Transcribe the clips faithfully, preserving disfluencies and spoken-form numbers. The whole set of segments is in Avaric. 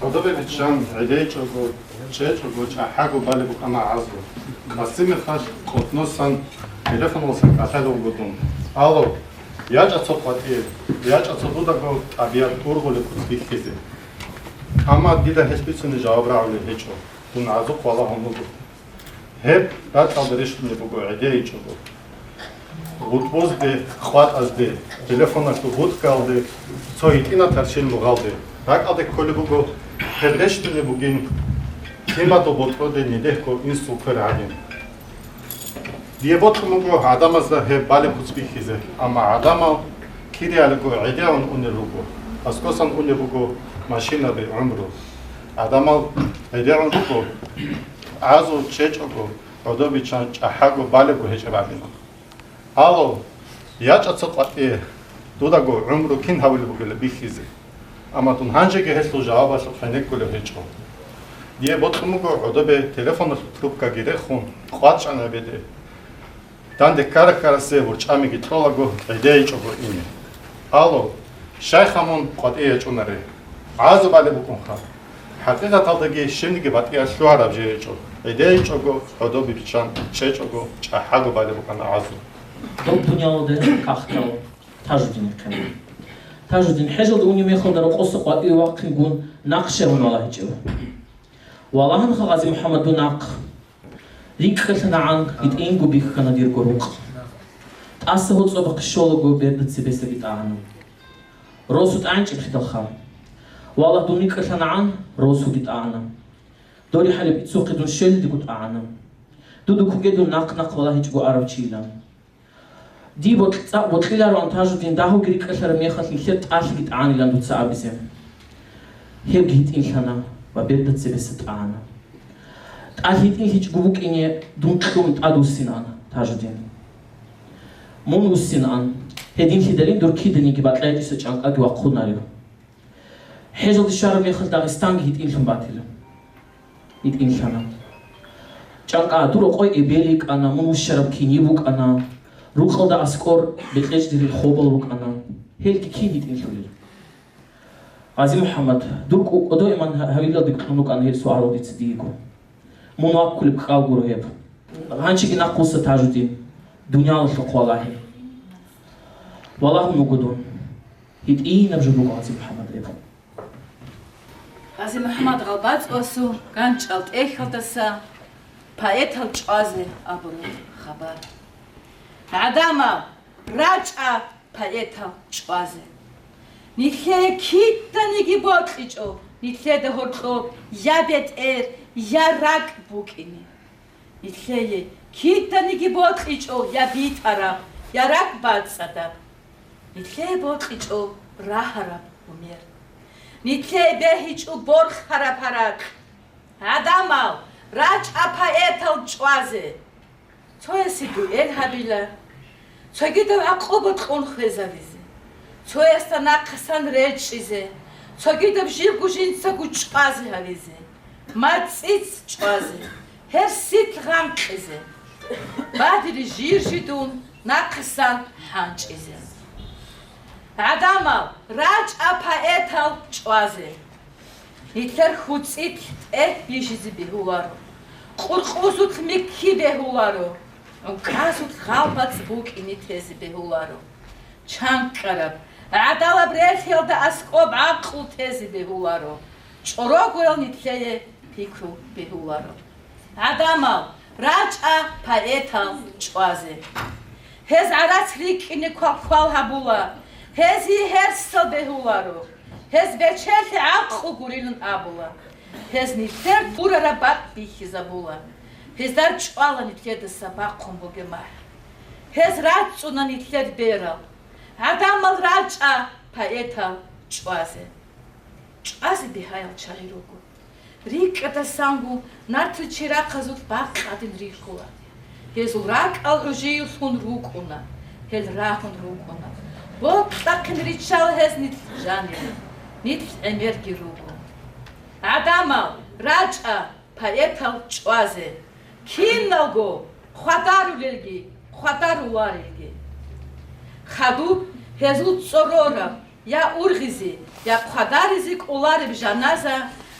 Гьудобе биччан гӀедейчӀого, чӀечӀого, чӀахӀаго балеб букӀана гӀазу. Къасимихъалъ къотӀносан телефоналсан кӀалъалев вуго дун. Алло, ячӀа цо къватӀие, ячӀа цо дудаго тӀабигӀат ургъулеб куц бихьизе. Амма дида гьелъ бицунеб жаваб рагӀулеб гьечӀо, дун гӀазухъ валагьун вуго. Гьеб ракьалда рещтӀунеб буго гӀедейчӀого. ГъутӀбузде, къватӀазде, телефоналъул будкаялде, цо гьитӀинаб тарщил мугъалде. РакӀалде кколеб буго, гьеб рещтӀунеб бугин, лъимадул ботӀроде нидехго инсул квер гӀадин. Дие бокьун буго гӀадамазда гьеб балеб куц бихьизе, амма гӀадамал кириялго гӀедегӀун унел руго, аскӀосан унеб буго машинаби гӀумру. ГӀадамал гӀедегӀун руго, гӀазу чӀечӀого, гӀодобичан чӀахӀаго балебго гьечӀеб гӀадин. Алло, ячӀа цо къватӀие, дудаго гӀумру кин гьавулеб бугила бихьизе. Амма дун гьанжеги гьелъул жавабалъухъ гьенеккулев гьечӀо. Дие бокьун буго гӀодобе телефоналъул трубкаги рехун, къвачӀана гьебеде. Данде ккара-ккарасе ворчӀамиги кьолаго гӀедейчӀого ине. Алло, щайха мун къватӀие ячӀунаре? ГӀазу балеб букӀунха. ХӀакъикъаталдаги щибниги батӀиялъ лъугьараб жо гьечӀо. ГӀедейчӀого, гӀодобе биччан чӀечӀого, чӀахӀаго балеб букӀана гӀазу. Доб дуниялалде кагътал Тажудинихъе. Тажудин хӀежалде унеб мехалда рокъоса къватӀиве вахъингун нахъ щегьун валагьичӀев. Валагьанха, Гъази-МухӀаммад, дун нахъ. РикӀкӀалъанагӀан гьитӀинго бихьана дирго рукъ. ТӀаса гьоцӀобахъе щолаго берда цебесаги тӀагӀана. Росу тӀагӀинчӀеблъидалха. Валагь, дун рикӀкӀалъанагӀан, росуги тӀагӀана. Дори хӀалеб иццухъе дун щвелидего тӀагӀана. Дуда кугедун нахъ-нахъ валагьичӀого арав чийилан. Дие бокь-, цӀакъ бокьилароан Тажудин дагьавги рикӀкӀалъараб мехалъ нилъер тӀалъиги тӀагӀанилан дуца абизе. Гьебги гьитӀинлъана ва берда цебеса тӀагӀана. ТӀалъи гьитӀинлъичӀого букӀине дун кьун тӀадвуссинан, Тажудин. Мун вуссинан, гьединлъидалин дур киданиги бакьа гьечӀоса чӀанкӀаги вахъунарев. ХӀежалде щвараб мехалъ Дагъистанги гьитӀинлъун батила. ГьитӀинлъана. ЧӀанкъа, дур рокъой эбел йикӀана, мун вущараб кини букӀана, рукъалда аскӀор бекьечӀдирил хобал рукӀана. Гьелги кин гьитӀинлъулел? Гъази-МухӀаммад, дур кӀу-, кӀодо иман гьа-, гьавилалде кьун рукӀана гьел суалал дица диего. Мун ваккулеб кӀал гуро гьеб. Гьанчиги нахъвуссин, Тажудин, дуниялалъухъ валагье. Валагьун вуго дун. ГьитӀинаб жо буго Гъази-МухӀаммад гьеб. Гъази-МухӀаммад ГъалбацӀвасул ганчӀал тӀехьалдаса поэтал чӀвазе абураб хабар. ГӀадамал, рачӀа поэтал чӀвазе. Нилъее киданиги бокьичӀо нилъеда гьоркьоб я бетӀер, я ракӀ букӀине. Нилъее киданиги бокьичӀо я битӀараб, я ракӀбацӀцӀадаб. Нилъее бокьичӀо рагьараб гьумер. Нилъее бегьичӀо борхараб гьаракь. ГӀадамал, рачӀа поэтал чӀвазе. Цоясе дуэль гьабила, цогидаб гӀакъуба кьун хвезавизе, цоясда нахъасан речӀчӀизе, цогидаб живго жинцаго чӀвазе гьавизе, мацӀицӀ чӀвазе, гьерсилъ гъанкъизе, бадири жир-жидун нахъасан хӀанчӀизе. ГӀадамал, рачӀа поэтал чӀвазе. Нилъер хӀуцӀилъ тӀегь бижизе бегьуларо, къуркъузулъ микки бегьуларо, гӀукасулъ гъалбацӀ букӀине тезе бегьуларо. ЧанкӀкӀараб, гӀадалаб релълъиялда аскӀоб гӀакълу тезе бегьуларо, чӀорогоял нилъее пикру бегьуларо. ГӀадамал, рачӀа поэтал чӀвазе. Гьез гӀарац рикӀкӀине квал-квал гьабула, гьезие гьерсал бегьуларо, гьез бечелъи гӀакълу гурилан абула, гьез нилъер гурараб бакӀ бихьизабула, гьезда чӀвала нилъедаса бахъун бугеб махӀ. Гьез рацӀцӀуна нилъер берал. ГӀадамал, рачӀа поэтал чӀвазе. ЧӀвазе бигьаял чагӀи руго. РикӀкӀадасанго нартил чирахъазул бакъ гьадин рихьула. Гьезул ракӀал гӀужиюлъун рукӀуна, гьел рагьун рукӀуна. Бокьахъин риччала гьез нилъ жаниб, нилъ гӀемерги руго. ГӀадамал, рачӀа поэтал чӀвазе, киналго хвадарулелги, хвадаруларелги. Хадуб гьезул цӀорораб я ургъизе, я хъвадаризе кӀолареб жаназа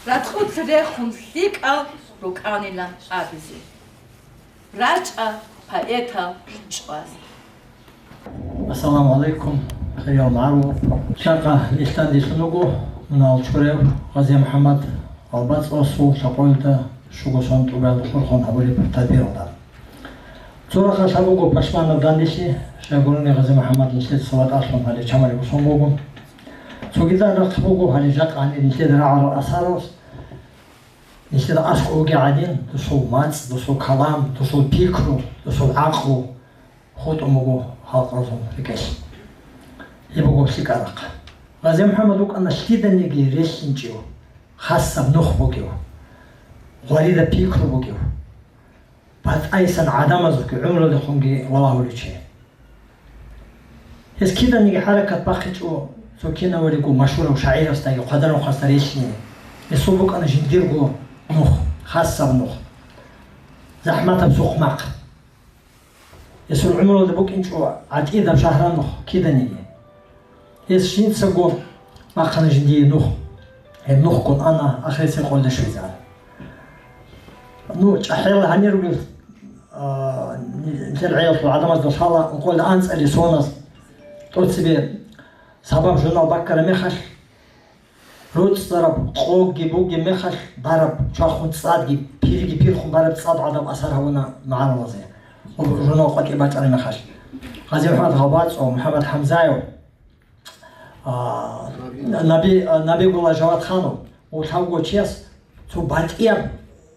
ракьулъ рехун лъикӀал рукӀанилан абизе. РачӀа поэтал чӀвазе. Ассаламу гӀалайкум, хириял магӀарул. Жакъа нилъ данделъун вуго мунагьал чураяв Гъази МухӀаммад Албацасул лъабкъоялда щуго сон тӀубаялда хурхун гьабулеб тадбиралда. Цо рахъалъ гьаб буго пашманаб данделъи, щайгурелъул Гъази МухӀаммад нилъеца ватӀалъун гьале чамале босун буго. Цогидал рахъ буго гьале жакъа гьанир нилъеда рагӀарал асарал, нилъеда аскӀов вугев гӀадин, досул мацӀ, досул калам, досул пикру, досул гӀакълу хутӀун буго халкъалъул рекӀелъ. Гьеб буго лъикӀаб рахъ. Гъази МухӀаммад вукӀана лъиданиги релълъинчӀев, хасаб нух бугев, гъваридаб пикру бугев, батӀайсан гӀадамазухъе гӀумрудехунги валагьулев чи. Гьес киданиги хӀаракат бахъичӀо цо кинавалиго машгьурав шагӀирасдаги хъвадарунхъасда релълъине. Гьесул букӀана жиндирго нух, хасаб нух, захӀматаб сухъмахъ. Гьесул гӀумруялда букӀинчӀо гӀатӀидаб шагьранухъ киданиги. Гьес жинцаго бахъана жиндие нух. Гьеб нухгун ана ахирисеб къоялда щвезегӀан. Ну, чӀахӀиял гьанир ругел, а, нилъер гӀелалъул гӀадамазда лъала ункъоялда анцӀали соназ тӀоцебе сабаб журнал баккараб мехалъ, РоцӀцӀараб къоги бугеб мехалъ, бараб чвахун цӀадги, пирги пирхун бараб цӀад гӀадаб асар гьабуна магӀарулазе. Журнал къватӀибе бачӀараб мехалъ, Гъази МухӀаммад Гъалбацов, МухӀаммад ХӀамзаев, а, Наби-, а, Набигулла Жавадханов ва лъабго чияс цо батӀияб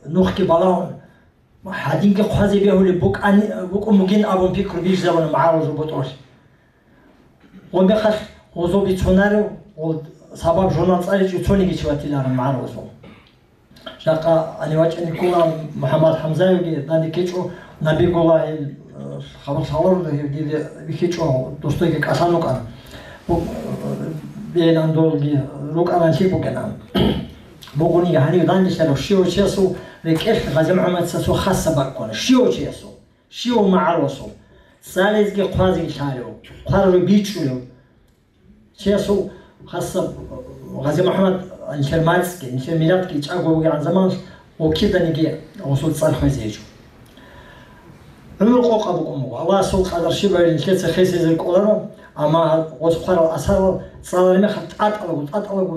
нухги балагьун, гьадинги хъвазе бегьулеб букӀани-, букӀун бугин абун пикру бижизабуна магӀарулазул ботӀролъи. Гъо мехалъ гъозо бицунарев, гъо сабаб журнал цӀаличӀев цониги чи ватиларо магӀарулазул. Жакъа гьанив вачӀине ккола МухӀаммад ХӀамзаевги, данде ккечӀо Набигуллагьил, э, хабар лъаларуда гьев дида вихьичӀо, досдайги кӀалъан вукӀана. Бу-, э, бегьинан долги рукӀана лъикӀ букӀина. Бугониги гьанив данделъарав щивав чиясул рекӀелъ Гъази МухӀаммадица цо хасаб бакӀ ккуна. Щивав чиясул. Щивав магӀаруласул, цӀализеги хъвазеги лъалев, хъварав бичӀчӀулев. Чиясул хасаб Гъази МухӀаммад нилъер мацӀги, нилъер миллатги чӀаго бугебгӀан заманалъ гъо киданиги гъосул цӀар хвезе гьечӀо. ГӀумру къокъаб букӀун буго. Аллагьасул къадар щибаб нилъеца хисизе кӀоларо, амма гъос хъварал асарал цӀалараб мехалъ тӀатӀалаго, тӀатӀалаго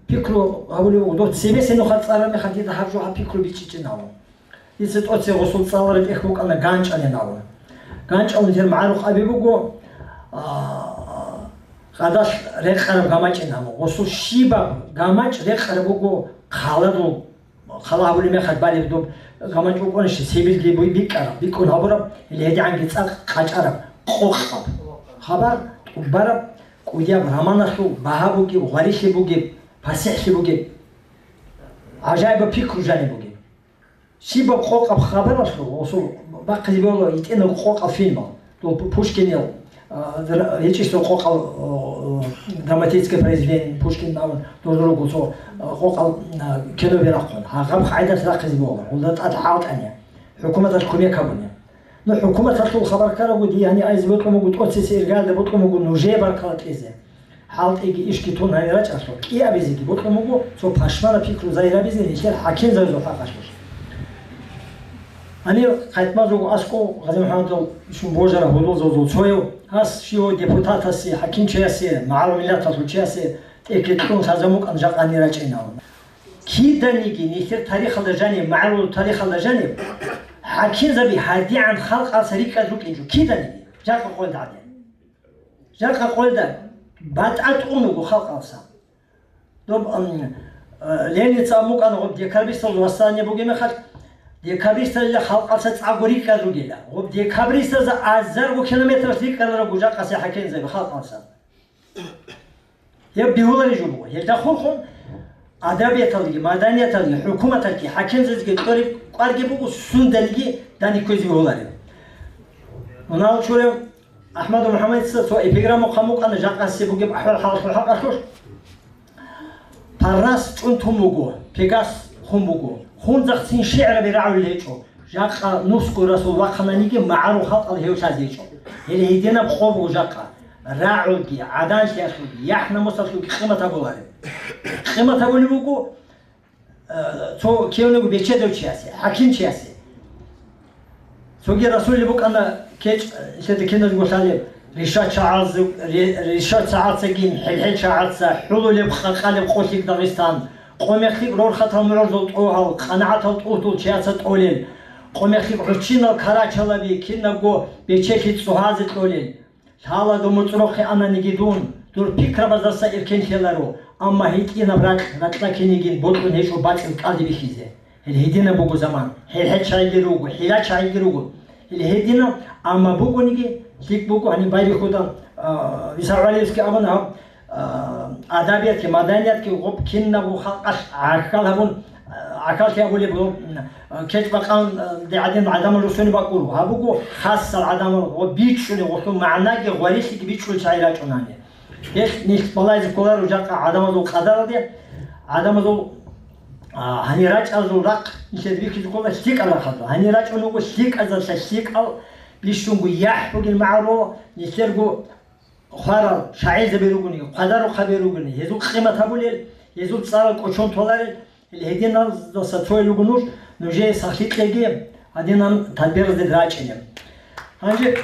пикру гьабулеб буго. Дов цебесеб нухалъ цӀалараб мехалъ дида гьаб жо гьаб пикру бичӀчӀичӀин абун. Дица тӀоцебе гъосул цӀалараб тӀехь букӀана ганчӀалин абун. ГанчӀал нилъер магӀарухъ абизе буго, а, къадалъ рекъараб гамачӀин абун. Гъосул щибаб гамачӀ рекъараб буго хъаладул, хъала гьабулеб мехалъ балеб доб гамачӀ букӀунищ, Сибирги буй бикӀараб, бикӀун гьабураб, или гьедигӀанги цӀакъ къачӀараб, къокъаб. Хабар тӀубараб, кӀудияб романалъул багьа бугеб, гъварилъи бугеб, пасихӀлъи бугеб, гӀажаибаб пикру жаниб бугеб. Щибаб къокъаб хабаралъул гъосул бахъизе бегьула гьитӀинаб къокъаб фильмал, дол Пу-, Пушкинил, а, дра-, гьечӀищ дол къокъал, а, драматическое произведение Пушкин абун дурдурго цо, а, къокъал, а, киноби рахъун. Гьаб къайдалъ рахъизе бегьула, гъолда тӀад хӀалтӀани, хӀукуматалъ кумек гьабуни. Ну, хӀукуматалъул хабар ккарабго, дие гьаниб айзе бокьун буго, тӀоцебесеб иргалде бокьун буго нужее баркала кьезе. ХӀалтӀиги ишги тун гьанир рачӀаралъур, кӀиабизеги бокьун буго цо пашманаб пикру загьир гьабизе нилъер хӀакимзабазул хӀакъалъулъ. Гьанир хъайтӀмазулго аскӀов Гъази МухӀаммадил ишун божараб гьудулзабазул цояв, гьас щивав депутатасе, хӀакимчиясе, магӀарул миллаталъул чиясе тӀекӀкӀун лъазабун букӀана жакъа гьанир рачӀинал. Киданиги нилъер тарихалда жаниб, магӀарул тарихалда жаниб, хӀакимзаби гьадигӀан халкъалъа рикӀкӀад рукӀинчӀо, киданиги, жакъа къоялда гӀадин. Жакъа къоялда батӀа тӀун вуго халкъалъа. Доб, ам, э, Ленинца абун букӀана, гъоб декабристазул восстание бугеб мехалъ, Декабристазда халкъалъа цӀакъго рикӀкӀад ругела. Гъоб декабристазда азарго километралъ рикӀкӀалараб жакъасе хӀакимзаби халкъалъа. Гьеб бегьулареб жо буго. Гьелда хурхун адабияталги, маданияталги, хӀукуматалги, хӀакимзабазги кьолеб кӀварги буго, сундалги дани кквезе бегьулареб. Мунагьал чурав Ахмаду МухӀаммадица цо эпиграмма хъван букӀана жакъасе бугеб ахӀвал-хӀалалъул хӀакъалъулъ. Парнас чӀунтун буго, Пегас хун буго. Хунзахъцин шигӀраби рагӀулел гьечӀо. Жакъа нусго расул вахъананиги, магӀарул халкъал гьев лъазе гьечӀо. Гьеле гьединаб къо буго жакъа. РагӀулги, гӀаданлъиялъулги, яхӀ-намусалъулги къимат гьабулареб. Къимат гьабулеб буго, э, цо кивнего бечедав чиясе, хӀакимчиясе. Цоги расулел букӀана кечӀ, лъеда киназго лъалеб, ришат чагӀалзу-, ре-, ришат чагӀалцагин, хӀел-хӀел чагӀалца, хӀулулеб къа-, къалеб къо лъикӀ Дагъистан, къо-мех лъикӀ рорхатал мугӀрузул тӀогьал, къанагӀатал тӀугьдул чияца тӀолел, къо-мех лъикӀ гӀурччинал карачалаби кинабго бечелъи цӀугьазе кьолел. Лъала дун моцӀрохъе ананиги дун, дур пикрабаздаса эркен лъеларо, амма гьитӀинаб ракь ракьа кинигин бокьун гьечӀо бацӀил кӀалдиб бихьизе. Гьел гьединаб буго заман, гьел хӀечагӀиги руго, хӀилачагӀиги руго. Гьел гьединаб, амма бугониги, лъикӀ буго, гьаниб байбихьуда, а, ИсагӀалиевский абуна гьаб, а, адабиятги, маданиятги гъоб кинабго халкъалъ гӀахьал гьабун, а, гӀахьаллъи абулеб гьоб, а, кечӀ-бакъан, а, де гӀадин гӀадамал русуни бакӀур. Гьаб буго хасал гӀадамал ва бичӀчӀулеб гъолъул магӀнаги гъварилъиги бичӀчӀулел чагӀи рачӀунани. Гьелъ нилъ балайзе кколаро жакъа гӀадамазул къадаралде, гӀадамазул, а, гьанир рачӀарал рахъ нилъеда бихьизе ккола лъикӀаб рахъалда. Гьанир рачӀун вуго лъикӀазда лъикӀал, бищунго яхӀ бугин магӀарул, нилъерго хварал шагӀирзаби ругони, хъвадарухъаби ругони, гьезул къимат гьабулел, гьезул цӀарал кӀочон толарел, Гьединалдаса цоял руго нуж, нужее сахлъи кьеги, гьадинан тадбиралде рачӀине. Гьанже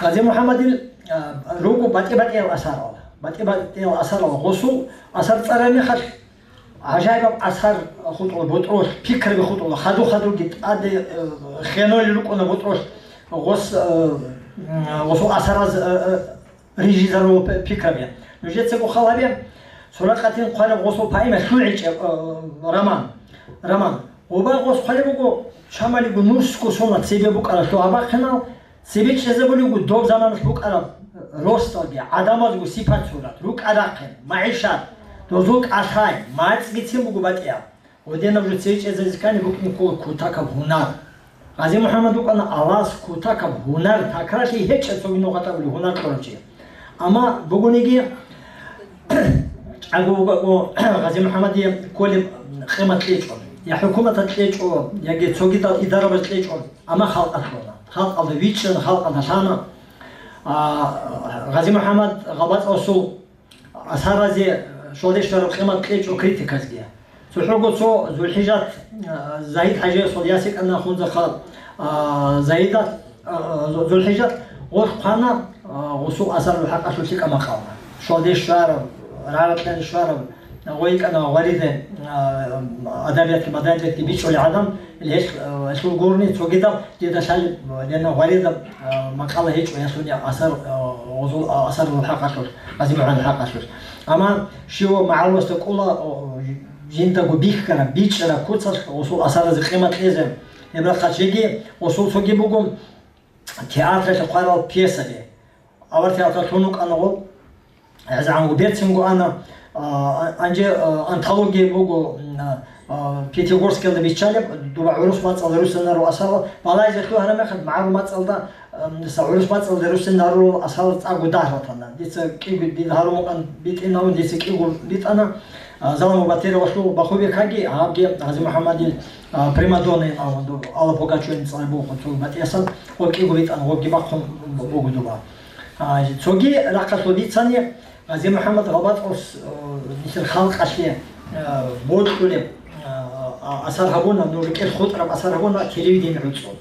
Гъази МухӀаммадил, а, руго батӀи-батӀиял асарал, батӀи-батӀиял асарал, гъосул асар цӀараб мехалъ, гӀажаибаб асар хутӀула, ботӀролъ, пикраби хутӀула, хаду-хадурги тӀаде, э, хенолел рукӀуна ботӀролъ, гъос, э, м, гъосул асараз, э, э, рижизарул пи-, пикраби. Нужецаго хал гьабе, Суракъатин хъвараб гъосул поэма ЛъугӀичӀеб, э, роман. Роман. Гъоба гъос хъвалеб буго, чамалиго нусго соналъ цебе букӀараб лъугьа-бахъинал, цебе чӀезабулеб буго доб заманалъ букӀараб росдалги, гӀадамазго сипат-сурат, рукӀа-рахъин, магӀишат, дозул кӀалъай, мацӀгицин буго батӀияб. Гьединаб жо цеве чӀезаризе ккани букӀине ккола кутакаб гьунар. Гъази МухӀаммад вукӀана Аллагьас кутакаб гьунар, такрарлъи гьечӀеб цоги нугӀатабулеб гьунар кьурав чи. Амма бугониги, чӀаго вуго Гъази МухӀаммадие кколеб къимат кьечӀо, я хӀукуматалъ кьечӀо, яги цогидал идарабаз кьечӀо, амма халкъалъ кьуна. Халкъалда вичӀчӀана, халкъалда лъана. А, Гъази МухӀаммад ГъалбацӀалъул асаразе щвалде щвараб къимат кьечӀо критиказги. ЦохӀого цо ЗулхӀижат, а, Загьид-хӀажиясул яс йикӀана Хунзахъа, а, Загьидат, а, Зу-, ЗулхӀижат гъолъ хъвана, а, гъосул асарул хӀакъалъулъ лъикӀаб макъала. Щвалде щвараб, рагӀатлъани щвараб, гъой йикӀана гъвариде, а, адабиятги, маданиятги бичӀчӀулев гӀадам, гьелъ, а, гьелъул гурони цогидал дида лъалеб, а, гьенив гъваридаб, а, макъала гьечӀо, гьелъул асар, а, гъозул, а, асарул хӀакъалъулъ, Гъази МухӀаммадил хӀакъалъулъ. Амма щивав магӀаруласда кӀола, о, жиндаго бихьараб, бичӀчӀараб куцалъ гъосул асаразе къимат кьезе. Гьеб рахъалъ жеги гъосул цоги буго театралъе хъварал пьесаби. Авар театралъ лъун вукӀана гъоб. ГӀезегӀанго берцинго ана, а, а, анже, а, антология буго, м, а, а, Пятигорскиялда биччалеб, дуба гӀурус мацӀалда руссинарул асарал, балайзе лъугьараб мехалъ, магӀарул мацӀалда, м, са гӀурус мацӀалда руссинарул асарал цӀакъго дагь ратана. Дица кӀиго, дида гьарун вукӀан битӀинавун, дица кӀиго битӀана, а, Залму Батировалъул Бахубекаги, гьабги Гъази МухӀаммадил, а, Примадонна ин абун, Алла Пугачеван цӀалбухъун цо батӀиясал, гъоб кӀиго битӀана, гъобги бахъун буго дуба. А, цоги рахъалъ бицани, Гъази МухӀаммад ГъалбацӀалъ, э, нилъер халкъалъе, э, бокьулеб, э, а-, асар гьабуна, ну, рекӀелъ хутӀараб асар гьабуна телевидение гӀуцӀун.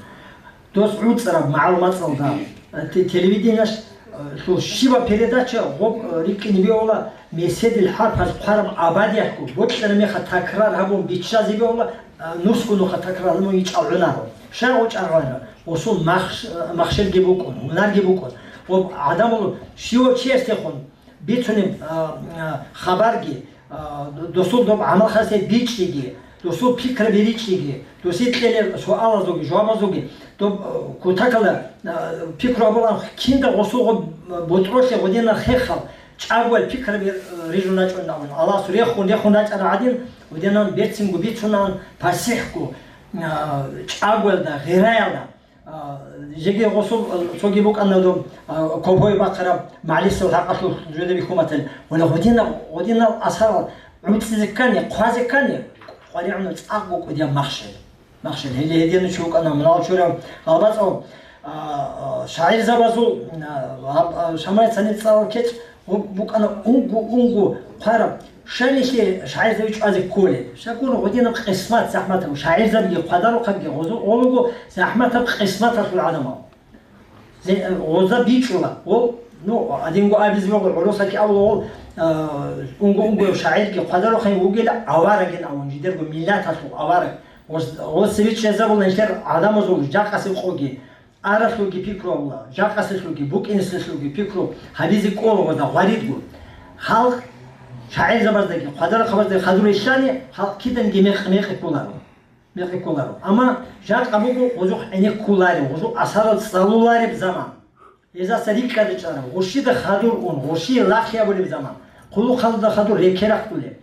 Дос гӀуцӀараб магӀарул мацӀалда, э, те-, телевидениялъ, э, лъул щибаб передача гъоб, э, рикӀкӀине бегьула, меседил хӀарпаз хъвараб абадиялъго, бокьараб мехалъ такрар гьабун биччазе бегьула, э, нусго нухалъ такрар гьабун ичӀал гӀунаро. Щай гъов чӀар гӀунаро? Гъосул махш-, э, махщелги букӀун, гьунарги букӀун. Гъоб гӀадамал щивав чиясдехун бицунеб, а, а, хабарги, А, досул доб гӀамал-хасият бичӀчӀиги, досул пикраби ричӀчӀиги, досие кьелеб суалазулги жавабазулги, доб, а, кутакалда, а, пикру гьабулаан кинда гъосулго ботӀролъи гъудинан хехал, чӀагоял пикраби, а, рижун рачӀун абун. Аллагьас рехун, рехун рачӀарал гӀадин, гъудинан берцинго бицунаан пасихӀго, а, чӀагоялда, гъираялда. А, жеги гъосул, а, цоги букӀана доб, а, кобгьой бахъараб магӀлисал хӀакъалъулъ жеде бихьуматал. Вала гъудинаб, гъудинал асарал гӀуцӀизе ккани, хъвазе ккани, къваригӀуна цӀакъго кӀудияб махщел. Махщел. Гьеле гьедин чи вукӀана мунагьал чурав гьалбацӀав, а, а, шагӀирзабазул, а, гьаб, а, шамай цани цӀалал кечӀ, Гъуб букӀана унго-унго хъвараб, щай нилъее шагӀирзаби чӀвазе кколел? Щай гуро гъудинаб къисмат захӀматаб, шагӀирзабиги хъвадарухъабги гъозу-, гъолого захӀматаб къисматалъул гӀадамал. Зе-, гъоза бичӀчӀула, гъол, ну, гьадинго абизе буго, гӀурусаки абула гъол, а, унго-унго шагӀирги хъвадарухъан вугила аварагин авун, жидерго миллаталъул авараг. Гъоз-, гъоз цеве чӀезабула нилъер гӀадамазул жакъасеб къоги. Аралъулги пикру гьабула, жакъаселъулги, букӀинеслъулги пикру гьабизе ккола гъозда гъваридго. Халкъ шагӀирзабаздаги, хъвадарахъабаздаги хадур рилълъани, халкъ киданги мекъ-, мекъи кколаро. Мекъи кколаро. Амма жакъа буго гъозухъ гӀенеккуларев, гъозухъ асарал цӀалулареб заман. Гьезаса рикӀкӀад ричӀараб, гъурщида хадур ун, гъурщие рахъ гьабулеб заман. Хъулухъалда хадур рекерахъулеб.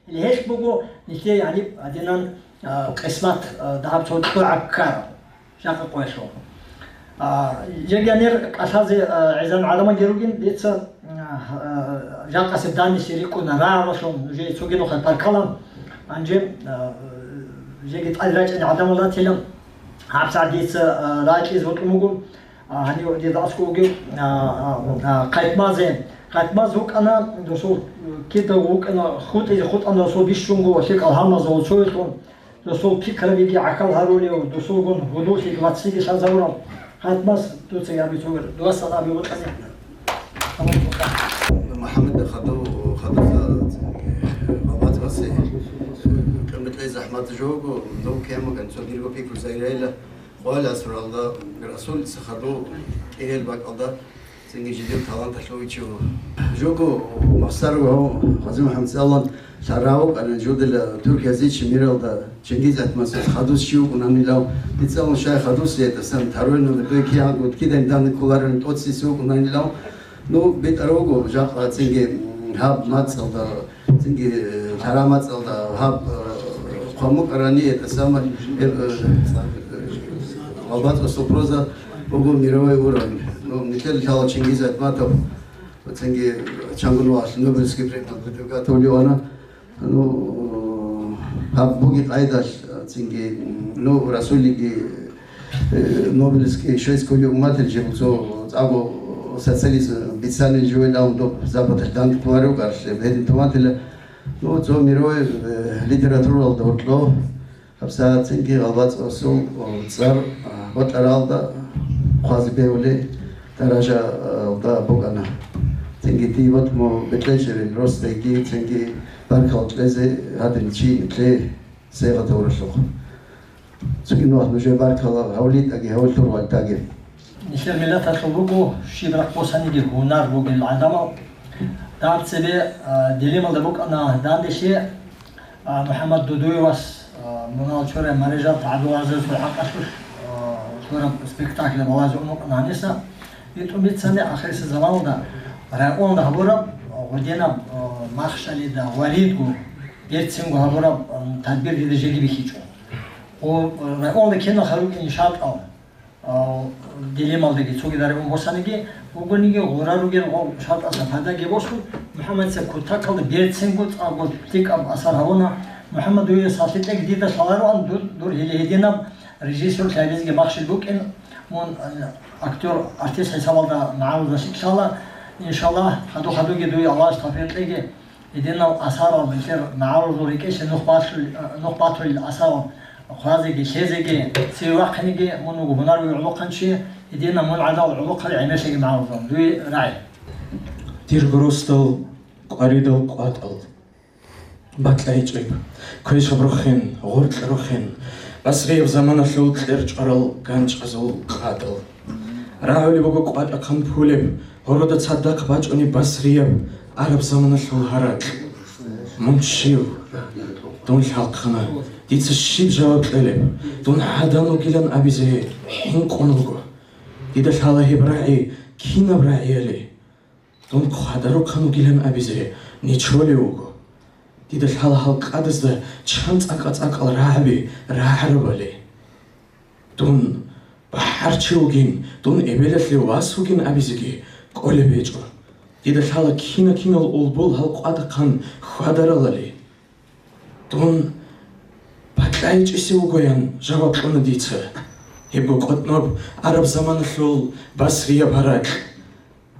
Гьелъ буго нилъее гьаниб гьадинан, а, къисмат, а, дагьаб цо тӀугӀаб ккараб жакъа къоялъул. А, жеги гьанир кӀалъазе, а, гӀезан гӀадамалги ругин, дица, а, а, жакъасеб данделъи рикӀкӀуна рагӀабалъун, нужее цоги нухалъ баркала. Гьанже, а, жеги тӀаде рачӀани гӀадамал ратила, гьабсагӀат дица, а, ракӀиз вукӀун вуго. А, гьанив дида аскӀов вугев, а, а, а, Хъайтмазе. Хъайтмаз вукӀана, досул кида вукӀана, хутӀизе хутӀана досул бищунго лъикӀал гьалмазул цоялъун, досул пикрабиги гӀахьал гьарулев, досулгун гьудуллъиги вацлъиги лъазабураб. Хъайтмаз дуца абицугер, дуасан аби вукӀана. МухӀаммад хадув, хадув, бабат васе, кӀамбетӀлай захӀмат жого, дов кемаган, цо дирго пикру сайрайла. Къоялъ асуралда, Расулица хадув кӀегьел бакӀалда цинги жидер таланталъувичи вуго. Жого махсар ва Гъази МухӀаммад Салан лъаравукъана жодила Туркиязичи миралда Чингиз Айтматовас хадус чи вукӀунанилав, дицалун шай хадус ретасан, таруйнан бекиянго кидан данде кколарин тӀоцис вукӀунанилав, Ну, бетӀер вуго, жакъа цинги, м, гьаб мацӀалда, цинги, э, лъара мацӀалда гьаб, э, хъвамукъарани, это самое, э, э, э, албатосул проза буго мировой уровень. Ну, нилъер лъала Чингиз Айтматов, цинги чангун валъ Нобелевский премия лауреат вана. Ну, гьаб буги къайдалъ, цинги, ну, Расулиги, э, Нобелевский шведский умматил жиб цо цӀаго социализм бицанил живелаун доб Западалъ данде кколарев гъарлъе, гьедин туматила, ну, цо мировой, э, литературалда гьоркьо, гьабсагӀат цинги гъалбацӀасул цӀар, а, бокьаралда хъвазе бегьули даражалда букӀана. Цинги дие бокьун бекьечӀебин росдайги, цинги баркал кьезе гьадин чи кье сегъа тавралъухъ. Цинги нугьал нужее баркала гьавлитӀаги, гьавлъур вальтаги. Нилъер миллаталъул буго щиб рахъ босаниги гьунар бугел гӀадамал. Даб цебе, а, Делималда букӀана данделъи, А, МухӀаммад Дудуевас, а, мунал чурай Марижан ТагӀадулазул хӀакъалъулъ, а, чураб спектакль балазе унукъна гьаниса. ИтӀун бицани ахирисеб заманалда районда гьабураб, а, гъудинаб, а, махщалида гъваридго, берцинго гьабураб, а, тадбир дида жеги бихьичӀо. Гъо-, районда кинал хадуб иншатӀал. А, Делималдаги цогидаре ун босаниги, бугониги гъура ругел гъов шартӀаса пайдаги босун, МухӀаммадица кутакалда берцинго цӀакъго лъикӀаб асар гьавуна. МухӀаммад, дуе сахлъи кьеги дида лъалароан дур, дур гьеле гьединаб режиссер лъабизеги махщел букӀин, мун, а, актер, артист хӀисабалда магӀарулда лъикӀлъала. Иншаллагь, хадур-хадурги дуе Аллагьас тавфикъ кьеги. Гьединал асарал нилъер магӀарулазул рекӀелъе нух батулел, нух батулел асарал хъвазеги, лъезеги, цеве вахъинеги мун вуго гьунарав гӀолохъанчи, гьединал мун гӀадал гӀолохъаби гӀемерлъиги магӀарулазул. Дуе рагӀи. Дир гурусдал къваридал къватӀал бакьайчӀеб, квешаб рохин, гъоркь рохин, басрияб заманалъул кьерчӀварал ганчӀазул къадал. Рагьулеб буго къватӀахъан пулеб, гъорода цадахъ бачӀунеб басрияб араб заманалъул гьаракь. Мун щив? Дун лъалхъана. Дица щиб жаваб кьелеб? Дун гӀадан вугилан абизе хӀинкъун вуго. Дида лъала гьеб рагӀи кинаб рагӀияли. Дун хъвадарухъан вугилан абизе нечолев вуго. Дида лъала гьал къадазда чан цӀакъа-цӀакъал рагӀаби рагӀарабали. Дун бахӀарчи вугин, дун эбелалъе вас вугин абизеги кӀолеб гьечӀо. Дида лъала кина-кинал улбул гьал къватӀахъан хьвадаралали. Дун бакьайчӀисев вугоян жаваб кьуна дица. Гьебго къотӀноб араб заманалъул басрияб гьаракь.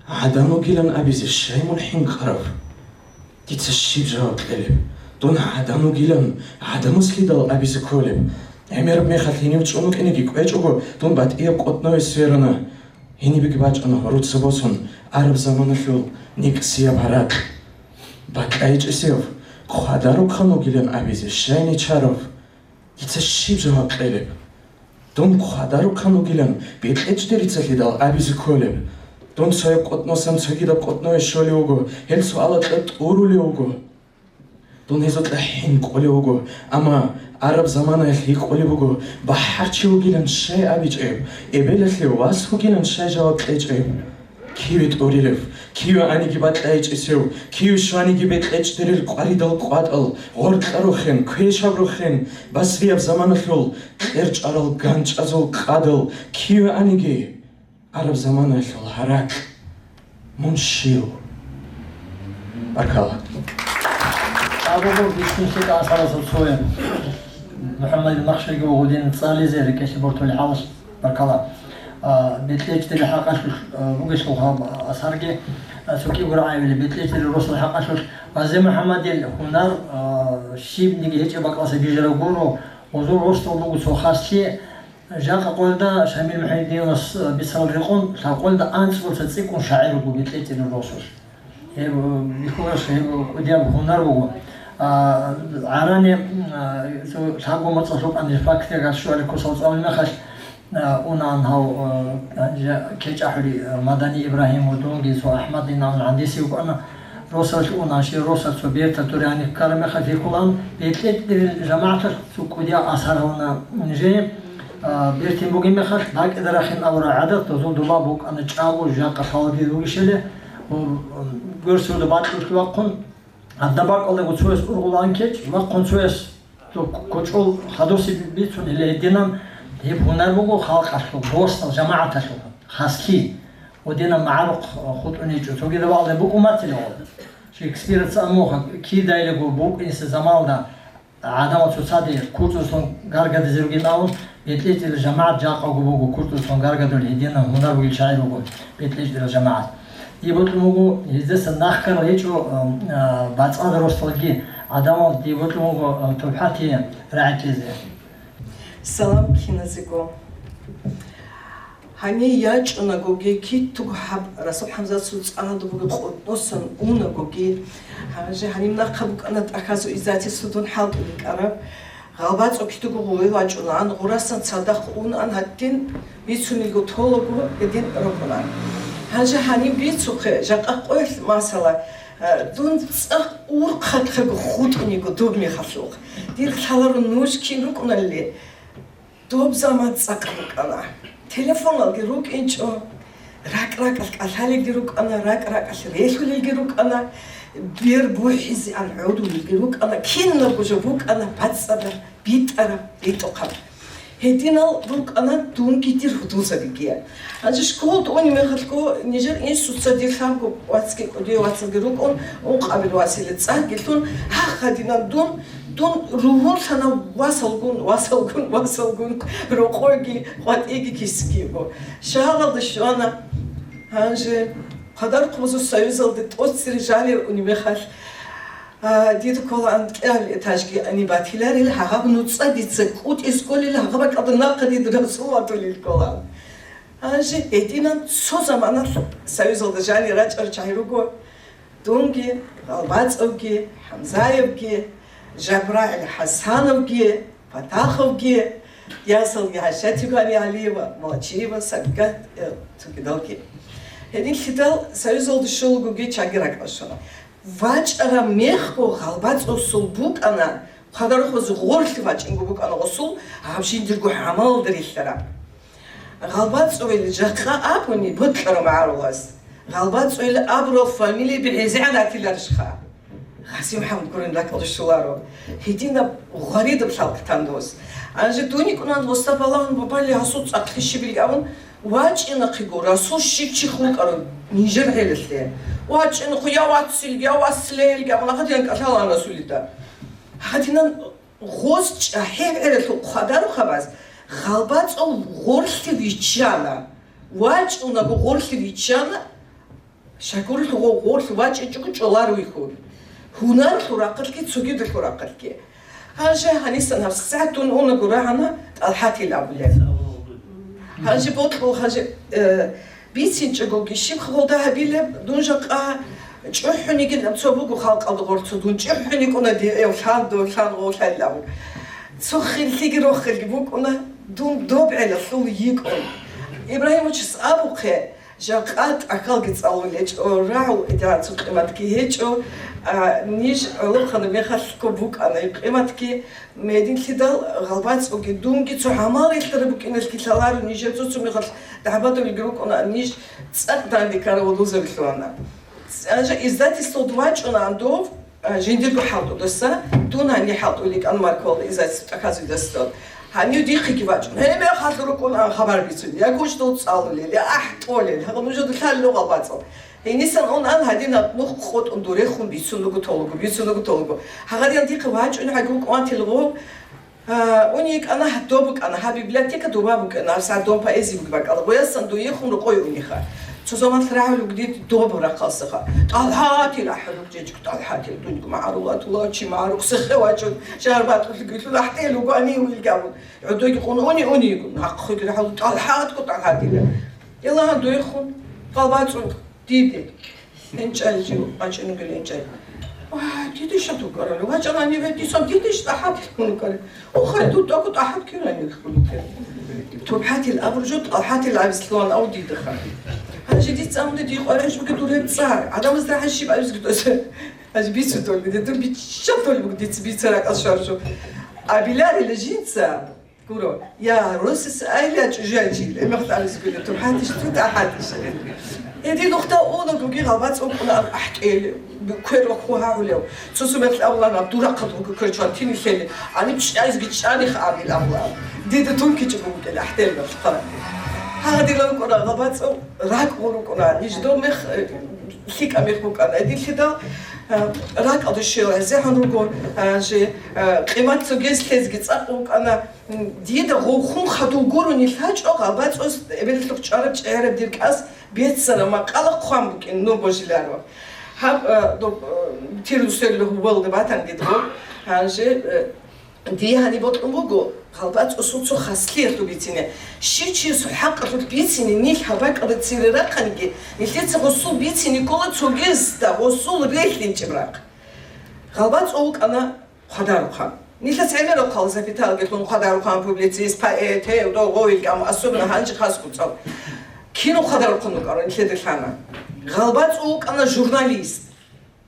ГӀадан вугилан абизе щай мун хӀинкъарав? Дица щиб жаваб кьелеб? Дун гӀадан вугилан гӀадамаслъидал абизе кколеб? ГӀемераб мехалъ гьенив чӀун вукӀинеги кӀвечӀого, дун батӀияб къотӀнове сверана. Гьенибеги бачӀана гьоруца босун араб заманалъул никӀсияб гьаракь. БакьайчӀисев, хъвадарухъан вугилан абизе щай нечарав? Дица щиб жаваб кьелеб? Дун хъвадарухъан вугилан бекьечӀде рицалъидал абизе кколеб? Дун цояб къотӀносан цогидаб къотӀнове щолев вуго, гьел суалалъа тӀурулев вуго. Дун гьезулъа хӀинкъулев вуго, амма араб заманаялъ гьикъулеб буго, бахӀарчи вугилан щай абичӀеб, эбелалъе вас вугилан щай жаваб кьечӀеб? Киве тӀурилев, киве аниги бакьайчӀисев, киве щваниги бекьечӀдерил къваридал къватӀал, гъоркьа рухӀен, квешаб рухӀен, басрияб заманалъул кьерчӀарал ганчӀазул къадал, киве аниги араб заманаялъул гьаракь, мун щив? Баркала. Абуго бицунлъи кӀалъаласул цоян. МухӀаммад Махщайги вугудин цӀализе рекӀелъе бортулел хӀалалъ. Баркала. А, бекьечӀдерил хӀакъалъулъ, а, бугелъул гьаб асарги, а, цо кӀиго рагӀайвили, бекьечӀдерил росул хӀакъалъулъ, Гъази МухӀаммадил гьунар, а, щибниги гьечӀеб бакӀалъа бижараб гуро, гъозул росдал буго цо хаслъи, жакъа къоялда Шамил МухӀаммадиновас, а, бицарал рекъон, лъабкъоялда анцӀбуца цӀикӀкӀун шагӀир вуго бекьечӀдерил росулъ. Гьеб, бихьулаш, гьеб кӀудияб гьунар буго. А, гӀарани, а, цо лъабго моцӀалъ рукӀана фактиягас щуали кусал цӀалул мехалъ, а, унаан гьав, а, жа-, кечӀахӀури, а, Мадани Ибрагьим ва дунги цо АхӀмад инан гӀандиси вукӀана. Росалъ унаан, щив росалъ цо берта туряни ккараб мехалъ бихьулаан, бекьечӀдерил жамагӀаталъ цо кӀудияб асар гьавуна нижее. А, бертин бугеб мехалъ, бакӀида рахин абураб гӀадат, дозул доба букӀана чӀаго, жакъа лъалги ругищали, гверсиуда бакьулъ вахъун, гьадаб бакӀалдаго цояс ургъулаан кечӀ, вахъун цояс цо кочӀол хадусе бицун, гьеле гьединан гьеб гьунар буго халкъалъул, росдал, жамагӀаталъул, хаслъи, гьединаб магӀарухъ хутӀун гьечӀо, цогидаб гьалда букӀун батила гьеб. Шекспираца амуха кидайлаго букӀиниса замалда гӀадамал цоцаде курцӀусан гаргадизе ругин абун, бекьечӀдерил жамагӀат жакъаго буго курцӀусан гаргадулел, гьединаб гьунар бугел шагӀир вуго бекьечӀдерил жамагӀат. Дие бокьун буго, гьездаса нахъ ккарал гьечӀо, а, а, бацӀцӀад росдалги гӀадамал, дие бокьун буго, а, тупгӀати рагӀитлъизе. Салам киназего. Гьанив ячӀунагоги, китого гьаб Расул ХӀамзатасул цӀаралда бугеб къотӀносан унагоги, гьанже гьаниб нахъа букӀана тӀахьазул издательство дун хӀалтӀулел кӀараб. ГъалбацӀо китого гъуве вачӀунаан, гъурасан цадахъ унаан, гьадин бицунелго толаго гьедин рукӀунаан. Гьанже гьаниб бицухъе, жакъа къоялъ, масала, э, дун цӀакъ урхъалъго хутӀун йиго доб мехалъухъ. Дир лъаларо нуж кин рукӀуналли, доб заман цӀакъ рукӀана. Телефоналги рукӀинчӀо, ракӀ-ракӀалъ кӀалъалелги рукӀана, ракӀ-ракӀалъ релъулелги рукӀана, бер бухӀизеан гӀодулелги рукӀана, кинабго жо букӀана бацӀцӀадаб, битӀараб, битӀухъаб. Гьединал рукӀана дунги дир гьудулзабиги. Гьанже школалда унеб мехалъго нижер инсуца дир лъабго вацги кӀудияв вацалги рукӀун, ункъабил василе цӀарги лъун, гьагъ гьадинан дун, дун ругьунлъана васалгун, васалгун, васалгун, рокъойги, къватӀиги кисги буго. Шагьаралда щвана. Гьанже Хъадар-Хъубазул Союзалде тӀоцере жанир унеб мехалъ, а, дида кколаан кӀиабилеб этажги ани батиларил, гьагъаб нуцӀа дица кӀутӀиз кколел, гьагъаб бакӀалда нахъа дида Расул ватулел кколаан. Гьанже гьединан цо заманалъ Союзалда жанир рачӀарал чагӀи руго, дунги, ГъалбацӀовги, ХӀамзаевги, ЖабрагӀил ХӀасановги, Патаховги, Ясалги ХӀажатикани ГӀалиева, Малачиева, Сабигат, э, цогидалги. Гьединлъидал Союзалда щолагоги чаги ракӀалъ щвана. ВачӀараб мехго гъалбацӀусул букӀана, хъвадарухъуз гъорлъи вачӀинго букӀана гъусул, гьаб жиндирго гӀамалалда рилълъараб. ГъалбацӀуил жакъа абуни бокьараб магӀарулас, гъалбацӀуил абурал фамилияби гӀезегӀан ратиларищха? Гъаси МухӀаммад гурин ракӀалде щоларо. Гьединаб гъваридаб лъалкъ тандос. Гьанже дун йикӀунан Мустафа Аллагьун бубали гьасул цӀакълъи щибилги абун, вачӀинахъего расул щиб чихъ вукӀарав нижер гӀелалъе. ВачӀинахъо я вацилги, я вацлелги абун, гьадинан кӀалъалаан расулида. Гьадинан гъоз чӀахӀи гӀелалъул хъвадарухъабаз гъалбацӀул гъорлъи виччана. ВачӀунаго гъорлъи виччана. Шакурулъ гъо-, гъорлъ вачӀичӀого чӀоларо вихьун. Гьунарлъул рахъалъги, цогидалъул рахъалъги. Гьанже гьанисан гьабсагӀат дун унаго рагӀана ТӀалхӀатил абулеб. Гьанже бокьул, гьанже, э, бицинчӀогоги щиб халда гьабилеб, дун жакъа чӀухӀун йигилан цо буго халкъалда гъорлъ цо дун чӀухӀун йикӀуна дие, эв, лъандо, лъан гъов лъалилан. Цо хирлъиги рохелги букӀуна, дун доб гӀелалъул йикӀун. Ибрагьимовичас абухъе, жакъа тӀахьалги цӀалулечӀо, рагӀул идегӀан цо къиматги гьечӀо, а, ниж гӀолохъанаб мехалъго букӀана гьеб къиматги, гьединлъидал гъалбацӀуги дунги цо гӀамал релълъараб букӀиналъги лъаларо нижер цо-цо мехалъ дагӀбадулелги рукӀуна, ниж цӀакъ данде ккарав вугузарилъугьана. Гьанже издательствода вачӀунаан дов, а, жиндирго хӀалтӀудаса, дун гьаниб хӀалтӀулел йикӀан Марквалда издательство тӀахьазидасдал. Гьанив дихъеги вачӀун, гьеб мехалъ рукӀунаан хабар бицун, я гучдул цӀалулел, я ахӀтӀолел, гьагъа нужеда лъалел гъалбацӀал. Гьенисан унаан гьадинаб нух къотӀун дурехун бицун руго толого, бицун руго толого. Гьагъадинан дихъе вачӀун гьагив кӀватил гъов, А, уни йикӀана, доб букӀана, гьаб библиотека доба букӀана, гьабсагӀат доб поэзия буги бакӀала, гъоясан дуехун рокъой униха. Цо заман рагӀулев дид доб рахъалсаха. ТӀалхӀатил ахӀулев чечӀ, ТӀалхӀатил дунго магӀарулатула чи магӀарухъ сехе вачун, шагьар батӀулъи гуйлъун ахӀтел вуго ани уилгавун. ГӀодойги къун уни уни йигун, нахъхъуги рагӀул ТӀалхӀатго ТӀалхӀатила. Илагьан дуехун, гъалбацӀун. Диде. ГьенчӀай жив вачӀинугел гьенчӀай. Ва, диде шад вукӀарав, вачӀанани ве дисан диде ТӀалхӀатил вукӀарав. Охай, дур тӀаку ТӀалхӀат кивани вихьулукел. ТӀалхӀатил абуржу, ТӀалхӀатил абислъуан ав дидаха. Гьанже дица амуда дихъ араш буги дур гьеб цӀар. Адамаз рахӀа щиб абизги досе. Гьанже бицу долги, де дур бичча долги дица бица ракӀал шаржу. Абиларила жинца. Гуро, я росис айла чӀужачил, эмехъ абизгули, ТӀалхӀатищ, ту ТӀалхӀатищ. Эди нухда уна гуги гъалбацӀ укӀуна ахӀтӀел, квер ва ху гьагьулев. Цо сумехъ абулана, дурахъад гуги квер чван тинилъели, ани чӀайзги чӀани хабил абулан. Дида тункичӀого букӀел ахӀтӀел мехъ. Гьагъадила укӀуна гъалбацӀ ракӀ гъур укӀуна, ниждо мехъ, э, лъикӀа мехъ букӀана. Эдилъидал, э, ракӀалда щвел гӀезегӀан руго, э, же, э, къимат цогез лъезги цӀакъ вукӀана. Дида гъовхун хадув гурони лъачӀо гъалбацӀос эбелалъухъ чӀвараб чӀегӀераб дир кӀас беццараб макъала хъван букӀин, ну, божиларо. Гьаб, э, доб, э, тирусел гьубалда батан дидго. Гьанже, э, дие гьаниб бокьун буго гъалбацӀосул цо хаслиялъул бицине. Щив чиясул хӀакъалъулъ бицине нилъ гьаб бакӀалда цере рахъаниги, нилъеца гъосул бицине ккола цогезда гъосул релълъинчӀеб рахъ. ГъалбацӀ вукӀана хъвадарухъан. Нилъеца гӀемерал хъал запятаялги лъун хъвадарухъан, публицист, поэт, гьев, дов, гъов, илкӀам, особенно гьанже хас куцӀал. Кино хъвадарухъан вукӀарав нилъеда лъана. ГъалбацӀ вукӀана журналист.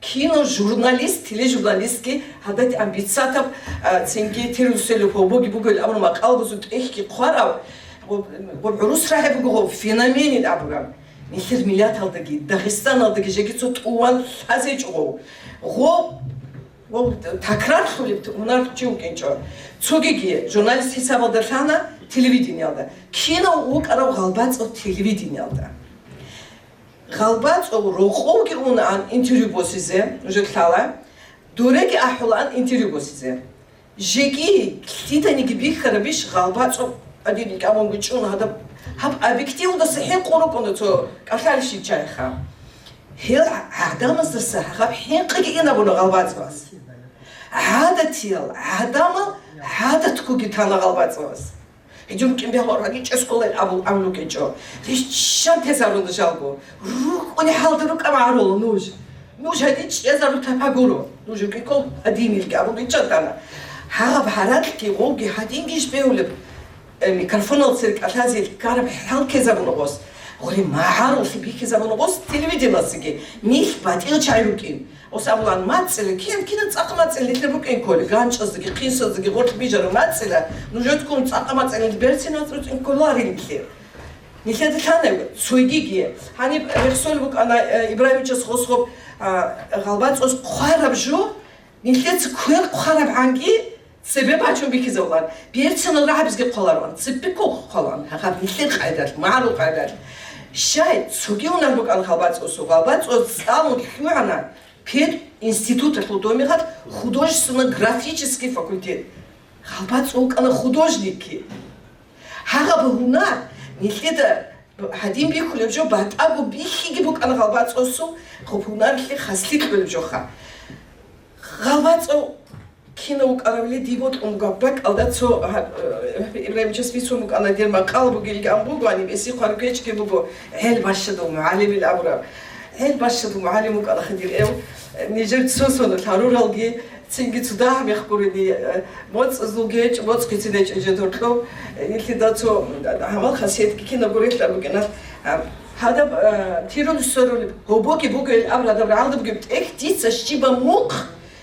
Киножурналист, тележурналистги гьадатӀан бицатаб, а, цинги тирусел гьобоги бугел абун макъалабазул тӀехьги хъварав, гъоб-, гъоб гӀурус рагӀи буго гъов феноменин абураб. Нилъер миллаталдаги, Дагъистаналдаги жеги цо тӀуван лъазечӀо гъов. Гъов Ва такрарлъулеб гьунар чи вукӀинчӀо. Цогиги журналист хӀисабалда лъана телевидениялда. Кинав вукӀарав гъалбацӀав телевидениялда? ГъалбацӀав рокъовги унаан интервью босизе, нужер лъала, дуреги ахӀулаан интервью босизе. Жеги лъиданиги бихьарабищ гъалбацӀав адил кӀамунго чӀун гьадаб, гьаб объективалдаса хӀинкъун рукӀуна цо кӀалъалищил чайха. Гьел гӀадамаздаса гьаб хӀинкъиги инабуна гъалбацӀвас. ГӀадатиял гӀадамал гӀадатгоги тана гъалбацӀвас. Гьедин кӀимбягьал рагичӀес кколел абул авлукӀечӀо. Риччан тезаруна жалго. РукӀуни хӀалда рукӀа магӀарул нуж. Нуж гьадин чӀезару тапа гуро. Нуж рукӀикол гьадинилги абул риччан тана. Гьаб гьаракьги гъовги гьадинги иш бегьулеб? Э, микрофонал церкӀалъазе ккараб хӀал ккезабуна гъос. Гъури магӀаруллъи бихьизабуна гъос телевидениялъеги, нилъ батӀиял чагӀи рукӀин. Гъос абулаан, мацӀила, кин, кина цӀакъ мацӀила нилъер рукӀин кколи, ганчӀаздаги, хъисаздаги, гъоркь бижараб мацӀила, нужецкун цӀакъ мацӀила нилъ берцинал рукӀин кколарин нилъер. Нилъеда лъана цойгиги. Гьаниб рехсолеб букӀана, э, Ибрагьимовичас гъос гъоб, а, ГъалбацӀоз хъвараб жо, нилъеца квер хъварабгӀанги, цебе бачун бихьизабулаан, берцинал рагӀабизги хъвалароан, цебеккун хъвалаан, гьаб нилъер къайдалъ, магӀарул къайдалъ. Щай, цоги гьунар букӀана ГъалбацӀосул, ГъалбацӀоз цӀалун лъугӀана пединституталъул домигъал художественно-графический факультет. ГъалбацӀ вукӀана художникки. Гьагъаб гьунар нилъеда гьадин бихьулеб жо, батӀаго бихьиги букӀана ГъалбацӀосул гъоб гьунарлъи хаслъи кьолеб жоха. ГъалбацӀав кинав вукӀаравли диб бокьун буго, бакӀалда цо, гьаб, э, Ибрагьимовичас бицун букӀана, дир макъала бугилги ан буго, гьаниб эсихъ гьарукечги буго, гӀел бащадав мугӀалимил абураб. ГӀел бащадав мугӀалим вукӀана хадир эв, нижер цо-цо гьаруралги, цинги цо дагьа мех гурони, э, моцӀазул гьечӀ, моцӀ хъицин гьечӀ жедорлъо, э, нилъеда цо гьамал хасиятги кинабго релълъараб букӀиналъ, а, гьадаб, э, тирул сорулеб, гьобоги буго ил абураб, гьадаб рагӀалда бугеб тӀехь дица щибаб мухъ,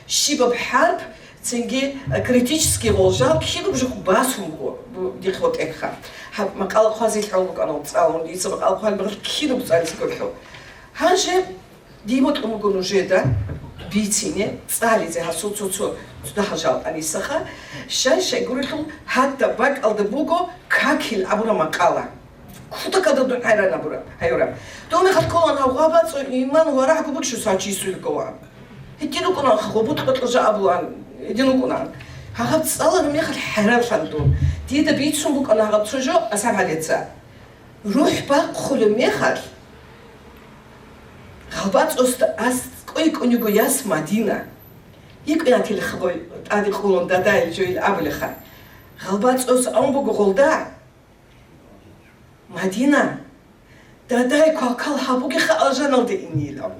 щибаб хӀарп, цинги, э, критический гъолжал кидаго жо басун буго, бу-, дихъ тӀехьха. Гьаб макъала хъвазе лъун букӀана цӀалун, дица макъала хъван багъал кидаго цӀализе кколъо. Гьанже диб бокьун буго нужеда бицине, цӀализе гьасул цо-цо цо дагьа жал анисаха, щай-щай гурелъул, гьадаб бакӀалда буго какил абураб макъала. Кутакалда дун хӀайран абураб, гьайураб. Дона хъалколан гьав ГъалбацӀо иман ва рагӀго буччу сав чисулго ва. Гьедин рукӀуна, гъобут къотӀлъа жа абулан, гьедин рукӀуна. Гьагъаб цӀалараб мехалъ хӀайранлъан дун. Дида бицун букӀана гьагъаб цо жо, АсгӀаб ГӀалица. РухӀ бахъулеб мехалъ, ГъалбацӀосда ас кӀой-кӀунего яс Мадина. ИкӀинатилха гъой тӀаде къулун дадайил жойил абулеха. ГъалбацӀос ан буго гъолда. Мадина, дадай квалквал гьабугеха алжаналде инейилан.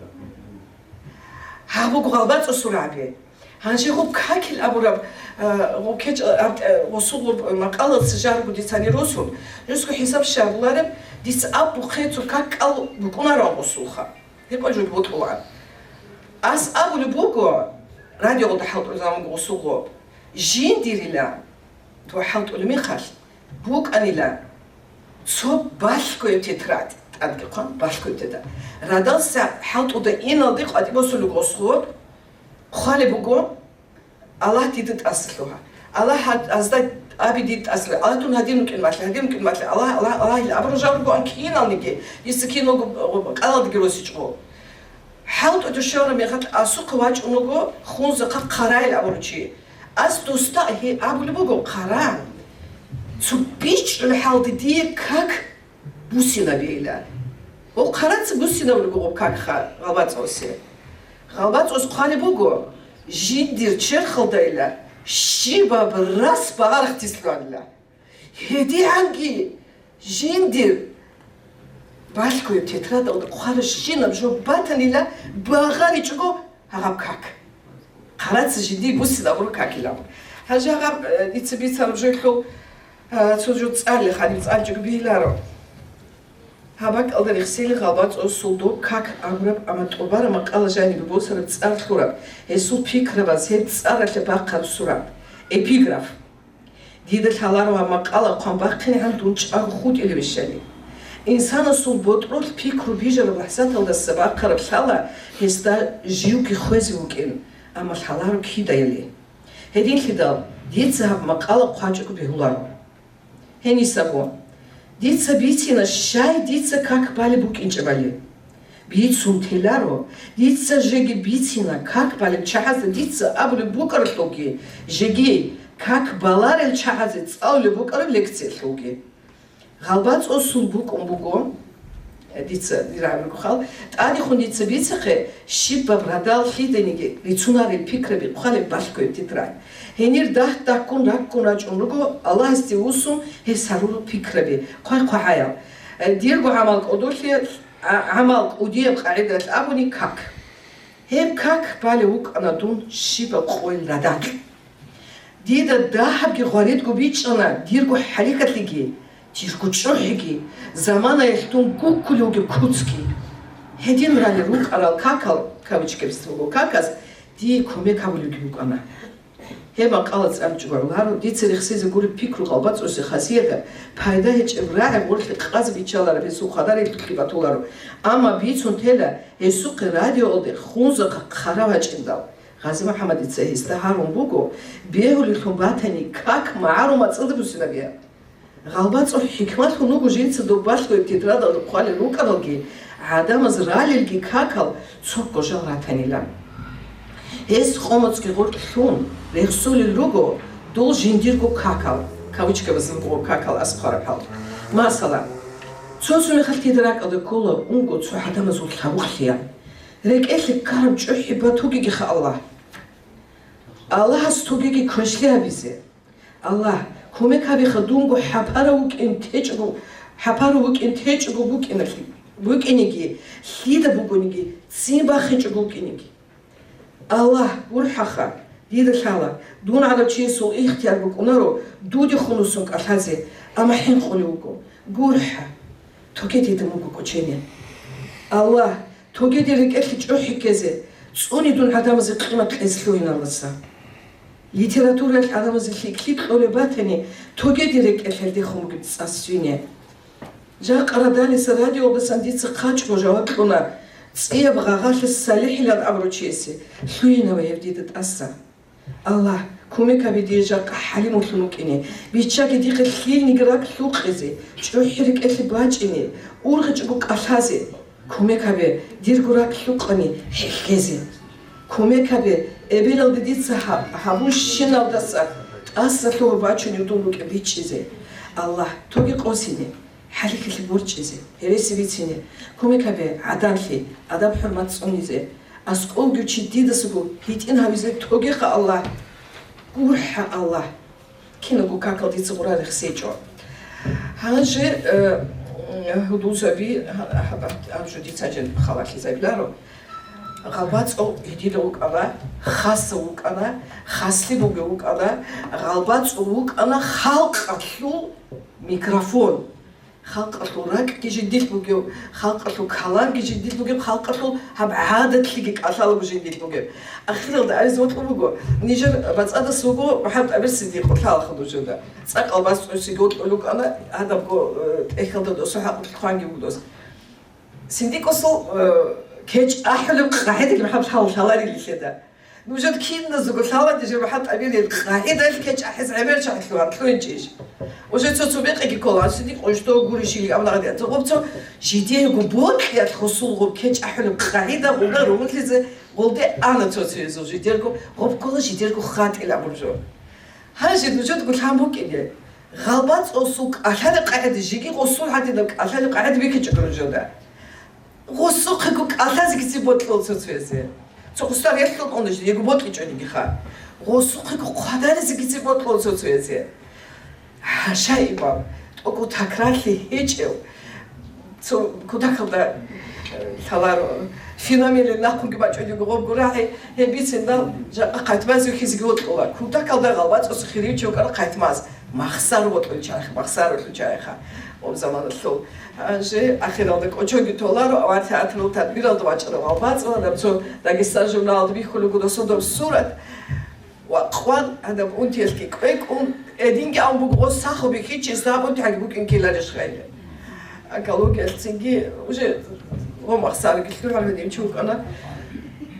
Гьаб буго ГъалбацӀосул рагӀаби. Гьанже гъуб какил абураб, а, гъуб кеч-, а, а, гъусул гъуб макъалаца жарго дицани росун, жусго хӀисаб щай гьабулареб, дица абухъе цо как кӀал букӀунароан гъусулха. Гьекъо жо бутӀулаан. Ас абулеб буго, радиогъуда хӀалтӀулзабун гъусул гъуб. Жиндирила, то хӀалтӀулеб мехалъ, букӀанила цо балъгояб тетрадь, тӀадги хъван, балъгояб тетрадь. Радалса хӀалтӀуда иналде къватӀибосулеб гъосгъор хъвалеб буго, Аллагь дида тӀаса лъугьа. Аллагь гьад-, азда аби дида тӀаса лъугьа. Аллагь дун гьадин вукӀин валъа, гьадин вукӀин валъа. Аллагь, Аллагь, Аллагьил абуру жал ругоан киналниги, дица киналго къалалдаги росичӀо. ХӀалтӀуда щвараб мехалъ асухъе вачӀун вуго хунзахъа Хъарайил абурав чи. Ас досда гьей абулеб буго, Хъара, цо бичӀчӀулеб хӀалда дие как бусинабейилан. Гъо, Хъараца бусинабулеб буго как ха-, ГъалбацӀосе. ГъалбацӀос хъвалеб буго, жиндир черхалдайила щибаб рас багъарахъ тислъуанила. ГьедигӀанги жиндир балъгояб тетрадалда хъваращинаб жо батанила багъаричӀого гьагъаб как. Хъараца жиндие бусин абураб какилан. Гьанже гьагъаб, э, дица бицараб жоялъул, э, цо жо цӀалила, гьаниб цӀаличӀого бигьиларо. Гьаб бакӀалда рехсели ГъалбацӀосул доб как абураб, амма тӀубараб макъала жанибе босараб цӀар лъураб, гьесул пикрабаз гьеб цӀаралъе бахъараб сурат, эпиграф. Дида лъаларо гьаб макъала хъван бахъинегӀан дун чӀаго хутӀилевищали. Инсанасул ботӀролъ пикру бижараб лахӀзаталдаса бахъараб лъала гьесда живги хвезе вукӀин, амма лъаларо кидайали. Гьединлъидал дица гьаб макъала хъвачӀого бегьуларо. Гьенисаго, дица бицина, щай дица как балеб букӀинчӀебали. Бицун теларо, дица жеги бицина, как балеб чагӀазда дица абулеб букӀаралъулги, жеги как баларел чагӀазе цӀалулеб букӀараб лекциялъулги. ГъалбацӀосул букӀун буго, дица дирагӀаб руго хал, тӀадехун дица бицахъе, щибаб радал лъиданиги рицунарел пикраби хъвалеб балъгояб тетрадь. Гьенир дагь-дагьккун раккун рачӀун руго Аллагьасде вуссун гьес гьарурал пикраби, хъвай-хъвагӀаял. Дирго гӀамал кӀодолъи, а, гӀамал кӀудияб къагӀидалъ абуни как. Гьеб как балев вукӀана дун щибаб къойил радакь. Дида дагьабги гъваридго бичӀчӀана дирго хӀалихьалъиги, Дирго чӀухӀиги, заманаялъ дун гуккулев вугеб куцги. Гьедин ралел рукӀарал какал, кавычкабиз буго, каказ дие кумек гьабулевги букӀана. Гьеб макъала цӀаличӀого гӀоларо, дица рехсезе гуреб пикру гъалбацӀусе хасиятаб, пайда гьечӀеб рагӀи гъорлъе къазе биччалараб гьесул хвадар гьелъулъги батуларо. Амма бицун тела гьесухъе радиоялде хунзахъа хъарав гьачӀиндал. Гъази МухӀаммадица гьесда гьарун буго, бегьулевлъун батани, как магӀарул мацӀалда буссинабиан. ГъалбацӀул хӀикмалъун вуго жинца доб балъгояб тетрадалда хъвалел рукӀаралги, гӀадамаз ралелги какал цого жал ратанилан. Гьес къо-моцӀги гъоркь лъун, рехсолел руго дол жиндирго какал, кавычкабазул руго какал аскӀараб хӀал. Масала, цо-цо мехалъ дида ракӀалда ккола унго цо гӀадамазул лъабухълъи. РекӀелъе ккараб чӀухӀи батугеги ха, Аллагь. Аллагьас тогеги квешлъи гьабизе. Аллагь, кумек гьабеха, дунго хӀапарав вукӀин течӀого, хӀапарав вукӀин течӀого букӀиналъи-, букӀинеги, лъида бугониги, ццин бахинчӀого вукӀинеги. Аллагь, гурхӀаха, дида лъала, дун гӀадав чиясул ихтияр букӀунаро дудехун вуссун кӀалъазе, амма хӀинкъулев вуго. ГурхӀа, тоге дида муго кӀочене. Аллагь, тогеде рекӀелъе чӀухӀи ккезе, цӀуни дун гӀадамазе къимат кьезе лъугьин Аллагьас. Литератураялъ гӀадамазе лъикӀлъи кьолеб батани, тогеде рекӀелъ гьелдехун бугеб цӀа свине. Жакъа радалиса радиоялдасан дица хъачӀго жаваб кьуна цӀияб гъагъалъе СалихӀилан абурав чиясе, лъугьинаве гьев дида тӀаса. Аллагь, кумек гьабе дие жакъа хӀалимуллъун вукӀине, биччаги дихъе лъилниги ракӀ лъукъизе, чӀухӀи рекӀелъе бачӀине, ургъичӀого кӀалъазе. Кумек гьабе, дирго ракӀ лъукъани хӀехьезе. Кумек гьабе, эбелалде дица гьа-, гьабунщиналдаса тӀаса лъугьа бачунев дун рукӀин бичӀчӀизе. Аллагь, тоги къосине, хӀалихьилъи борчӀизе, гьереси бицине. Кумек гьабе, гӀаданлъи, адаб-хӀурмат цӀунизе. АскӀов вугев чи дидасаго гьитӀин гьавизе тогеха, Аллагь. ГурхӀа, Аллагь. Киналго какал дица гъура рехсечӀо. Гьанже, э, гьудулзаби, гьа-, гьаб-, гьаб жо дица жен халалъизабиларо. ГъалбацӀул гьедила вукӀана, хасав вукӀана, хаслъи бугев вукӀана, гъалбацӀул вукӀана халкъалъул микрофон. Халкъалъул ракӀги жиндилъ бугев, халкъалъул каламги жиндилъ бугев, халкъалъул гьаб гӀадатлъиги кӀалъалаго жиндилъ бугев. Ахиралда абизе бокьун буго, нижер бацӀцӀадас вуго МухӀаммад Амир Сиддикъов, лъалаха нужеда. ЦӀакъ гъалбацӀ цӀунизе вокьун вукӀана, гьадабго, э, тӀехьалда досул хӀакъалъулъ хъванги вуго дос. Сиддикъосул, э, кечӀ ахӀулеб къагӀидаги МухӀаммад лъала-, лъаларилищеда. Нужер киназего лъала, дижер МухӀаммад Амирил къагӀидалъ кечӀ ахӀизе гӀемер чагӀи лъугьан, лъугьинчӀищ? Уже цо-цо бекъиги ккола, гьанже дикъ унчтого гурищ или абулагъадиан. Цо гъоб цо жидеего бокьиялъ гъосул гъоб кечӀ ахӀулеб къагӀида гъолда ругьунлъизе гъолде ана цо-цоязул жидерго, гъоб ккола жидерго хатӀил абуржо. Гьанже нужедаго лъан букӀине, гъалбацӀцӀосул кӀалъалеб къагӀида жеги гъосул гьадинаб кӀалъалеб къагӀида бихьичӀого нужеда. Гъосухъего кӀалъазегицин бокьула цо-цоязе. Цо хъусда релълъун унищ, яги бокьичӀонигиха. Гъосухъего хъвадаризегицин бокьула цо-цоязе. ХӀаша, имам, тӀокӀо такрарлъи гьечӀев, цо кутакалда, э, лъаларо, феноменлъи нахъуги бачӀунего гъобго рагӀи, гьеб бициндал жакъа хъайтмазе вихьизеги вокьула. Кутакалда гъалбацӀцӀоса хирив чи вукӀана хъайтмаз. Махсар вокьулчайха, махсар вокьулчайха. Об заманалъул. Гьанже ахиралда кӀочонги толаро, авар театралъул тадбиралда вачӀарав гъалбацӀцӀал, гьадаб цо Дагестан журналалда бихьулеб буго досодоб сурат. Ва къван гьадаб унтиялъги кӀвекӀун, гьединги абун буго, гъос сахаб бихьичи, саб унтиги букӀин ккеларищ гъайилан. Экологиялъцинги уже гъо махсарги лъугӀараб гьедин чи вукӀана.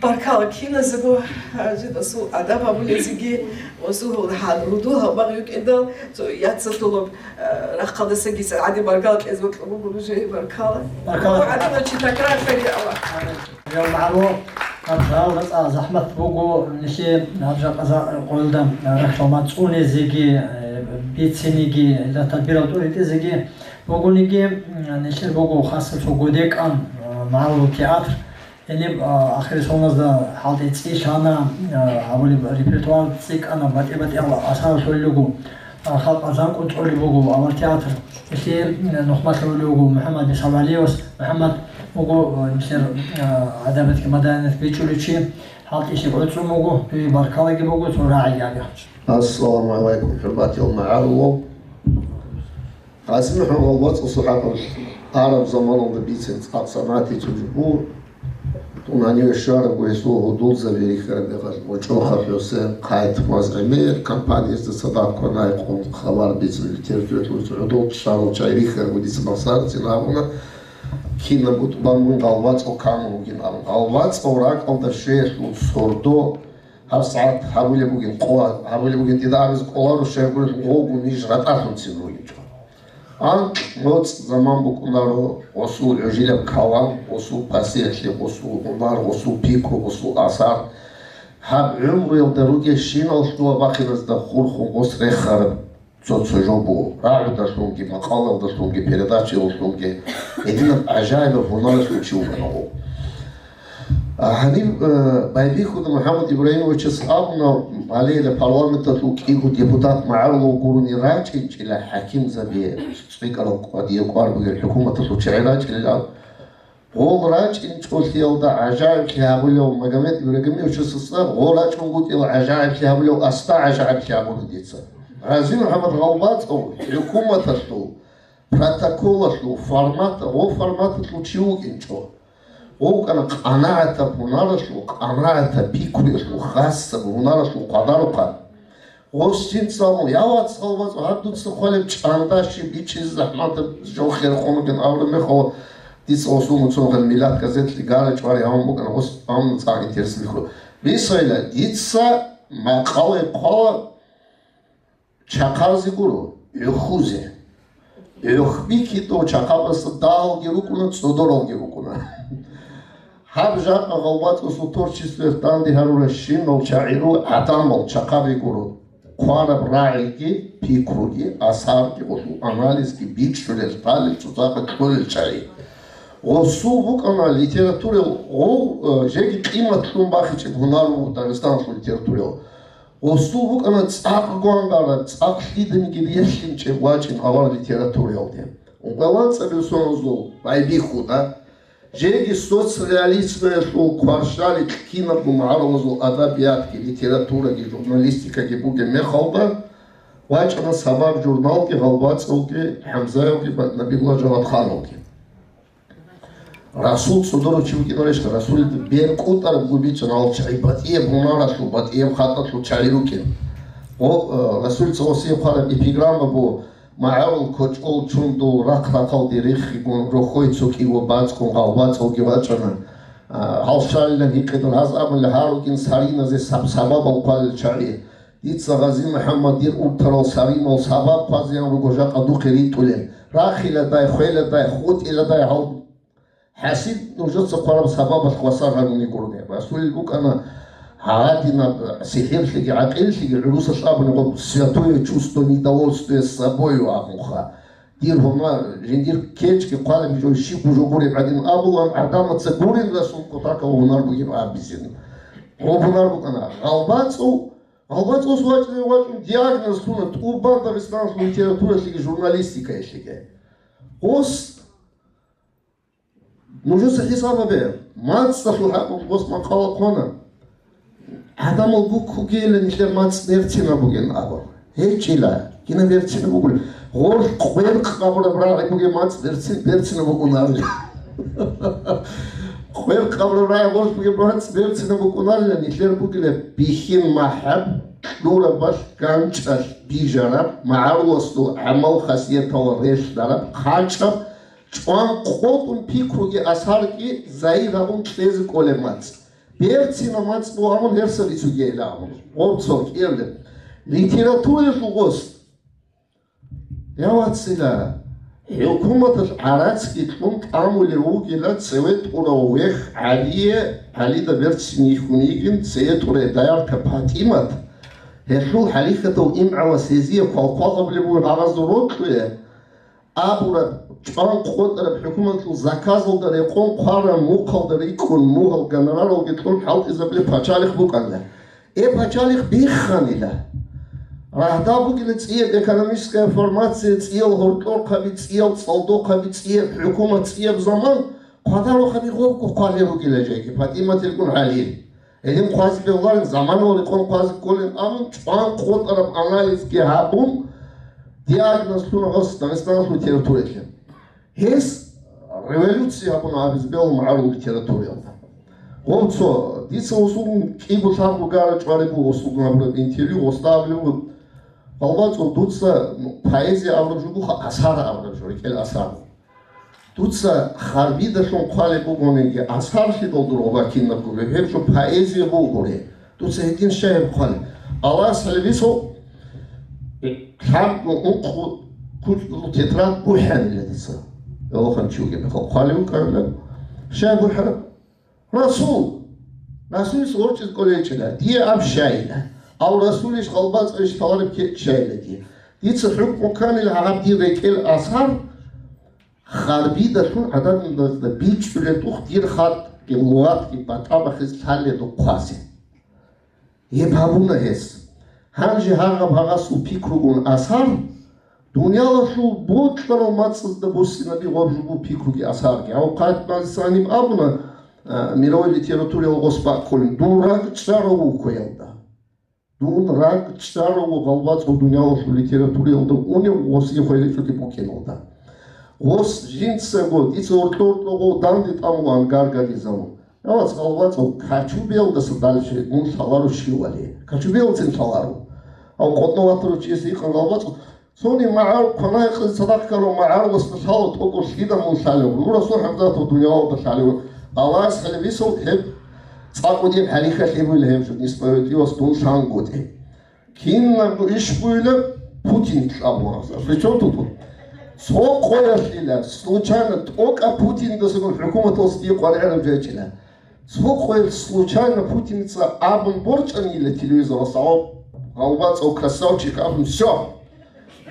Баркала киназего, гьанже досул адаб гьабулезеги, досул гьал-, гьудул гьабмагъ йукӀиндал, цо яцалъулаб, э, рахъалдасаги гьадин баркала кьезе бокьун буго нужее, баркала. Баркала. Гьадинав чи такрарлъаги, Аллагь. Я магӀарул, гьаб жал бацӀцӀа захӀмат буго, нилъее гьаб жакъа за-, къоялда рахьал мацӀунезеги, э, бициниги, гьелда тадбирал тӀуритӀизеги бугониги, м, нилъер буго хасаб цо годекӀан, э, магӀарул театр. Гьениб, а, ахирисолназда хӀалтӀи цӀи лъана, а, гьабулеб репертуар цӀикӀкӀана, батӀи-батӀиял асар лъолел руго, а, халкъ азанкъун цӀолеб буго авар театр. Гьелъие, м, нухмалъулев вуго МухӀаммад ИсхӀакъ ГӀалиевас. МухӀаммад вуго, а, нилъер, а, адабиятги маданиятги бичӀчӀулев чи, хӀалтӀилъи гӀуцӀун вуго, дуе баркалаги буго, цо рагӀиги гьабе. Ассаламу гӀалайкум, хӀурматиял магӀарулал. Гьасин хӀун гъалбацӀасул хӀакъалъ араб заманалда бицин цӀакъ санагӀат гьечӀеб жо буго. Тун гьаниве щварабго гьесул гьудулзаби рихьараб мехалъ, ГъочӀохъа ХӀусен, Хъайтмаз ГӀемер компаниязда цадахъ кванай къун хабар бицин литературалъул гӀодов чӀарал чагӀи рихьарабго дица махсарцин абуна, кинабго тӀубан мун гъалбацӀал камун вугин абун. ГъалбацӀал ракӀалда щвеялъул сордо гьабсагӀат гьабулеб бугин, къо-, гьабулеб бугин, дида абиз кӀоларо щайгурелъул гъогун ниж ратӀалъунцин ругичӀо. Анкь-моцӀ заман букӀунаро, гъосул гӀужилаб калам, гъосул пасихӀлъи, гъосул гьунар, гъосул пикру, гъосул асар. Гьаб гӀумруялда ругелщинал лъугьа-бахъиназда хурхун гъос рехараб цо-цо жо буго, рагӀудалъунги, макъалалдалъунги, передачаялдалъунги. Гьединаб гӀажаибаб гьунаралъул чи вукӀана гъов. А гьаниб, э, Байбихьуда МухӀаммад Ибрагьимовичас абуна, гьале парламенталъул кӀиго депутат магӀарулав гурони рачӀинчӀила хӀакимзаби, цӀикӀкӀарал кӀвар бугел хӀукуматалъул чагӀи рачӀинчӀила, гъол рачӀинчӀолъиялда гӀажаиблъи гьабулев Магомед Ибрагьимовичасда гъол рачӀунгутӀила гӀажаиблъи гьабулев асда гӀажаиблъи гьабуна дица. Гъази МухӀаммад гъалбацӀав хӀукуматалъул протоколалъул формат, гъо форматалъул чи вукӀинчӀо. Гъо вукӀана къанагӀатаб гьунаралъул, къанагӀатаб пикруялъул, хасаб гьунаралъул къадарухъан. Гъос жинца абун: «Я вац, гъалбацӀ, гьаб дуца хъвалеб чӀанда щиб бичӀчӀизе захӀматаб жо херхун ругин», абураб мехалъ, дица гъосул муцӀрухъе «Миллат» газеталъе гара чӀвари гьавун букӀана, гъос гьавун цӀакъ интерес бихьун. Бисайила, дица макъалаяб хъвала чахъазе гуро, гӀухьузе. ГӀухьби кидав чахъабазда дагьалги рукӀуна, цӀодоралги рукӀуна. Гьаб жакъа гъалбацӀасул творчествоялъ данде гьарурал щинал чагӀи руго гӀадамал чахъаби гуро. Хъвараб рагӀиги, пикруги, асарги, гъолъул анализги, бичӀчӀулел, лъалел, цоцазда кьолел чагӀи. Гъосул букӀана литературал гъов, э, жеги къимат лъун бахичӀеб гьунар буго Дагъистаналъул литературал. Гъосул букӀана цӀакъ гвангъараб, цӀакъ лъиданиги релълъинчӀеб вачӀин авар литератураялде. Ункъоялда цӀабил соназул Байбихьуда, жеги соцреализмалъул кваршали кинабго магӀарулазул адабиятги, литератураги, журналистикаги бугеб мехалда, вачӀана «Сабаб» журналги, гъалбацӀалги, ХӀамзаялги, Набигулла Жавадханалги. Расул цӀодорав чи вукӀинарищха? Расулида бер кӀутӀараб губи чӀаналъ чагӀи, батӀияб гьунаралъул, батӀияб хатӀалъул чагӀи рукӀин. Гъо-, э, Расулица гъосие хъвараб эпиграмма буго: «МагӀарул кочӀол чундул рахъ-рахъалде риххигун, рохьой цо кӀиго бацӀцӀун гъалбацӀалги вачӀана». А, гьал щалилан гьикъидал гьаз абуна: «Гьал рукӀин сариназе саб-, сабабал хъвалел чагӀи. Дица, Гъази МухӀаммад, дир уртарал саринал сабаб хъвазеян руго жакъа духъе ритӀулел. Рахиладай, хвеладай, хутӀиладай гьал». ХӀасил нужеца хъвараб сабабалъ хвасар гьаруни гурони. Расулил букӀана гьадинаб сихӀирлъиги гӀакъиллъиги, гӀурусалъ абуни гъоб «святое чувство недовольствия собою» абунха. Дир гьуна жиндир кечӀги хъвалеб жо щиб жо гуреб гӀадин абулан, гӀадамаца гурин Расул кутакал гьунар бугеб абизин. Гъоб гьунар букӀана. ГъалбацӀул, гъалбацӀулъ вачӀине вачӀун диагноз лъуна тӀубан Дагъистаналъул литературалъиги журналистикаялъиги. Гъос Нужеца хӀисаб гьабе, мацӀалъул хӀакъалъулъ гъос макъала хъвана. ГӀадамал буккугейилан нилъер мацӀ берцинаб бугин абун. ГьечӀила, кинаб берцинаб бугулеб? Гъорлъ къверкъ гъабураб рагӀи бугеб мацӀ берцин-, берцинаб букӀунарила. Къверкъ гъабураб рагӀи гъорлъ бугеб мацӀ берцинаб букӀунарила, нилъер бугила бихьин-махӀаб, кьурабалъ, ганчӀалъ бижараб, магӀаруласул гӀамал-хасияталда релълъараб, хъачӀаб, чӀван къотӀун пикруги асарги загьир гьабун кьезе кӀолеб мацӀ. Берцинаб мацӀ бугин гьерсал ицугейилан абун. Гъоб цо кӀиябилеб. Литератураялъул гъос. Я вацила, хӀукуматалъ гӀарацги кьун тӀамулев вугила цеве тӀурав вехь ГӀалие, ГӀалида берцин йихьун йигин, цее тӀурай доярка ПатӀимат, гьелъул хӀалихьадав имгӀавас гьезие хъвал-хъвал гьабулеб бугин гьагъазул рокьуе, абураб, чӀван къотӀараб хӀукуматалъул заказалда рекъон хъвараб мухъалда рикӀкӀун, мугьал гонораралги кьун хӀалтӀизабулеб пачалихъ букӀана. Э, пачалихъ бихханила. Рагьда бугила цӀияб экономическая формация, цӀиял гьоркьохъаби, цӀиял цӀалдохъаби, цӀияб хӀукумат, цӀияб заман, хъвадарухъаби гъобго хъвалел ругила жеги, ПатӀиматилгун ГӀалил. Гьедин хъвазе бегьуларин, заманал рекъон хъвазе кколин абун, чӀван къотӀараб анализги гьабун, Диагноз лъуна гъос Дагъистаналъул литератураялъе. Гьес революция гьабуна абиз бегьула магӀарул литератураялда. Гъов цо, дица гъосулгун кӀиго лъабго гара чӀвариб буго гъосулгун гьабураб интервью, гъосда абулеб буго, Балбацов, дуца, ну, поэзия абураб жо буха, асар абураб жо, рекӀел асар. Дуца харбидалъун хъвалеб бугониги, асарлъидал дур гъоба кинабго, гьеб жо поэзия бугури. Дуца гьедин щай гьеб хъвалеб? Аллагьас гьалебисал лъабго ункъо куцӀрул тетрад бухӀанила дица. Элохъан чи вугеб мехалъ хъвалев вукӀанила. Щай бухӀараб? Расул! Расулис ворчӀиз кӀолейчӀила, дие аб щайила. Ав Расулищ, Гъалбацовищ лъалареб кечӀ щайила дие. Дица хӀукму кканила гьаб дир рекӀел асар, харбидалъун гӀадамазда бичӀчӀулеб дух дир хатӀги лугъатги батӀа бахизе лъалеб дух хъвазе. Гьеб гьабуна гьес. Гьанже гьагъаб гьагъасул пикругун асар, дуниялалъул бокьарал мацӀазда буссинаби гъоб жугьу пикруги асарги. Гьав Къаид Мазисаниб абуна, а, мировой литературиял гъос баккулин, дун ракӀчӀарав вуквеялда. Дун ракӀчӀарав вуго, Гъалбацов, дуниялалъул литератураялда унев гъосие хвеличӀоги букӀиналда. Гъос жинцаго, дица гьоркьор-гьоркього данде тӀамулаан гаргадизавун. Я вац, Гъалбацов, Качубиялдаса дальше мун лъаларо щивали. Качубиялцин лъаларо. Гьав къотӀнов ватарав чиясе гьикъан, Гъалбацов, цони магӀар кванай къиз цадахъ ккарав магӀаруласда лъала тӀокӀулъ лъида мун лъалев. Нур Расул ХӀамзатов дуниялалда лъалев. Аллагьас гьалебисал гьеб цӀакъудеб гьалихьалъе буйла гьеб жо, несправедливость дун лъангутӀи. Кинабго иш буйла Путин кьабугьаза. Причём тут? Цо къоялъила, случайно, тӀокӀаб Путиндасагун хӀукуматалъ дие къваригӀараб жайчила. Цо къоялъ случайно Путинца абун борчӀанила телевизоралъ, гьав, Гъалбацов красавчик абун, всё.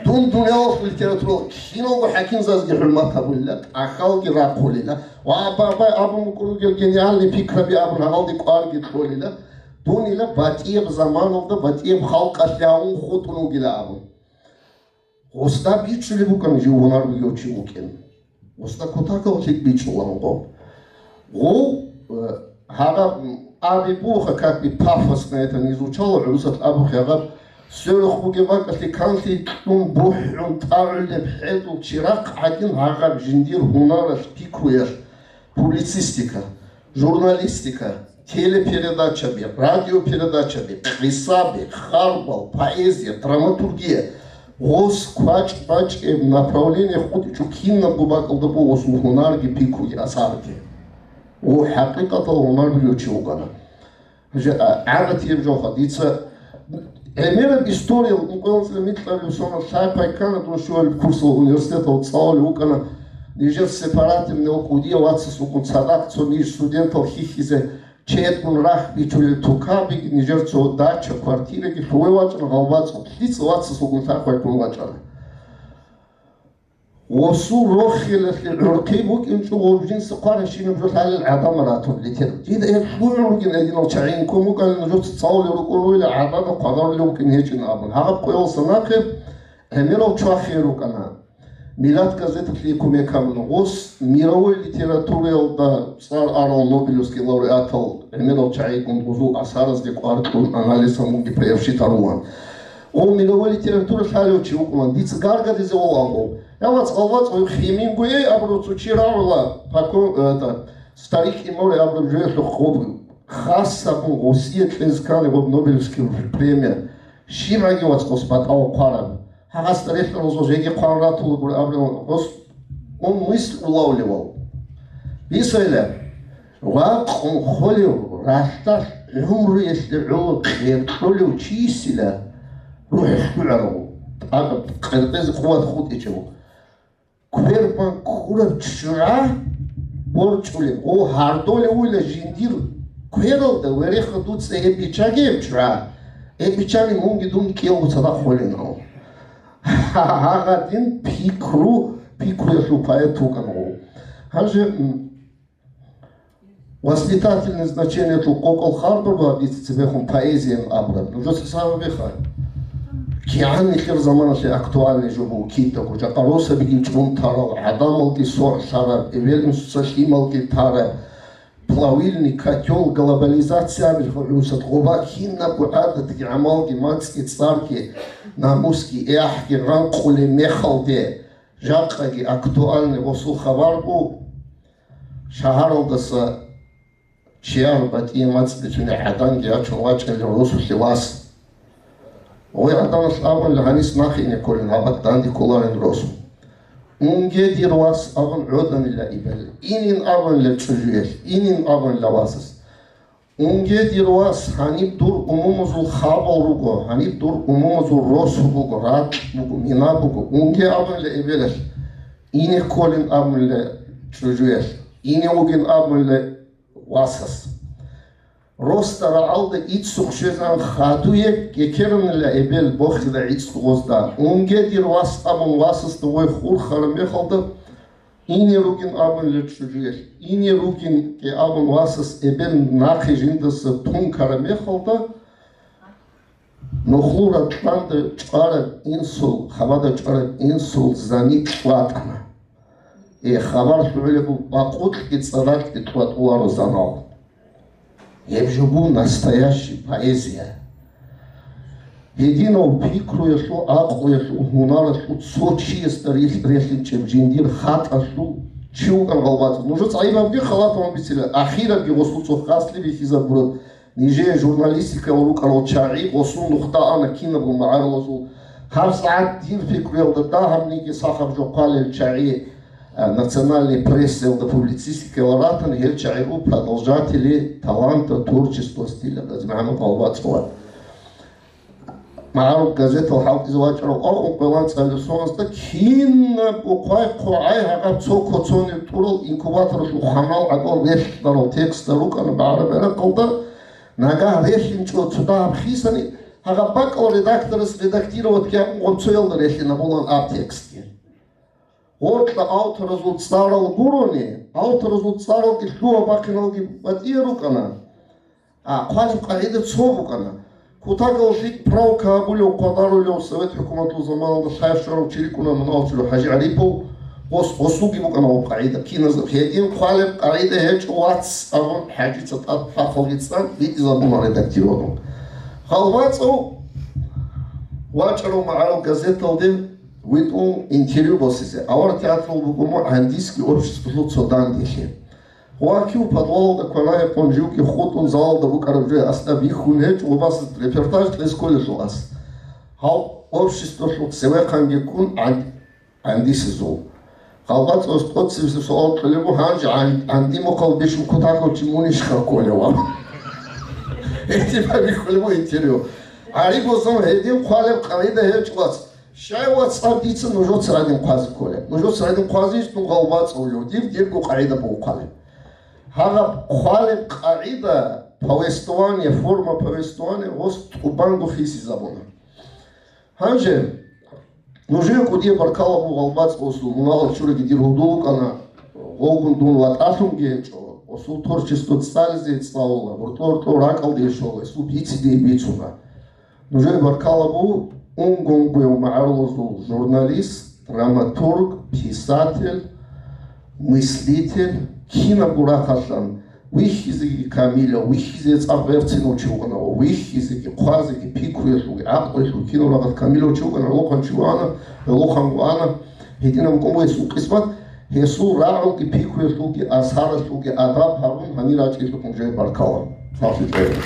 Дун дуниялалъул литературалъ киналго хӀакимзазги хӀурмат гьабулила, тӀахьалги рахъулила. Ва абабай абун букӀун ругел гениальный пикраби абун гьалде кӀварги кьолила. Дунила батӀияб заманалда батӀияб халкъалъе гьавун хутӀун вугила абун. Гъосда бичӀчӀулеб букӀана жив гьунар бугев чи вукӀин. Гъосда кутакаллъи бичӀчӀуларо гъо. Гъов, э, гьагъаб, м, аби буха, как бы пафосно это не звучало, гӀурусат абухъе гьагъаб, сверухъ бугеб бакӀалъе канлъи кьун бухӀун тӀагӀулеб хӀетӀул чирахъ гӀадин гьагъаб жиндир гьунаралъ, пикруялъ, публицистика, журналистика, телепередачаби, радиопередачаби, къисаби, харбал, поэзия, драматургия, гъос квачӀ бачӀеб направление хутӀичӀо кинабго бакӀалда буго гъосул гьунарги пикруги асарги. О, хӀакъикъатал гьунар бугев чи вукӀана. Же, а, гӀадатияб жоха, дица гӀемераб история, ункъоялда микьабил соналъ лъай пайкана дун щуалеб курсал университетал цӀалулев вукӀана, нижер сепаративный кӀудияв вацас вукӀун цадахъ цо ниж студентал хьихьизе чедгун рахь бичулел тукабиги, нижер цо дача, квартираги лъугьа вачӀана, Гъалбацов лъица вацас вукӀун лъай пайкун вачӀана. Гъосул рохелалъе гӀурхъи букӀинчӀо гъоб жинца хъваращинаб жо лъалел гӀадамал ратун литер. Дида гьеб лъугӀун ругин гьединал чагӀи инкун букӀана, нужеца цӀалулел рукӀун руйла гӀадада хъвадарулев вукӀин гьечӀин абун. Гьаб къоялъа нахъе гӀемерал чвахие рукӀана. Миллат газеталъе кумек гьабуна. Гъос мировой литератураялда цӀар арал Нобелевский лауреатал гӀемерал чагӀигун гъозул асаразде кӀвар кьун анализ гьабунги преобщить гьарулан. О, мировой литература лъалев чи вукӀулан, дица гаргадизе валаго. Я вац, Гъалбацов, Хемингуэй абурав цо чи рагӀула, пако, это, «Старик и море» абураб жоялъухъ гъоб хасабун гъосие кьезе ккани гъоб Нобелевский премия. ЩибгӀаги вац гъос батӀал хъвараб. Гьагъасда релълъарал жеги хъван ратулагури абураб гъос ун мысль улавливал. Бисайла, вакъун холев ралъдалъ гӀумруялъе гӀоло кьеркьолев чиясила рухӀ хьугӀарав, тӀакӀаб къеркьезе къуват хутӀичӀев. Квербан ккураб ччугӀа борчӀулеб, гъо гьардолев вуйла жиндир квералда, вереха дуца гьеб биччаге гьеб ччугӀа, гьеб биччани мунги дун кӀиявго цадахъ холинав. Гьагъадин пикру, пикруялъул поэт вукӀан гъов. Гьанже, м, воспитательный значениялъул къокъал харбар ва дица цебехун поэзиян абураб. Нужеца сагъабиха. КигӀан нилъер заманалъе актуальный жо буго кидаго, жакъа росабиги чӀун тарал, гӀадамалги сорхӀлъараб, эвел-инсуца лъималги тараб, плавильный котёл, глобализация абилха гӀурусат, гъоба кинабго гӀадатги, гӀамалги, мацӀги, цӀарги, намусги, яхӀги гъанкъулеб мехалде, жакъаги актуальный гъосул хабар буго, шагьаралдаса чияр батӀие мацӀ бицунел гӀаданги ячун вачӀунел росулъе вас. Гъой гӀаданалъ абунила, гьанис нахъе ине кколин, гьаб данде кколарин росу. Унге, дир вас, абун гӀоданила эбел. Инин абунила чӀужуялъ, инин абунила васас. Унге, дир вас, гьаниб дур умумузул хабал руго, гьаниб дур умумузул росу буго, ракь буго, мина буго. Унге абунила эбелалъ, ине кколин абунила чӀужуялъ, ине вугин абунила васас. Росда рагӀалда иццухъ щвезегӀан хадуе гекеранила эбел бохила гӀицӀго гъозда. Унге, дир вас, абун васасда вой хурхараб мехалда, ине ругин абунила чӀужуялъ, ине ругин абун васас эбел нахъе жиндаса тун ккараб мехалда, нухлу ракьанда чӀвараб инсул, хабада чӀвараб инсул зани кьватӀана. Э, хабар лъугӀулеб бакъулъги цӀадалъги кьватӀуларо занал. Гьеб жо буго настоящий поэзия. Гьединав пикруялъул, гӀакълуялъул, гьунаралъул цо чиясда рилъ-, релълъинчӀеб жиндир хатӀалъул чи вукӀан гъалбацӀ. Нужеца гӀайибабги халатаб бицила, ахирабги гъосул цо хаслъи бихьизабураб. Нижее журналистикалъул рукӀарал чагӀи гъосул нухда ана кинабго магӀарулазул. ГьабсагӀат дир пикруялда дагьабниги сахаб жо хъвалел чагӀи, а, национальный прессаялда публицистикаялда ратана, гьел чагӀи руго продолжатели таланта, творчества стиля Гази МухӀаммад ГъалбацӀова. МагӀарул газетал хӀалтӀизе вачӀарав авун къвелан цӀалесонасда кинабго хъвай-хъвагӀай гьагаб цо коцониб тӀурал инкубаторалъул ханал гӀадал релълъарал текстал рукӀана багӀараб гӀерекъалда, нагагь релълъинчӀо цо дагьаб хисани, гьагаб бакӀал редакторас редактировать гьабун гъоб цоялда релълъинабулаан аб текстги. Гъоркьа авторазул цӀарал гурони, авторазул цӀаралги лъугьа-бахъиналги батӀияб рукӀана. А, хъвалеб къагӀида цо букӀана. Кутакалда лъикӀ правка гьабулев, хъвадарулев, Совет хӀукуматалъул заманалда лъаялъ щварав чи рикӀкӀуна, мунагьал чурав ХӀажи ГӀарипов, гъос-, гъосулги букӀана гьаб къагӀида. Киназда гьедин хъвалеб къагӀида гьечӀо, вац, абун, ХӀажица тӀад пахалги цӀан, витӀизабуна редактировать. ГъалбацӀов вачӀарав магӀарул газеталде витӀун интервью босизе. Авар театралда буго мун гӀандиский обществалъул цо данделъи. Вакив подвалалда кванай къунживги хутӀун залалда букӀараб жо асда бихьун гьечӀо, ва бас репортаж кьезе кколелъул ас. Гьав обществалъул цевехъанги ккун гӀан-, гӀандисезул. ГъалбацӀовас тӀоцебесеб суал кьолеб буго, гьанже гӀан-, гӀанди мухъал бищун кутакав чи мунищха кколев? Гьедин бихьулеб буго интервью. ГӀариб босун гьедин хъвалеб къагӀида гьечӀо, вац. Щай, вацӀцӀад, дица нужеца гьадин хъвазе кколеб? Нужеца гьадин хъвазейищ дун гъалбацӀулев? Дир дирго къагӀида буго хъвалеб. Гьагаб хъвалеб къагӀида повествования, форма повествования гъос тӀубанго хисизабуна. Гьанже нужее кӀудияб баркала буго, гъалбацӀ, гъосул мунагьал чураги дир гьудул вукӀана, гъовгун дун ватӀалъунги гьечӀо, гъосул творчество цӀализе цӀалула, гьоркьо-гьоркьо ракӀалде щола, гъосул бициде бицуна. Нужее баркала буго унгонгояв магӀарулазул журналист, драматург, писатель, мыслитель, кинабго рахъалъан вихьизеги камилав, вихьизе цӀакъ берцинав чи вукӀана, вихьизеги, хъвазеги, пикруялъулги, гӀакълуялъулги кинабго рахъалъ камилав чи вукӀана, гӀолохъанчи вуана, гӀолохъанго ана. Гьединаб букӀун буго гьесул къисмат, гьесул рагӀулги, пикруялъулги, асаралъулги адаб гьарун гьанир рачӀинлъухъ нужее баркала. Сахлъи кьере.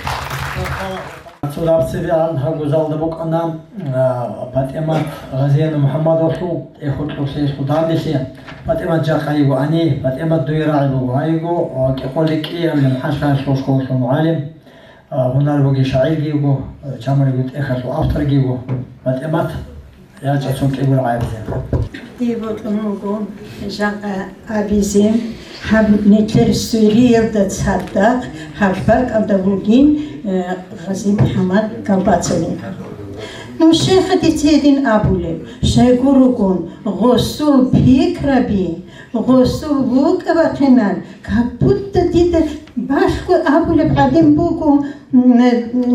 Цо рабцебегӀан гьагузалда букӀана, а, ПатӀимат Гъазияна МухӀаммадовлъул тӀехьулъулъе данделъи. ПатӀимат жакъа йиго ани, ПатӀимат дуе рагӀи буго, гьайго, а, КӀикъоли кӀиялъул хӀалхьалъул школалъул мугӀалим, а, гьунар бугей шагӀирги йиго, а, чамалиго тӀехьалъул авторги йиго. ПатӀимат, ячӀа цо кӀиго рагӀаяб. Дие бокьун буго жакъа абизе, гьаб нилъер Суриялда цадахъ гьаб бакӀалда вугин, э, Гъази МухӀаммад Галбацовин. Ну, шайха, дица гьедин абулеб, щайгурелъул гъосул пикраби, гъосул вукӀа-вахъинал, как будто дида балъго абулеб гӀадин буго, м,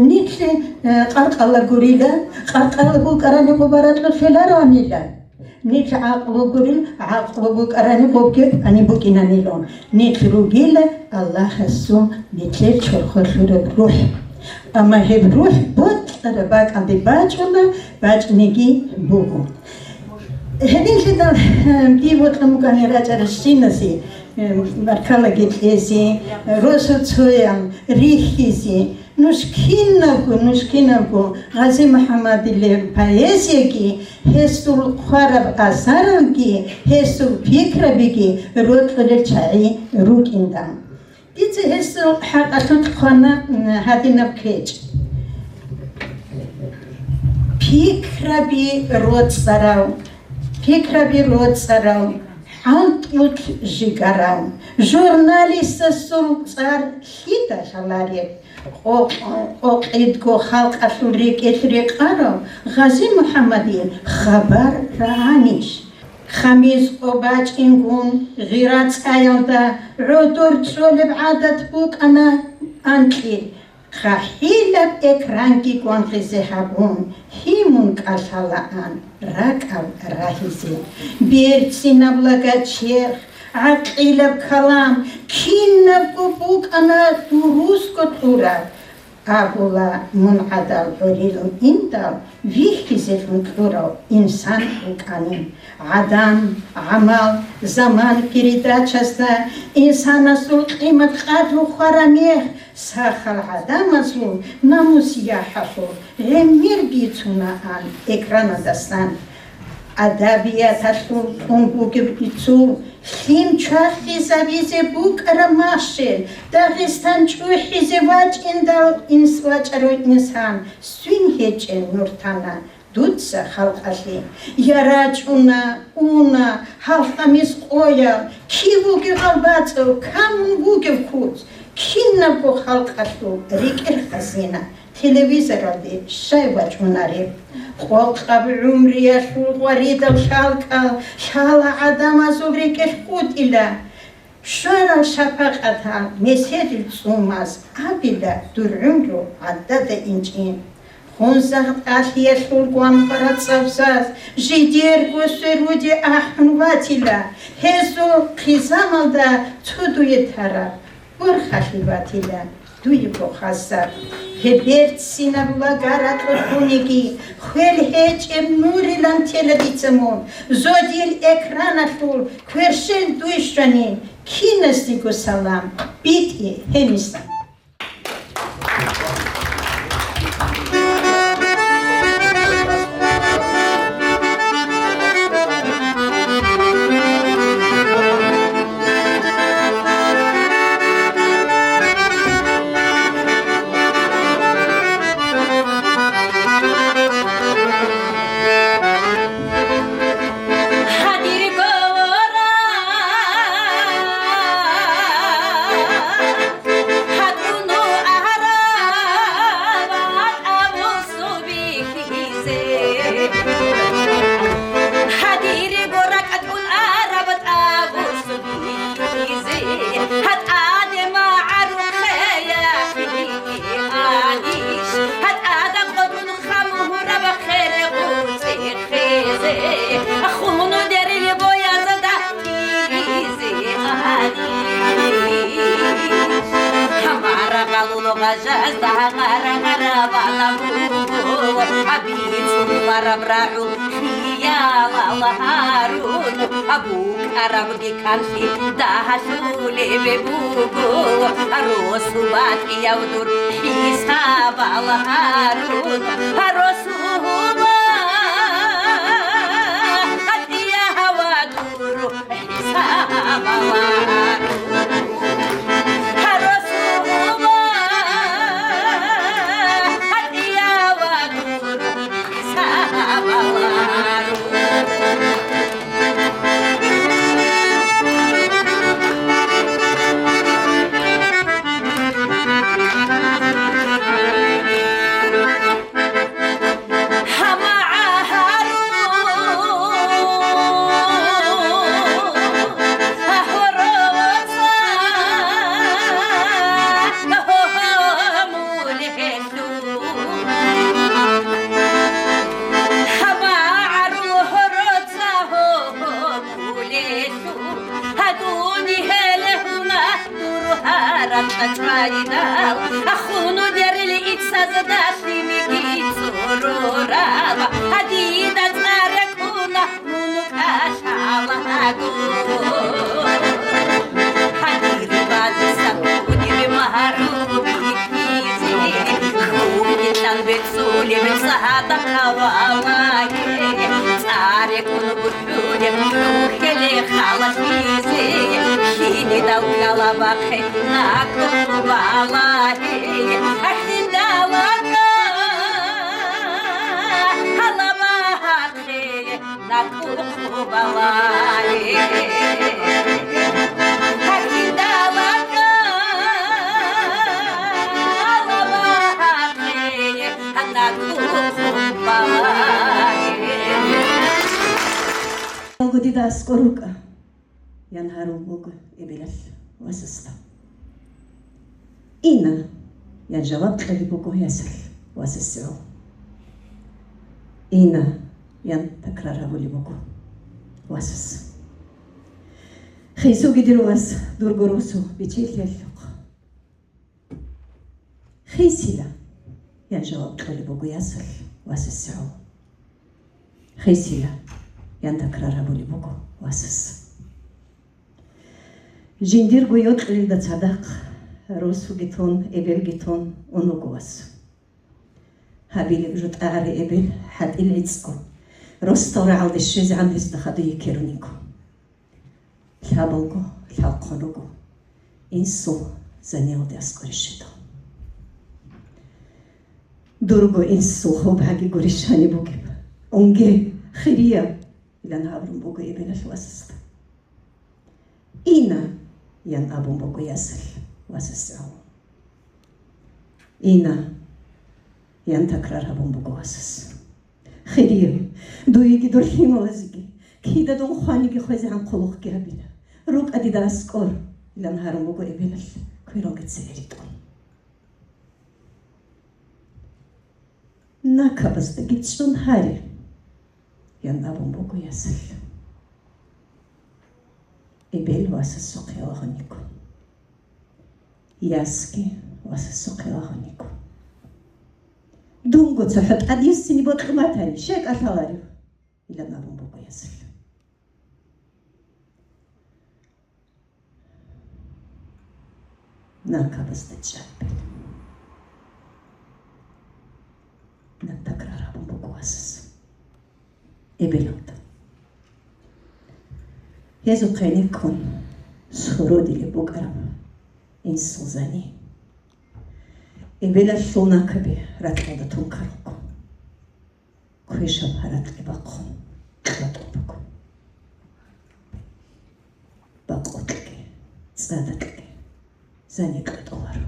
нилъ, э, къаркъала гурила, къаркъала букӀарани гъоба ракьалъ лъелароанила. Нилъ гӀакълу гурил, гӀакълу букӀарани гъобги гьаниб букӀинанилан. Нилъ ругила Аллагьасул нилъер чорхолъураб рухӀ. Амма гьеб рухӀ бокьараб бакӀалде бачӀуна, бачӀинеги буго. Гьединлъидал, э, дие бокьун букӀана рачӀаращинасде, э, баркалаги кьезе, росуцоян рихьизе. Нуж кинабго, нуж кинабго Гъази МухӀаммадилил поэзияги, гьесул хъвараб асаралги, гьесул пикрабиги рокьулел чагӀи рукӀинда. Дица гьесул хӀакъалъулъ хъвана, м, гьадинаб кечӀ. Пикраби роцӀарав, пикраби роцӀарав, хӀалтӀулъ жигарав, журналистасул цӀар лъида лъалареб, къо-, къокъидго халкъалъул рекӀелъ рекъарав Гъази МухӀаммадил хабар рагӀанищ? Хамис къо бачӀингун гъира цӀаялда гӀодор чӀолеб гӀадат букӀана анкьил. ХъахӀилаб экранги гвангъизе гьабун, гьимун кӀалъалаан ракӀал рагьизе. Берцинаб лага черх, гӀакъилаб калам, кинабго букӀана дурусго кьураб. Абула, мун гӀадал гӀурилун индал, вихьизелъун кьурав инсан вукӀанин. ГӀадан, гӀамал, заман передачазда инсанасул къимат-къадру хвараб мех, сахал гӀадамазул намус-яхӀалъул гӀемер бицунаан экранадасан. Адабияталъул тӀун бугеб бицул, лъим чвахизабизе букӀараб махщел, Дагъистан чӀухӀизе вачӀиндал инс-, вачӀарав инсан, свин гьечӀел нур тана дуца халкъалъе. Я рачӀуна, уна, гьалхамис къоял, кив вугев гьалбацӀав, камун вугев куц, кинабго халкъалъул рекӀел хазина. Телевизоралде щай вачӀунареб? Къокъаб гӀумруялъул гъваридал лъалкӀал лъала гӀадамазул рекӀелъ хутӀила. Щварал шапакъатал меседил цӀумаз абила дур гӀумру гӀадада инчӀин. Хунзагъ тӀалъиялъул гван барацӀабзаз жидерго сверуде ахӀун ватила, гьезул хъизамалда цо дуе тараб борхалъи ватила. Дуего хасаб, гьеб берцинаб лагара тӀутӀуниги, хвел гьечӀеб нурилан тела дица мун, зодил экраналъул кверщел дуй щвани, киназего салам битӀе гьениса. Гьадирго ракӀатӀун араб тӀагъур субизе, гьатӀаде магӀарухъе яхъиги гьаниш, гьатӀада къотӀун хамугьураб хере гъуцӀихъизе, хунудерил боязда тӀиризе гьаниш. Гьамарагъалул гъажазда гъара-гъара балагьуго, гьабицун бараб рагӀул хиялал гьарун, букӀараб биканлъи дагьалъулеб буго, росу батӀияв дур хӀисабал гьарун, росу батӀияв дур Гьадуни гьеле гьуна дур Гьарам тӀачӀвайидал, ахунудерил ицазда лъимиги цӀурурал, гьадида цӀаракӀуна мунукӀа лъалаго. Гьадири бадиса куниби магьаруби хьизе, кугилан бецӀулеб цадахъ авалаге, цӀаракӀун гурхӀулеб кухеле халалъизе, кинидал калабахъе накӀкӀу балагье, ахӀидалака гьалабахъе накӀкӀу балагье, ахӀидалака гьалабахъе накӀкӀу балагье. Дида аскӀор рукӀа, ян гьарун буго эбелалъ васасда. Ина, ян жаваб кьолеб буго ясалъ васасда. Ина, ян такрар гьабулеб буго васас. Хисуги дир вас дурго росу бичелъиялъухъ. Хисила, ян жаваб кьолеб буго ясалъ васасда. Хисила, ян такрар гьабулеб буго васас. Жиндирго йокьулелда цадахъ росуги тун, эбелги тун ун вуго вас. Гьабилеб жутӀа гӀари эбел хӀатӀил гӀицӀго, росдал рагӀалде щвезегӀан гьезда хадуй йикерун йиго. Лъабалго лъалхъун руго инсул заниялде аскӀоре щведал. Дурго инсул хобгӀаги гури щани бугеб. Унге, хирияв, илан гьабурун буго эбелалъ васасда. Ина, ян абун буго ясалъ васасда. Ина, ян такрар гьабун буго васас. Хирияв, дуеги дур лъималазеги, кида дун хваниги хвезегӀан хъулухъги гьабила. РукӀа дида аскӀор, илан гьарун буго эбелалъ квералги цере ритӀун. Накабаздаги чӀун гьаре, ян абун буго ясалъ. Эбел васасухъе лагьун йиго. Ясги васасухъе лагьун йиго. Дунго цохӀо тӀадвиссине бокьун батани, щай кӀалъаларев? Илан абун буго ясалъ. Накабазда чӀарбел. Наб такрар гьабун буго васас. Эбелалда. Гьезухъе гӀенеккун сурудилеб букӀараб инсул зани. Эбелалъул накаби ракьалда тункарухъ. Квешаб гьаракье бахъун кьватӀун буго. Бакъулъги, цӀадакьги зани кьватӀуларо.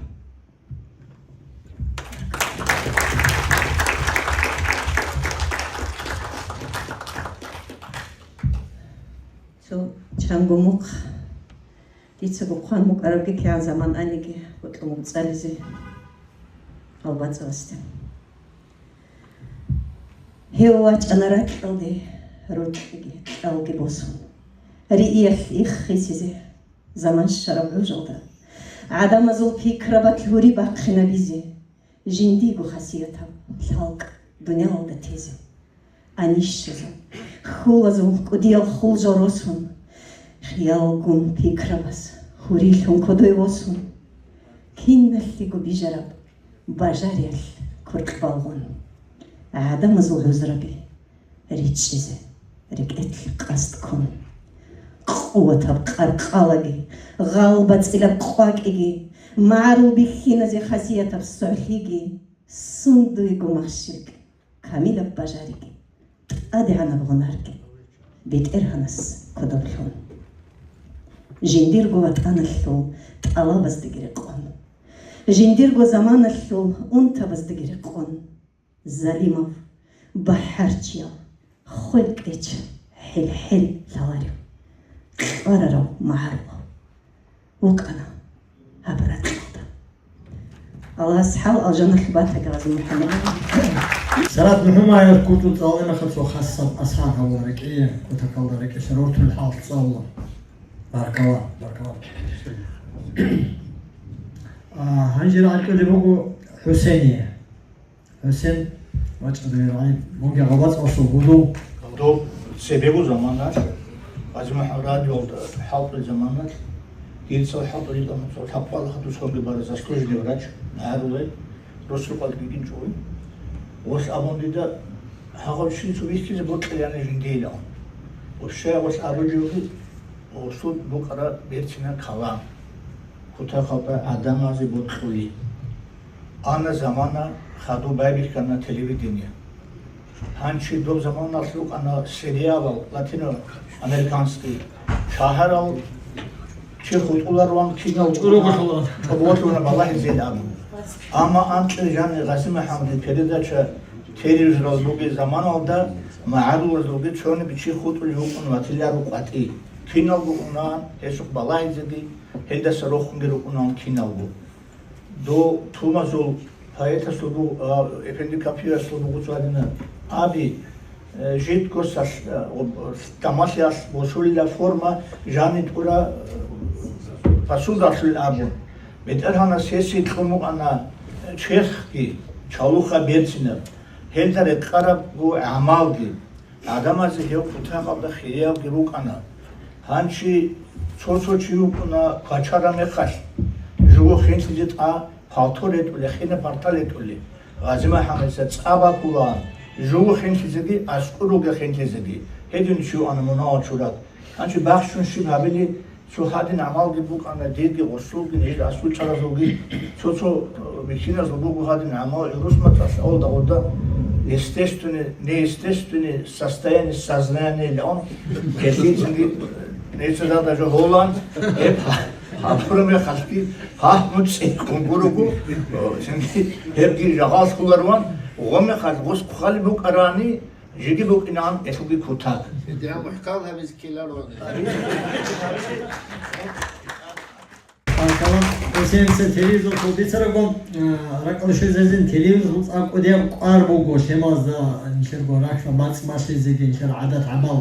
Цо чанго мухъ дицаго хъван букӀарабги кигӀан заман аниги, бокьун буго цӀализе гьал бацӀцӀаласде. Гьев вачӀана ракьалде, рокьиги кьалги босун, рииялъ иххисизе заман щвараб гӀужалда, гӀадамазул пикрабалъ гьури бахъинабизе, жиндиего хасиятаб лъалкӀ дуниялалда тезе. Анищазул, хьулазул кӀудиял хул жал росун, хиялгун пикрабаз гьурилъун кодой восун, киналъего бижараб бажариялъ куркь балгъун, гӀадамазул гӀузраби ричӀчӀизе рекӀелъ къасд ккун, къуватаб къаркъалаги, гъалбацӀилаб къвакӀиги, магӀарул бихьиназе хасиятаб согӀлъиги, сундуего махщел камилаб бажариги, тӀадегӀанаб гъунарги БетӀергьанас кодоб лъун. Жиндирго ватӀаналъул тӀалабаздаги рекъон, жиндирго заманалъул унтабаздаги рекъон, залимав, бахӀарчияв, хвел кӀеч хӀил-хӀел лъаларев, кьварарав магӀарулав вукӀана гьаб ракьалда. Аллагьас хӀал алжаналъ батаги, Гъази МухӀаммад. Салат МухӀаммадов кутӀун цӀалулеб мехалъ цо хасаб асар гьавула рекӀее, кутакалда рекӀелъ рортулел хӀалалъ цӀалула. Баркала, баркала. А, гьанже рагӀи кьолеб буго ХӀусене. ХӀусен, вачӀа, дуе рагӀи, мунги гъабацӀалъул гьудул. Доб цебего замана, Гъази МухӀаммад радиоялда хӀалтӀулел замана, дица хӀалтӀулел тӀамацал хӀакъалъ хадусалги бара заслуженный врач, гӀарулай, росулъ къватӀиб букӀинчӀо. Ос абун дида, гьагъав чи цо бихьизе бокьилани жиндиилан. Вообще, ос абулев вуго, осул букӀараб берцинаб калам. Кутакалда гӀадамазе бокьули. Ана замана, хадуб байбихьана телевидение. Гьанчи доб заманалъ рукӀана сериалал латиноамериканский, шагьарал чи хутӀуларуан кинал ЧӀурубалъулан. ЧӀурубалъулан балагьизел абун. Амма анкьил жани Гъази МухӀаммадил передача телевизоралъ бугеб заманалда магӀарулазулги цониги чи хутӀулев вукӀун ватиларо къватӀи. Киналго унаан гьесухъ балагьизеги, гьелдаса рохунги рукӀунаан киналго. Дов тумазул поэтасул буго, а, Эфенди Капиевасул буго цо гьадина. Аби, э, жидго салъ-, э, об-, тӀамалъиялъ босулила форма, жани тӀура, э, посудалъул абун. БетӀергьанас гьесие кьун букӀана черхги, чалухъа берцинаб. Гьелда рекъараб буго гӀамалги. ГӀадамазе гьев кутакалда хириябги рукӀана. Гьанчи цо-цо чи вукӀуна квачараб мехалъ, жуго хинлъизе тӀа палто ретӀулеб, хина палта ретӀулеб. Гъази МухӀаммадица цӀа бакулаан, жуго хинлъизеги, аскӀор ругел хинлъизеги. Гьедин чи вуана мунагьал чурат. Гьанчи бахчун щиб гьабили, цо гьадин гӀамалги букӀана, дирги, гъусулги, нижер асулчӀаразулги, цо-цо, э, бихьиназул буго гьадин гӀамал, гӀурус мацӀалъ авалда гъода естественное, неестественное состояние сознания лъун, гьелъинцинги, э, нецазда даже гьолан, гьеб гьабураб мехалъги, гьагьму цӀикӀкӀун гурого, э, цинги гьебги жагьал лъуларуан, гъо мехалъ гъос хъвалеб букӀарани, жеги букӀинаан гьелъулги кутак. Дила мухӀкан гьабизе ккеларо. Баркала. ХӀусен, телевизоралъул бицарабго, а, ракӀалде щвезазин, телевизоралъул цӀакъ кӀудияб кӀвар буго лъималазда, нилъерго рахьа мацӀ малъизеги, нилъер гӀадат-гӀамал,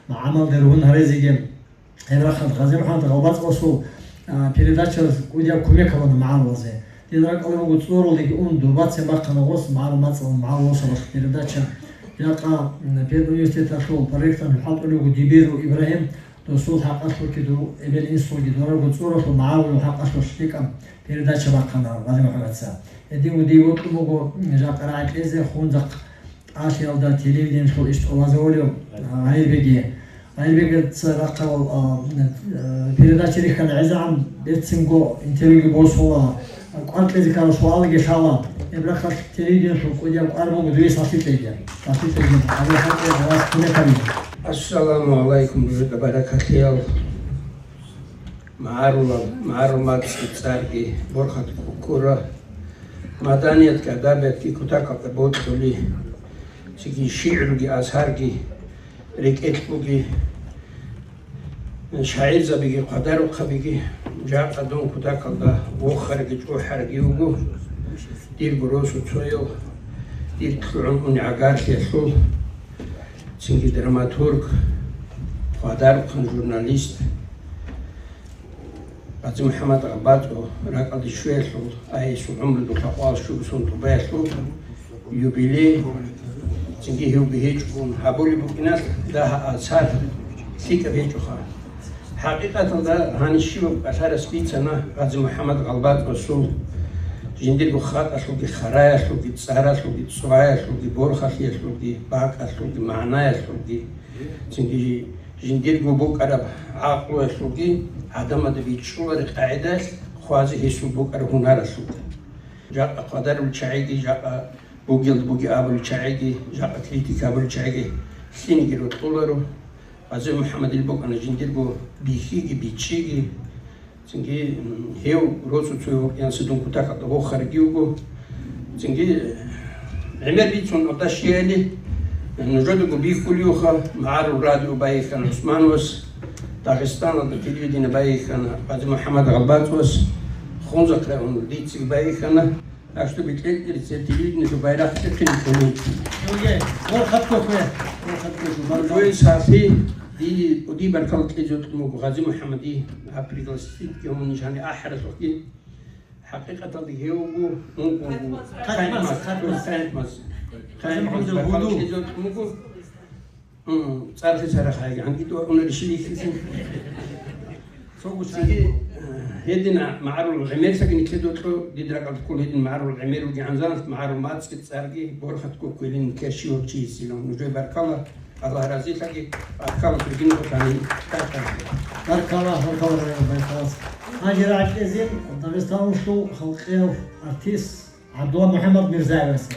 гӀамалда ругьун гьаризеги. Гьеб рахъалда Гъази МухӀаммад ГъалбацӀалъул, а, передачаялъ кӀудияб кумек гьабуна магӀарулазе. Дида ракӀалде буго, цӀорулеги ун дубацин бахъана гъос магӀарул мацӀалъ, магӀарул росулъ передача. Жакъа, м, педуниверситеталъул проректорлъун хӀалтӀулев вуго Дибиров Ибрагьим, досул хӀакъалъулъги, дов эбел-инсулги, дораго цӀоралъул магӀарулал хӀакъалъулъ лъикӀаб передача бахъана Гъази МухӀаммадица. Гьедин вугев вокьун буго, м, жакъа рагӀи кьезе Хунзахъ ТӀалъиялда телевидениялъул иш тӀолазавулев, а, Гьайирбеги. Гьайирбегица рахъал, а, э, передача рихьана, гӀезегӀан берцинго интервьюги босула, а, кӀвар кьезе ккарал суалги лъала. Гьеб рахъалъ телевидениялъул кӀудияб кӀвар буго дуе сахлъи кьеги. Сахлъи кьеги. Гьаб рахъалъ кӀвар кьезе вас кумек гьабизе. Ассаламу гӀалайкум, жугьутӀа баракалъиял. МагӀарулал, магӀарул мацӀги цӀарги борхатго ккура, маданиятги адабиятги кутакалда бокьули, цинги шигӀруги асарги рекӀелъ бугин, шагӀирзабиги хъвадарухъабиги, жакъа дун кутакалда вохарги чӀухӀарги вуго, дирго росу цояв, дир лъугӀун уни гӀагарлъиялъул, цинги драматург, хъвадарухъан журналист, Гъази МухӀаммад ГъалбацӀо ракӀалде щвеялъул, гьесул гӀумрудул лъабкъоялда щуго сон тӀубаялъул юбилей, цинги гьев бигьичӀого гьабулеб букӀиналъ дагьа асар лъикӀаб гьечӀоха. ХӀакъикъаталда гьаниб щибаб кӀалъарас бицана Гъази МухӀаммад ГъалбацӀосул жиндирго хатӀалъулги, хараялъулги, цӀаралъулги, цӀваялъулги, борхалъиялъулги, бакӀалъулги, магӀнаялъулги, цинги жиндирго букӀараб гӀакълуялъулги, гӀадамазда бичӀчӀулареб къагӀидаялъ хъвазе гьесул букӀараб гьунаралъулги. Жакъа хъвадарулел чагӀиги, жакъа бугелда бугеб абулел чагӀиги, жакъа критика гьабулел чагӀиги лъиниги рокьуларо. Гъази МухӀаммадил букӀана жиндирго бихьиги бичӀчӀиги. Цинги, м, гьев росу цо гьоркьанца дун кутакалда вохарги вуго. Цинги, э, гӀемер бицун гьаб щвеяли, э, нужедаго бихьулевха, магӀарул радио байихьана ГӀусмановас, Дагъистаналда телевидение байихьана Гъази МухӀаммад ГъалбацӀовас, Хунзахъ районалда дицаги байихьана. Так что бетӀер кьерица телевидениялъул байрахъ чӀехъе букӀунин. Юргей, борхатго хве, борхатго хве, баркалла. ЖугьутӀ сахлъи, дие кӀудияб баркалла кьезе вукӀун буго Гъази МухӀаммадие, гьаб пригласить гьабунищ гьаниб ахӀаралъухъги. ХӀакъикъаталда гьев вуго, ункъо вуго. Хъайтмас, хъайтмас. Хъайтмас. ХӀакъикъаталда гьев вуго. М, цӀарги царахъ гӀанги тӀокӀунари щилихьизе. Цоги, э, гьедин магӀарул гӀемерисаги никле докьо, дид ракӀалда ккола гьедин магӀарул гӀемер ругеан, занс магӀарул мацӀги цӀарги борхатго ккелин никле щивав чиясилан. Нужее баркала, Аллагь разилъаги, баркала, Тургин Къуртани. Баркала, баркала, баркала. Гьанже рагӀалъезин Дагъистаналъул халкъияв артист ГӀабдулла МухӀаммад Мирзаевасе.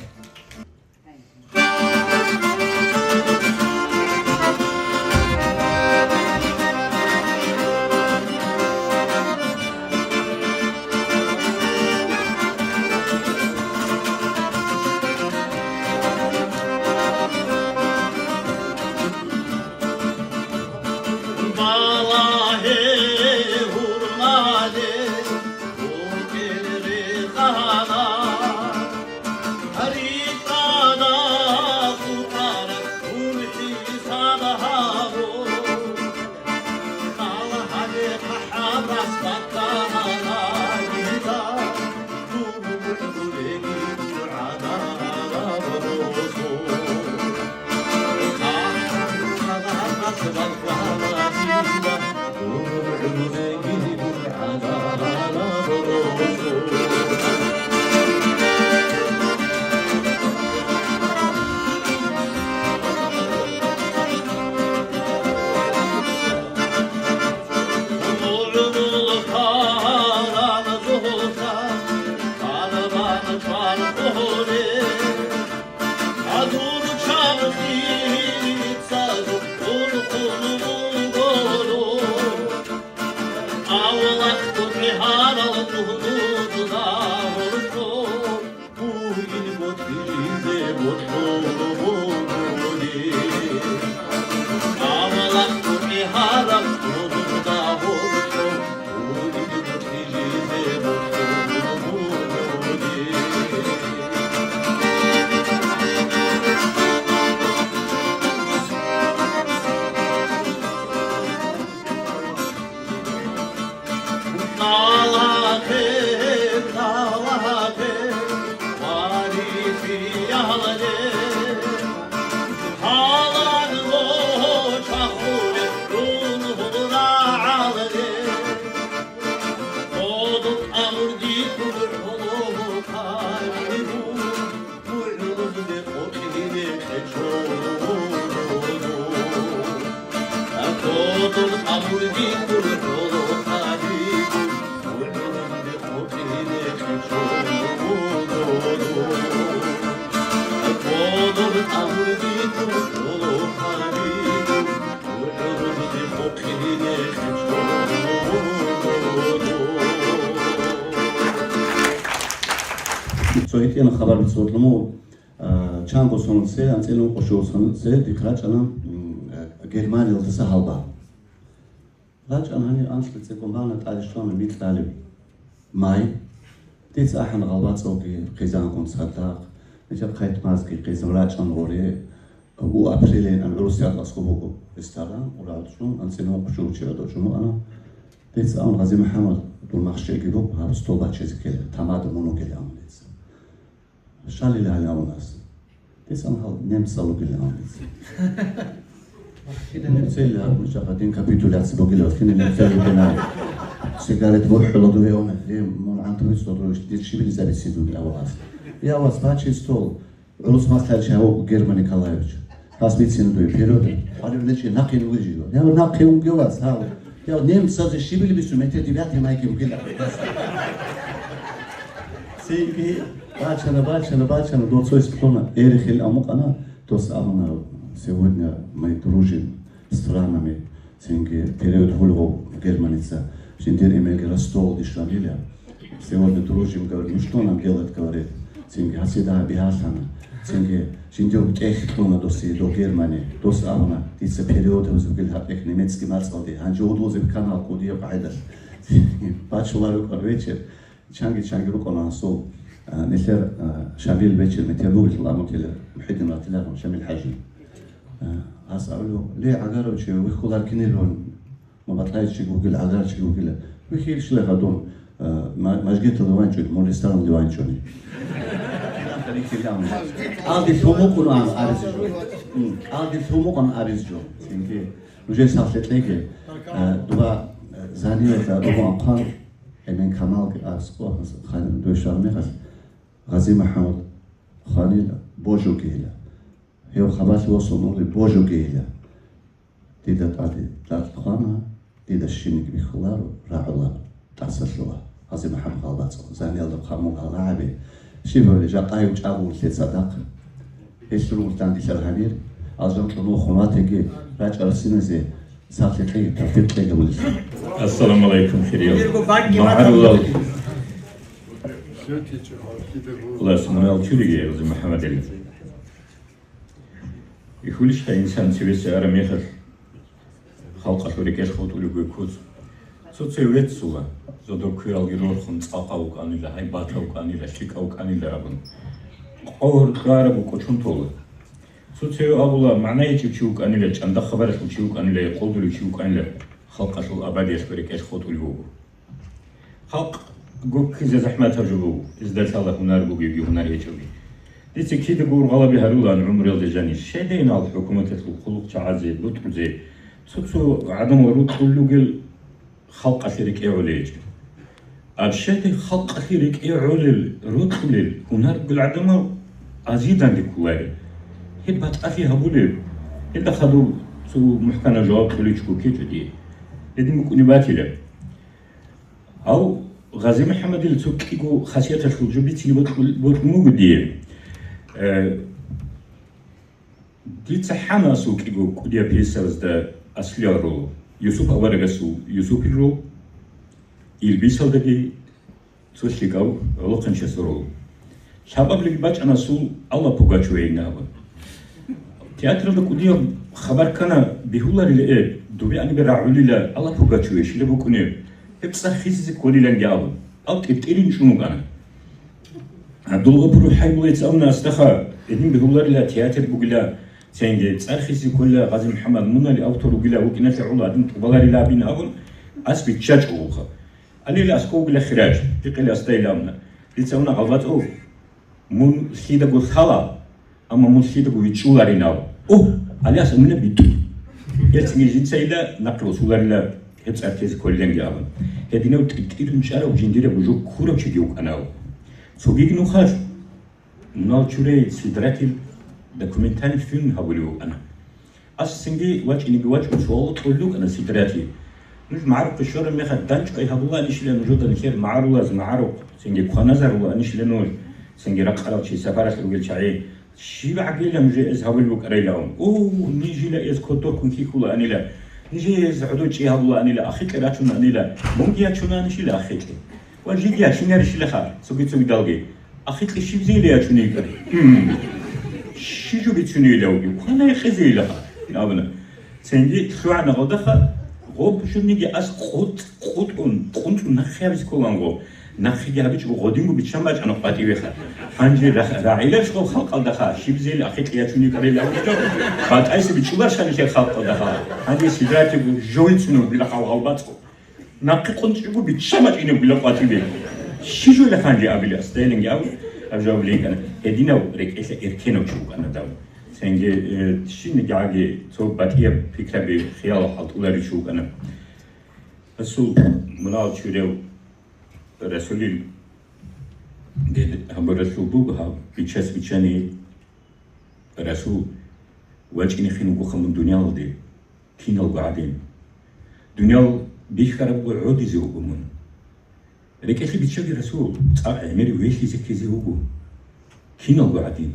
Балагье гьурмале букӀин рехана, ритӀана хутӀараб гьуркьи сабагьабу. Балагье хъахӀабас батана дида. Цо гьитӀина хабар бицунеб буго, а, чанго соналъе, анцӀила ункъо щуго соналъе дихъ рачӀана, м, а, Германиялдаса гьалба. РачӀана гьаниб анлъго цӀикӀкӀун бана, тӀаде щвана микьалеб май. Дица ахӀана гъалбацӀалги хъизангун цадахъ, нижер хъайтмазги хъизан рачӀан гъоре, у апрелайин гӀурусиялдасго буго ресторан, гъура гьачӀун, анцӀила ункъо щуго чи гӀодов чӀун вукӀана. Дица абуна, ГъазимухӀаммад, дур махщеги буго, гьаб стол бачизе ккела, тамада мун вугилан абуна дица. Щалила гьале абуна гьес. Дица абуна гьал немцал вугилан абуна дица. Немцайилан абуна, жакъа дин капитуляция бугила, кине немцайилан. Сигарет бухӀула дуе абуна, гье, мун гӀантавиц додруш, дир щибилизабицин дуги абуна гьес. Я вас, бачи стол. ГӀурус махлъарчи гьав Герман Николаевич. Гьас бицина дуе период. Гьалев нечи нахъе вугев жиго. Я нахъе вугев вас, гьав. Я немцазе щибили бицун, метер девятый майги вугила. Цинги бачана, бачана, бачана, доцойс кьуна, эрихил амукъана, дос абуна, сегодня мы дружим странами. Цинги период гьулгъо Германица, жиндир эмелги ростовалде щванила. Сегодня дружим, говорит, ну что нам делать, говорит. Цинги гьасида гьаб бигьалъана. Цинги жиндир тӀехь кьуна досие до Германии. Дос абуна, дица период гьабизе бугил гьаб тӀехь немецкий мацӀалде. Гьанже удвозе канал кодияб къагӀидалъ. Бачулар рукӀар вечер. Чанги-чанги рукӀана гьасул, а, нилъер, а, Шамил вечер метер бугелъул абун тела, МухӀидин ратиларун, Шамил ХӀажи. А, гьас абулев, ле, гӀагарав чи, вихьулар кинелъун, ма батӀлайчи вугил, гӀагарчи вугила. Вихьилщила гьадун, Э, ма-, мажгиталде ванчӀони, мун ресторанде ванчӀони. КӀалди лъумукъун ан аризжо. М, кӀалди лъумукъун аризжо. Цинги нужер сахлъи кьеги, э, дуба, э, Заниялда ругъун хъван, Эмен Камалги аскӀо, хъан дой шагьмехалъ, Гъази МухӀаммад хъванила, божугейила. Гьев хабалъ восун ули божугейила. Дида тӀаде дагь хъвана, дида щибниги бихьуларо, рагӀула, тӀасалъула. Гъази МухӀаммад ГъалбацӀ, Заниялда хъван мун гьалгӀаби. Щибали жакъайив чӀагӀуллъи цадахъ. Гьелъул вулъандилъал гьанир, алжан кьун вухун ватеги, рачӀарасиназе сахлъи кьеги, тавфикъ кьеги гьабулелъул. Ассаламу алейкум, хириял. МагӀарулал. Аллагьас мунагьал чуриги, Гъази МухӀаммадил. Ихьулищха инсан цевеса араб мехалъ, халкъалъул рекӀелъ хутӀулев куц? Цо-цо веццула, зодор квералги рорхун, цӀакъав вукӀанила, гьайбатав вукӀанила, лъикӀав вукӀанила абун. Къо гьоркьараб кӀочон тола. Цо-цо абула, магӀна гьечӀев чи вукӀанила, чӀанда хабаралъул чи вукӀанила, я къолдулев чи вукӀанила, халкъалъул абадиялъго рекӀелъ хутӀулев вуго. Халкъ гуккизе захӀматаб жо буго, изда лъала гьунар бугевги, гьунар гьечӀоги. Дица кидаго ургъалаби гьарулаан гӀумруялда жанир. Щайдайин гьал хӀукуматалъул хъулухъчагӀазе, бутӀрузе, цо-цо гӀадамал рукьулел ругел халкъалъе рекӀегӀулел гьечӀеб. Аб щайдай халкъалъе рекӀегӀулел, рокьулел гьунар ругел гӀадамал азиданде кколарел. Гьеб батӀалъи гьабулеб? Гьелда хадуб цо мухӀканаб жаваб кьоличӀого ккечӀо дие. Гьедин букӀунеб батила. Гьав Гъази МухӀаммадил цо кӀиго хасияталъул жо бицине бокьун буго дие. Э, дица хӀана асул кӀиго кӀудияб пьесаразда аслиял роль, Юсуп аварагасул Юсупил роль, Илбисалдаги цо лъикӀав гӀолохъанчиясул роль. Лъабабилеб бачӀана асул Алла Пугачевайин абун. Театралда кӀудияб хабар ккана, бегьуларила, э, дубе-анибе рагӀулила, Алла Пугачевай щила букӀунеб, гьеб цӀар хисизе кколиланги абун. Ал тӀиртӀирин чӀун вукӀана. ГӀабдулгъапуров ХӀайбулайца абуна, астаха, гьедин бегьуларила, театр бугила, цинги цӀар хисизе кколила, Гъази МухӀаммад мунали автор вугила, вукӀиналъе гӀоло гьадин тӀубаларила абин абун, ас биччачӀо вуха. Алила аскӀов вугила хираж, пикъили астайила абуна. Дица абуна, ГъалбацӀов, мун лъидаго лъала, амма мун лъидаго вичӀчӀуларинав. О, Алияс амина битӀу. Гьелцинги жинцайила нахъе усуларила гьеб цӀар тезе кколиланги абун. Гьединав тӀиртӀирун чӀарав жиндираб жо ккурав чиги вукӀанав. Цогиги нухалъ мунал чурей Сидратил документальный фильм гьабулев вукӀана. Ас цинги вачӀинеги вачӀун суал кьолел рукӀана Сидрати. Нуж магӀарухъе щвараб мехалъ данчӀвай гьабулаанищила нужеда нилъер магӀарулаз магӀарухъ, цинги кваназарулаанищила нуж, цинги ракъарал чи сапаралъ ругел чагӀи. Щиб гӀагила нужее эс гьабулеб букӀарайилан? О, нижила эс кодоркун хихьулаанила, нижее эс гӀодов чӀи гьабулаанила, ахикье рачунаанила, мунги ячунаанищила ахикье. Ва жиги ячунарищилаха, цоги-цогидалги. Ахикье щибзейила ячуней кӀар? Гьм. Щи жо бицунейила вугев? Квана гьекъезейилаха, абуна. Цинги лъугӀана гъолдаха, гъоб жуниги ас къутӀ-къутӀун, къунцӀун нахъе гьабизе кколанго. Нахъеги гьабичӀого гъодинго биччан бачӀана къватӀивеха. Гьанже рагӀ-, рагӀиларищ гъоб халкъалдаха, щибзейила ахикье ячуней кӀарила абурчӀо, батӀайса бичӀчӀуларищ гьанилъер халкъалдаха. Гьанже Сидратиго жо вицунев дила хъал гъалбацӀго. Нахъе къунцӀиго биччан бачӀинев дила къватӀиве. Щи жойила гьанже абили, астайиланги абу, аб жаваб лейкӀана. Гьединав рекӀелъа эркенав чи вукӀана дав. Цинги, э, щинниги гӀаги цо батӀияб пикраби, хиял хӀалтӀуларев чи вукӀана. Асул мунагьал чурев Расулил дед гьабуралъул буго гьаб, бичас-бичани Расул вачӀинехин вугоха мун дуниялалде, киналго гӀадин. Дуниял бихьарабго гӀодизе вуго мун. РекӀелъе биччаги, Расул, цӀакъ гӀемер велъизе ккезе вуго. Киналго гӀадин.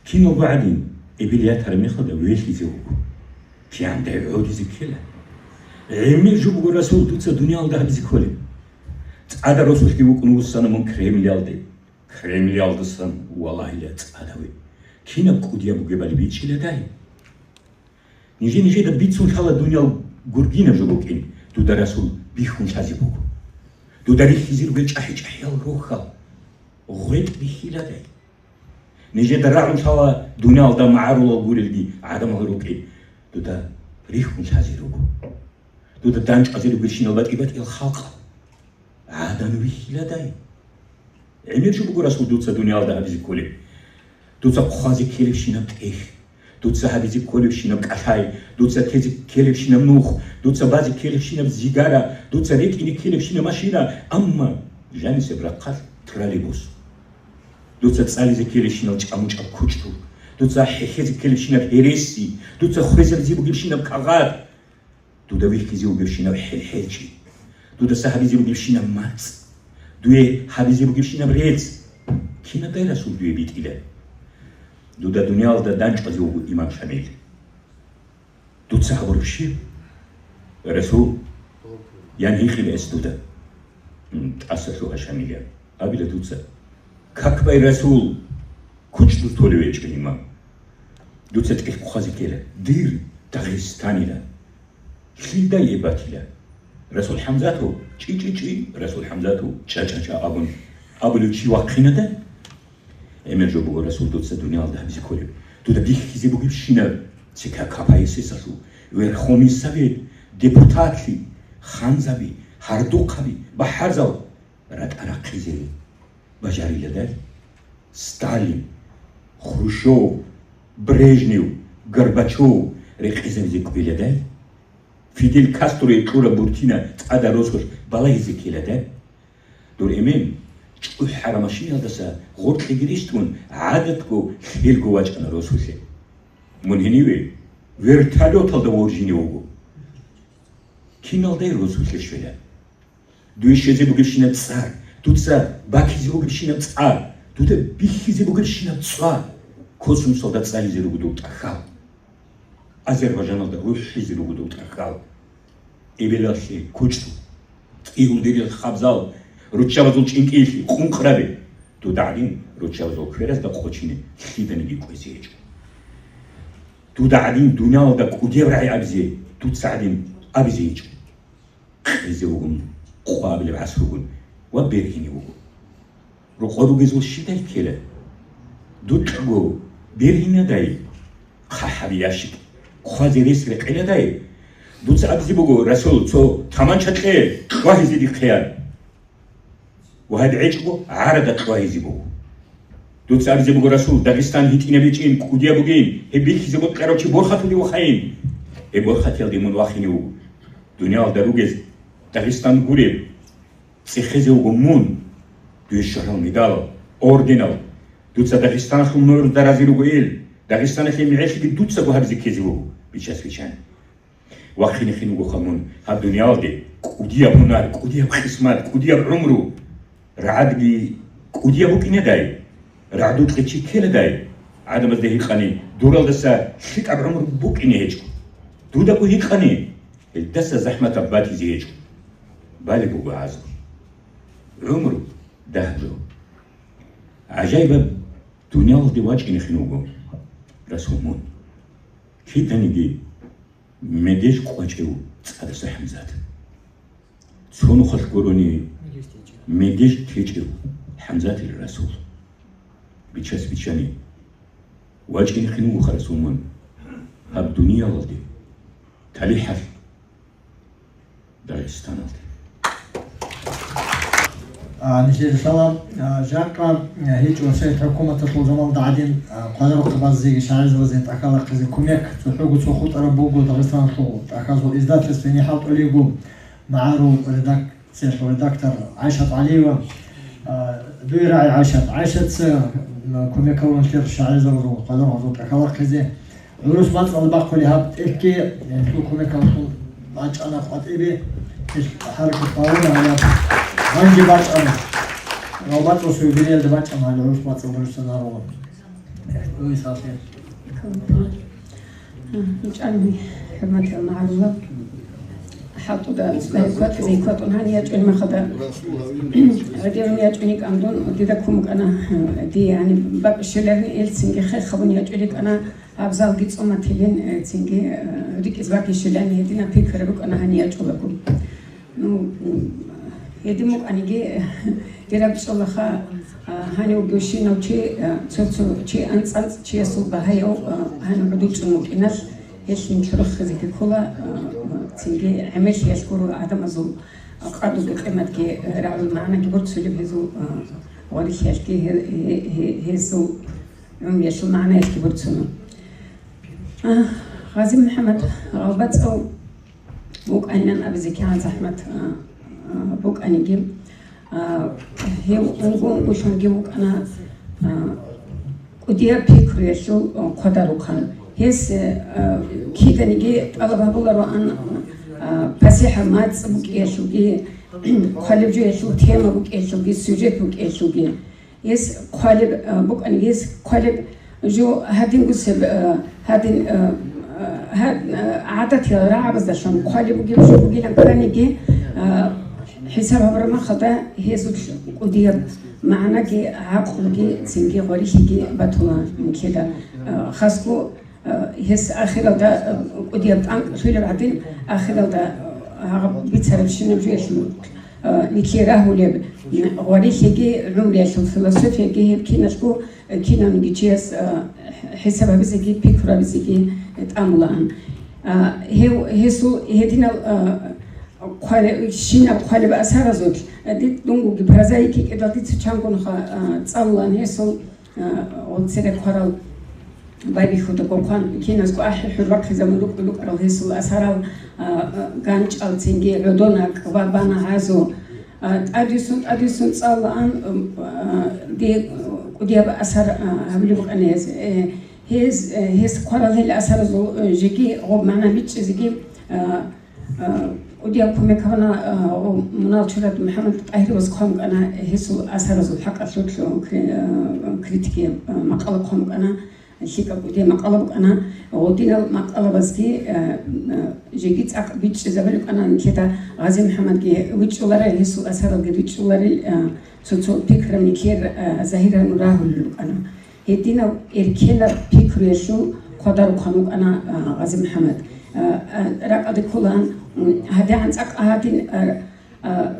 Киналго гӀадин, эбел ятараб мехалда велъизе вуго. Кияндай гӀодизе ккела. ГӀемер жо буго, Расул, дуца дуниялда гьабизе кколеб. ЦӀада росулъги вукӀун вуссана мун Кремльялде. Кремльялдасан валагьила цӀадаве. Кинаб кӀудияб бугебали бичӀчӀиладай. Нижер-нижеда бицун лъала дуниял гургинаб жо букӀин, дуда Расул бихьун лъазе буго. Дуда рихьизе ругел чӀахӀи-чӀахӀиял рохьал гъветӀ бихьиладай. Нижеда рагӀун лъала дуниялда магӀарулал гурелги гӀадамал рукӀин, дуда рихьун лъазе руго. Дуда данчӀвазе ругелщинал батӀи-батӀиял халкъ. ГӀад Дун вихьиладай. ГӀемер жо буго, Расул, дуца дуниялда гьабизе кколеб. Дуца хъвазе ккелебщинаб тӀехь, дуца гьабизе кколебщинаб кӀалъай, дуца тезе ккелебщинаб нух, дуца базе ккелебщинаб зигара, дуца рекӀине ккелебщинаб машина, амма жанисеб рахъалъ троллейбус. Дуца цӀализе ккелебщинал чӀамучӀаб кучӀдул, дуца хӀехьезе ккелебщинаб гьереси, дуца хвезаризе бугебщинаб кагъат, дуда вихьизе вугебщинаб хӀел-хӀелчи, дудаса гьабизе бугебщинаб мацӀ, дуе гьабизе бугебщинаб рецц, кинадай, Расул, дуе битӀила? Дуда дуниялда данчӀвазе вуго имам Шамил. Дуца гьабураб щиб, Расул? Ян гьикъила гьес дуда. М, тӀаса лъугьа, Шамил, ян абила дуца. Как бай, Расул, кучӀдуз толев гьечӀо имам. Дуца тӀехь хъвазе ккела, дир Дагъистанилан. Лъилдай гьеб батила? Расул ХӀамзатов, чӀи-чӀи-чӀи, Расул ХӀамзатов, чӀа-чӀа-чӀа абун, абулев чи вахъинада? ГӀемер жо буго, Расул, дуца дуниялда гьабизе кколеб. Дуда бихьизе бугебщинаб, ЦК КПСС-алъул, Верховный Совет, депутатлъи, ханзаби, гьардухъаби, бахӀарзал ратӀа рахъизе бажариладай? Сталин, Хрущев, Брежнев, Горбачев рекъезабизе кӀвеладай? Фидель Кастрое кьураб буртина цӀада росулъ балагьизе ккеладай? Дур эмен чӀухӀара машиналдаса гъоркьеги рещтӀун, гӀадатго лъелго вачӀана росулъе. Мун гьениве вертолеталда воржине вуго. Киналдай росулъе щвела? Дуе щвезе бугебщинаб цӀар, дуца бакизе бугебщинаб цӀар, дуда бихьизе бугебщинаб цӀар, космосалда цӀализе руго дур тӀахьал. Азербайджаналда рухӀизе руго дур тӀахьал. Эбелалъе кучӀдул, кӀигьулдирил хабзал, руччабазул чӀинкӀиллъи, къункъраби. Дуда гӀадин руччабазул кверазда къочине лъиданиги кӀвезе гьечӀо. Дуда гӀадин дуниялалда кӀудияб рагӀи абизе дуца гӀадин абизе гьечӀо. Къезе вугун, къвабилеб гӀасругун ва бергьине вуго. Рокъор ругезул щибдай ккела? Дукьго бергьинадай, хъахӀаби ящик хъвазе рес рекъеладай? Дуца абизе буго, Расул, цо таманча кье, кьвагьизе дихъеян. Ва гьеб гьечӀого гӀарада кьвагьизе буго. Дуца абизе буго, Расул, Дагъистан гьитӀинаб гьечӀин, кӀудияб бугин, гьеб бихьизе бокьарав чи борхатулев вахъайин. Гьеб борхатиялде мун вахине вуго. Дуниялда ругез Дагъистан гуреб, цӀехезе вуго мун, дуе щварал медалал, орденал. Дуца Дагъистаналъул нугӀруда рази руго ил, Дагъистаналъе мегӀерлъиги дуцаго гьабизе ккезе вуго, бичас-бичани. Вахине хин вугоха мун гьаб дуниялде кӀудияб гьунар, кӀудияб къисмат, кӀудияб гӀумру. РагӀадги кӀудияб букӀинедай, рагӀдукье чи ккеладай? ГӀадамазда гьикъани, дуралдаса лъикӀаб гӀумру букӀине гьечӀо. Дудаго гьикъани, гьелдаса захӀматаб батизе гьечӀо. Балеб буго гӀазаб. ГӀумру дагь жо. ГӀажаибаб дуниялалде вачӀине хин вуго, Расул, мун. Киданиги медеж къвачӀев цӀадаса ХӀамзат. Цо нухалъ гурони медеж течӀев ХӀамзатил Расул. Бичас-бичани вачӀине хин вугоха, Расул, мун гьаб дуниялалде, талихӀалъ Дагъистаналде. А, нилъеда лъала, а, жакъа, а, гьечӀо Совет хӀукуматалъул заманалда гӀадин, а, хъвадарухъабазеги шагӀирзабазеги тӀахьалахъизе кумек цохӀого цо хутӀараб буго Дагъистаналъул тӀахьазул издательствоялъе хӀалтӀулеб буго магӀарул редакциялъул редактор ГӀайшат ГӀалиева. А, дуе рагӀи, ГӀайшат. ГӀайшатца, м, кумек гьабун лъир шагӀирзабазул хъвадарухъабазул тӀахьалахъизе. ГӀурус мацӀалда бахъулеб гьаб тӀехьги, э, кумекаллъун бачӀана къватӀибе, ил хӀаракат балуна гьалаб. Гьанже бачӀана. РалбацӀул суюбилеялда бачӀана гьале гӀурус мацӀалда руссанарун. Э, дуе сахлъи. ГьучӀани, хӀурматиял магӀарулал. ХӀалтӀуда, э, кватӀизе кватӀун гьанив ячӀунеб мехалда, гӀедегӀун ячӀун йикӀан дун, дида ккун букӀана, э, дие, гьаниб бакӀ щвеларни, ил цинги хех гьабун ячӀун йикӀана. Абзалги цӀуматилин, э, цинги, э, рикӀкӀиз бакӀищилан гьединаб пикру букӀана гьанив ячӀулаго. Ну, м, гьедин букӀаниги, дир ракӀ чӀолаха, а, гьанив вугевщинав чи, а, цо-цо чи анцӀ-анцӀ чиясул багьаяв, а, гьанив гӀодов чӀун вукӀиналъ, гьелъ нилъ рохизеги ккола, а, а, цинги гӀемерлъиялъ гуро гӀадамазул къадруги къиматги рагӀул магӀнаги борцулеб гьезул, а, гъорихьалъги гье-, гье-, гье-, гьезул гӀумруялъул магӀнаялъги борцуна. А, Гъази МухӀаммад ГъалбацӀав вукӀайилан абизе кигӀан захӀмат, а, а, букӀаниги, а, гьев унго-унгоялъунги вукӀана, а, кӀудияб пикруялъул, а, хъвадарухъан. Гьес, а, киданиги тӀалаб гьабулароан, а, пасихӀаб мацӀ букӀиялъулги, хъвалеб жоялъул тема букӀиялъулги, сюжет букӀиялъулги. Гьес хъвалеб, а, букӀана, гьес хъвалеб жо гьадингусеб, а, гьадин, а, а, гьад-, а, гӀадатиял рагӀабаздалъун хъвалеб бугеб жо бугилан кканиги, а, хӀисаб гьабураб мехалда гьезул кӀудияб магӀнаги, гӀакълуги, цинги гъорихьиги батула нилъеда, а, хасго Э, гьес ахиралда, э, кӀудияб тӀанкӀ лъугьинаб гӀадин, ахиралда, э, гьаб бицарабщинаб жоялъул, э, нилъее рагьулеб, м, гъварилъиги, гӀумруялъул философияги гьеб киналъго, э, кинавниги чияс, э, хӀисаб гьабизеги, пикру гьабизеги, э, тӀамулаан. А, гьев, гьесул гьединал, э, хъвале-, щинаб хъвалеб асаразул, э, дид-, дунгоги прозаик йикӀидал дица чангунха, э, цӀалулаан гьесул, А, гъол церекъарал байбихьуда гохъан киназго ахӀи-хӀур бахъизабун рукӀ-, рукӀарал гьесул асарал, а, а, ГанчӀал, цинги ГӀодонакӀ ва Бана ГӀазу. А, тӀадвуссун, тӀадвуссун цӀалаан, м, а, дие кӀудияб асар, а, гьабулеб букӀана гьез. Э, гьез, э, гьес хъварал гьел асаразул, э, жеги гъоб магӀна бичӀчӀизеги, а, А, кӀудияб кумек гьабуна, а, о, мунагьал чураяв МухӀаммад ТӀагьировас хъван букӀана гьесул асаразул хӀакъалъулъ, о, кри-, а, критики, а, макъала хъван букӀана, лъикӀаб кӀудияб макъала букӀана. Гъодинал макъалабазги, а, а, жеги цӀакъ бичӀчӀизабулеб букӀана нилъеда Гъази МухӀаммадги вичӀчӀуларел, гьесул асаралги ричӀчӀуларел, а, цо-цо пикраб нилъер, а, загьир гьабун рагьулел рукӀана. Гьединав эркенаб пикруялъул хъвадарухъан вукӀана, а, Гъази МухӀаммад. А, а, ракӀалде кколаан, м, гьадигӀан цӀакъ гьадин, а, а,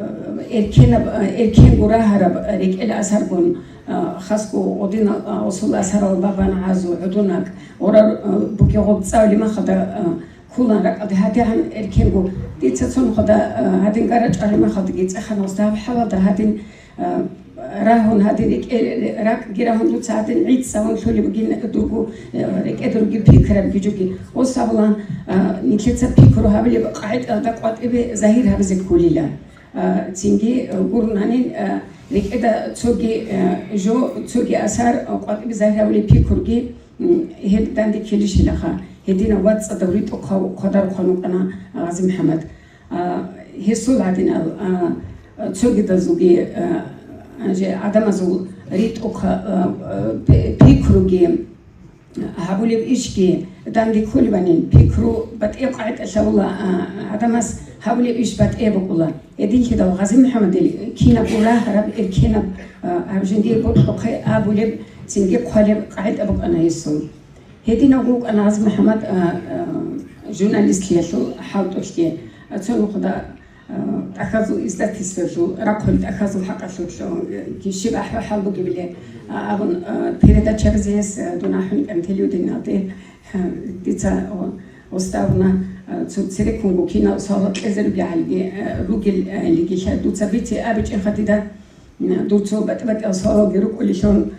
эркенаб, а, эркенго рагьараб рекӀел асаргун, а, хасго гъодинал, а, гъосул асарал Бана ГӀазу, ГӀодонакӀ, гъорар, а, бугеб гъоб цӀалулеб мехалда, а, кколаан ракӀалде гьадигӀан эркенго. Дица цо нухалда, а, гьадин гара чӀвалеб мехалдаги цӀехана гъосда гьаб хӀалалда гьадин, а, рагьун гьадин рекӀе-, ракӀги рагьун дуца гьадин гӀицӀцӀалъун лъолеб бугин дурго, э, рекӀеда ругел пикрабги жоги. Ос абулан, а, нилъеца пикру гьабулеб къагӀидаялда къватӀибе загьир гьабизе кколила. А, цинги, э, гурун гьанин, э, рекӀеда цоги, э, жо, цоги асар, э, къватӀибе загьир гьабулеб пикруги, м, гьеб данде ккелищилаха. Гьединав вацӀцӀадав ритӀухъав хъвадарухъан вукӀана Гъази МухӀаммад. А, гьесул гьадинал, а, цогидазулги, а, гьанже гӀадамазул ритӀухъ, а, а, пи-, пикруги, гьабулеб ишги данде кколебанин, пикру батӀияб къагӀидаялъ гьабула, а, гӀадамас гьабулеб иш батӀияб букӀула. Гьединлъидал Гъази МухӀаммадил кинабго рагьараб, эркенаб, а, гьаб жиндие бокьухъе абулеб, цинги хъвалеб къагӀида букӀана гьесул. Гьединав вукӀана Гъази МухӀаммад, а, а, журналистлъиялъул хӀалтӀулъги. А, цо нухда, а, тӀахьазул издательствоялъул рахъун тӀахьазул хӀакъалъулъ, а, щиб ахӀвал-хӀал бугебали, а, абун, а, передача гьабизе гьес, а, дун ахӀун кӀан телевидениялде, а, дица, а, уставна, а, цо цереккунго кинал суал кьезе ругелги, а, ругел, а, лигилъа дуца бице абичӀеха дида. Дур цо батӀи-батӀиял суалалги рукӀулелъул,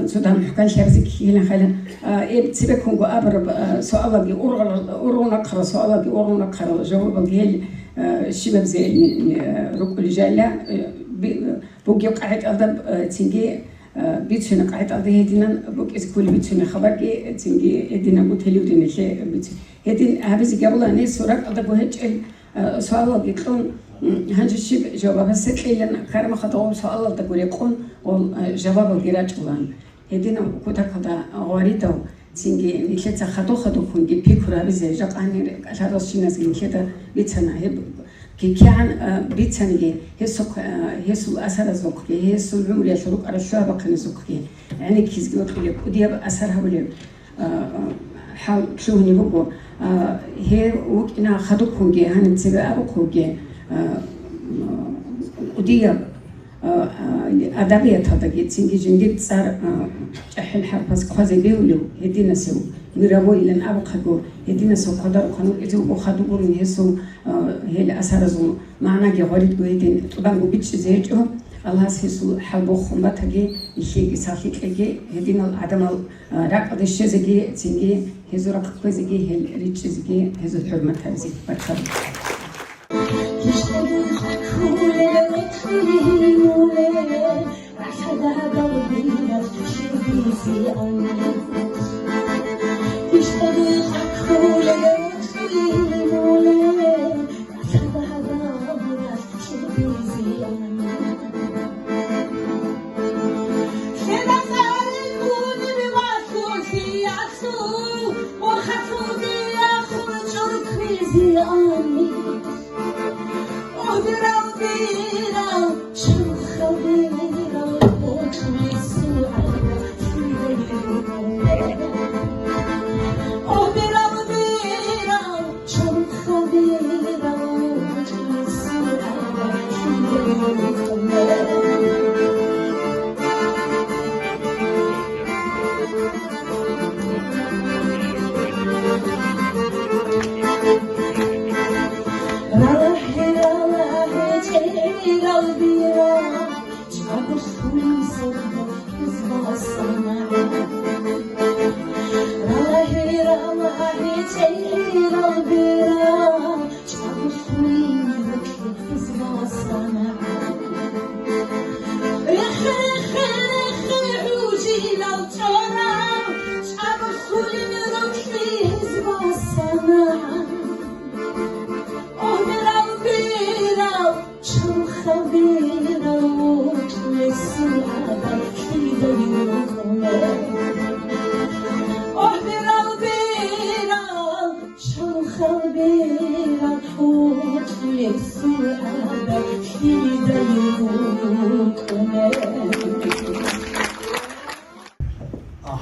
цо дагьаб хӀукму лъабизе ккелин хъайилан. Э, цебеккунго абураб, э, суалалги ургъарал, ургъун ахъарал суалалги ургъун ахъарал жавабалги гьел, э, щибабизе, э, рукӀулел жайилан, э, би-, бугеб къагӀидаялда, э, цинги, э, бицунеб къагӀидаялда гьединан букӀизе кколеб бицунеб хабарги, цинги гьединабго телевидениелъе бицун. Гьедин гьабизе гьабулани суракьалдаго гьечӀел, Э, суалалги кьун, м, гьанже щиб жаваб? Гьесие кьейилан кармахалда гъоб суалалдаго рекъон гъол, э, жавабалги рачӀулаан. Гьединав кутакалда гъваридав, цинги нилъеца хадур-хадурккунги пикру гьабизе, жакъа гьанир кӀалъаралщиназги нилъеда бицана. Гьеб ки-, кигӀан, э, бицаниги, гьесухъ-, э, гьесул асаразухъги, гьесул гӀумруялъул рукӀарал лъугьа-бахъиназухъги гӀенеккизеги бокьулеб, кӀудияб асар гьабулеб. А, а, хӀал лъугьунеб буго. А, гьев вукӀина хадуккунги, гьаниб цебе абухъуги, а, м, кӀудияб, а, а, адабияталдаги цинги жиндир цӀар, а, чӀахӀил хӀарпаз хъвазе бегьулев гьединасев Мировой илан абухъаго, гьединасул къадар ухъан вукӀизе вуго, хадуб гурун гьесул, а, гьел асаразул магӀнаги гъваридго гьедин тӀубанго бичӀчӀизе гьечӀо. Аллагьас гьесул хӀалбохун батаги, нилъееги сахлъи кьеги, гьединал гӀадамал, а, ракӀалде щвезеги, цинги гьезул рахъ кквезеги, гьел ричӀчӀизеги, гьезул хӀурмат гьабизе. Баркала.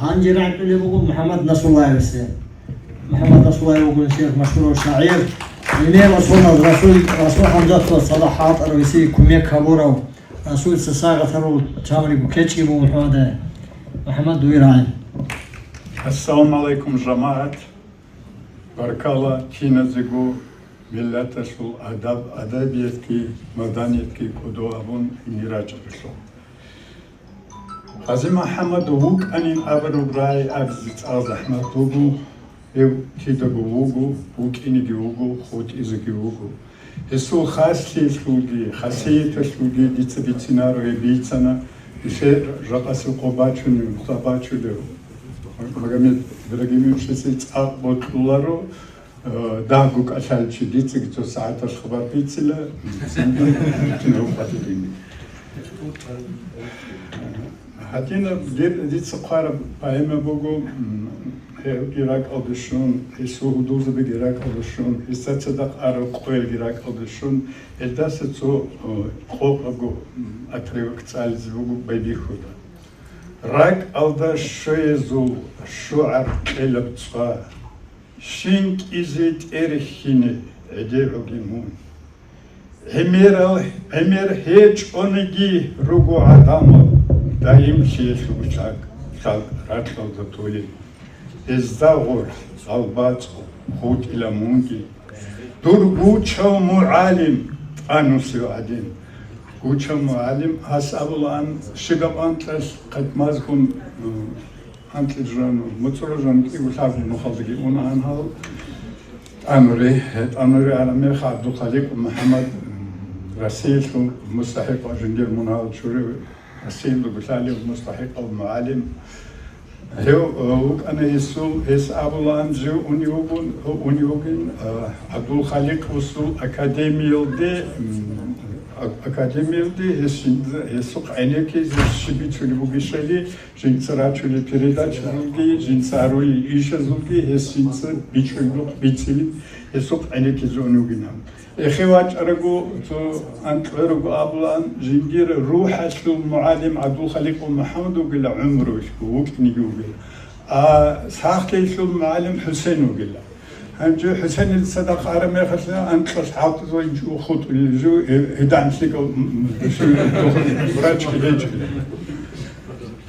Гьанже рагӀи кьулеб буго МухӀаммад Насруллаевица. МухӀаммад Насруллаев вуго нилъер машгьурав шагӀир. Гьенир Расул, Расул, Расул ХӀамзатовас цадахъ хӀалтӀарав, гьесие кумек гьабурав, Расулица сагъат гьарурал чамриго кечӀги буго МухӀаммадае. МухӀаммад, дуе рагӀи. Ассаламу гӀалайкум, жамагӀат! Баркала киназего миллаталъул адаб, адабиятги, маданиятги кӀодо абун гьенир рачӀаралъур. Гъази МухӀаммад вукӀанин абураб рагӀи абизе цӀакъ захӀмат буго, гьев кидаго вуго, вукӀинеги вуго, хутӀизеги вуго. Гьесул хаслъиялъулги, хасияталъулги дица бицинаро, гьеб бицана, нилъер жакъасеб къо бачунев, нухда бачулев Магомед Ибрагимовичасе цӀакъ бокьуларо, э, дагьго кӀалъалев чи, дицаги цо сагӀаталъ хабар бицила, кино къватӀибини. Гьадинаб дир, дица хъвараб поэма буго, м, гьелги ракӀалде щун, гьесул гьудулзабиги ракӀалде щун, гьесда цадахъ арал къоялги ракӀалде щун, гьелдаса цо, о, къокъабго, м, отрывок цӀализе буго байбихьуда. РакӀалда щвезул щугӀар кьелаб цӀа, щин кӀизе тӀерхьине гӀедегӀуге мун. ГӀемерал, гӀемер гьечӀониги руго гӀадамал, даимлъиялъул лъаг, лъалкӀ ракьалда толеб. Гьезда гъор, гъалбацӀ, хутӀила мунги. Дур гучав мугӀалим, тӀанусев гӀадин. Гучав мугӀалим, гьас абулаан, щибаб анкьалъ хъатмазгун, м, анкьиджан, муцӀружан кӀиго лъабго нухалдаги унаан гьал тӀанури. ТӀанури араб мех ГӀабдулхаликъ МухӀаммад, м, Россиялъул мустахӀикъав жиндир мунагьал чурив, Россиялда гулъалев мустахӀикъав мугӀалим. Гьев, э, вукӀана гьесул, гьес абулаан, жив унев вугун, унев вугин, э, ГӀабдулхаликъ усул академиялде, м, а-, академиялде гьес жин-, гьесухъ гӀенеккизе щиб бицунеб бугищали, жинца рачулел передачазулги, жинца гьарулел ишазулги гьес жинца бичӀчӀулеб бицилин, гьесухъ гӀенеккизе унев вугин гьав. Эхе вачӀараго, цо анкьго абулаан, жиндир рухӀалъул мугӀалим ГӀабдулхаликъ МухӀаммад вугила гӀумруялъго, вукӀинеги вугила. А сахлъиялъул мугӀалим ХӀусен вугила. Гьанже ХӀусенил цадахъ араб мехалъ анкьалъ хӀалтӀизавинчӀо хутӀулев жо, э, гьедан лъикӀав, м, м, врачги гьечӀо.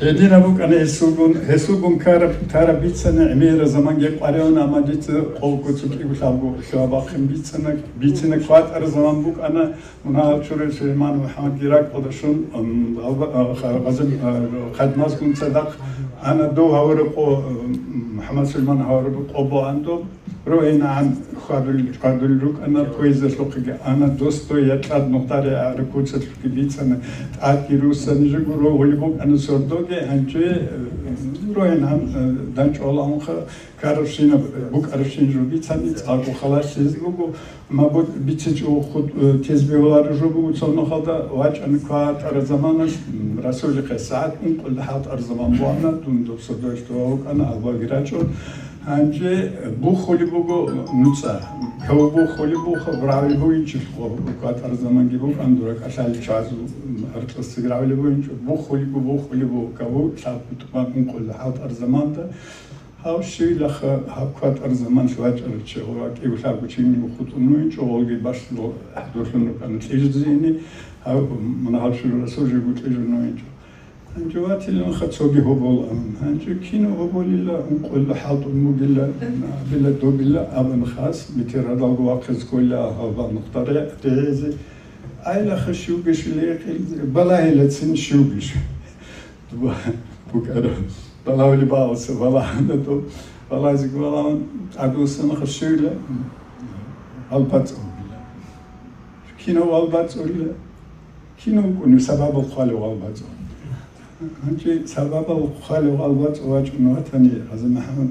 Гьединаб букӀана гьесулгун, гьесулгун караб, тараб бицана, гӀемераб заманги къваригӀуна, амма дица къолго цо кӀиго лъабго лъугьа-бахъин бицана, бицина кватӀараб заман букӀана, мунагьал чурай Сулейман МухӀаммадги ракӀалда щун, м, Алба-, а, Ха-, Гъазим, а, Хадмазгун цадахъ ана дов гьавара къо, м, МухӀаммад Сулейман гьавара къо боан доб. РогьинагӀан хьвадулел, хьвадулел рукӀана, поездалъухъеги ана, дос дой якьад нухдаре аракуцалъухъги бицана, тӀадги руссани жо гуро гьулеб букӀана сордоги, гьанже, э, рогьинагӀан, э, данчӀвала унха, карабщинаб, букӀарабщин жо бицани, цӀакъго халалъизе буго, мабут бицичӀо хутӀ-, э, тез бегьуларо жо буго цо нухалда, вачӀана кватӀара заманалъ, м, Расулихъе сагӀат ункъулда хӀалтӀара заман буана, дун доб сордоялъ дова вукӀана, албаги рачӀун. Гьанже бухулеб буго нуцӀа. Каву бухулеб буха, гравли буинчӀо, кватӀар заманги букӀан, дура кӀалъалел чагӀазул аркьасда гравли буинчӀо. Бухулеб бу-, бухулеб бу, каву лъабго тӀубан ункъулда хӀалтӀар заманда. Гьав щивилаха, гьаб кватӀар заман вачӀарав чи, гьура кӀиго лъабго чинги хутӀун вуинчӀо, гъолги башлъун рукӀана кьижизеяни, гьав мунагьал чурай Расул жего кьижун вуинчӀо. Гьанже ватиланха цоги гьобол ан. Гьанже кинав гьоболила, ункъоялда хӀалтӀун бугила, абила добила абун хас, бетӀер гьадалго вахъизе ккола гьабал нухдаре регӀизе. Айлаха щивгищ лейхъилзе, балагьилацин щивгищ. Дуба букӀара. Балагьули баласа, балагьана доб. Балагьизеги балагьун, тӀадвуссанаха щивила, гьалбацӀ бугила. Кинав гьалбацӀ урила? Кинав вукӀунев сабабал хъвалев гьалбацӀ? Гьанже сабабал хъвалев гьалбацӀ вачӀун ватани, Гъази МухӀаммад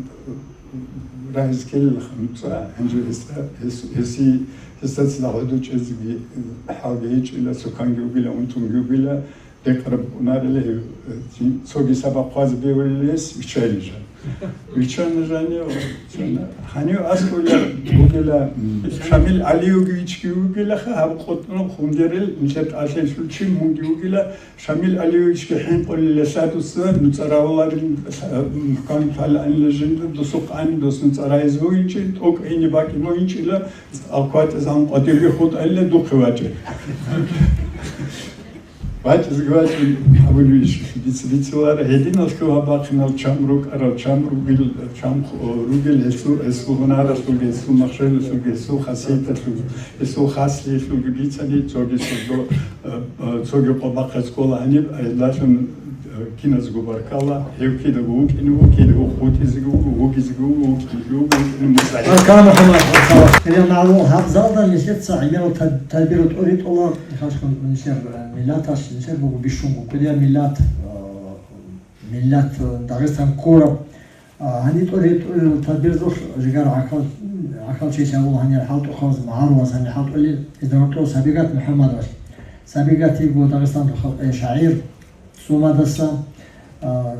рагьиз ккелилаха нуцӀа, гьанже гьесда, гьес-, гьеси-, гьесда цӀидал гьудул чӀезеги хӀалги гьечӀила, цо канги вугила, унтунги вугила, рекъараб букӀунарила гьев, э, цин-, цоги сабаб хъвазе бегьулила гьес, виччайила жан. Виччана жанив, виччана. Гьанив аскӀовила бугила, м, Шамил ГӀалиевичги вугилаха, гьаб къотӀноб хундерил нилъер тӀалъилъул чи мунги вугила, Шамил ГӀалиевичги хӀинкъулила лъадуса, нуцӀа равуларин, лъа-, м, хъан-, хъалаанила жинда, досухъ ани дос нуцӀа райиз бугинчӀин, тӀокӀ гьениб бакӀи бугинчӀила, алкватӀизан къватӀирги хутӀайила духъе вачӀе. ВачӀизеги вачӀун абулебищ, дица бицунарила гьединал лъугьа-бахъинал чам рукӀарал, чам ругел, чам ху-, ругел гьесул, гьесул гьунаралъулги, гьесул махщелалъулги, гьесул хасияталъулги, гьесул хаслъиялъулги бицани, цоги сордо, э, э, цоги къо бахъизе ккола гьаниб, гьелдалъун, э, киназего баркалла, гьев кидаго вукӀине вуго, кидаго хутӀизеги вуго, вугизеги вуго, вукӀинеги вуго, вукӀине мусагӀид. Баркалла, МухӀаммад, баркалла. Гьеб магӀлум гьаб залда нилъеца гӀемерал тад-, тадбирал тӀоритӀула. Нилъер, нилъер миллаталъ, нилъер буго бищунго кӀудияб миллат, а, миллат, а, Дагъистан ккураб. А, гьаниб тӀури-, тӀурил тадбирзул жигар гӀахьал, гӀахьал чилъи гьавула гьанир хӀалтӀухъабаз, магӀарулаз гьанир хӀалтӀулел, гьезда гьоркьов Сабигат МухӀаммадовалъ. Сабигат йиго Дагъистаналъул халкъалъе шагӀир. ЦӀумадаса, а,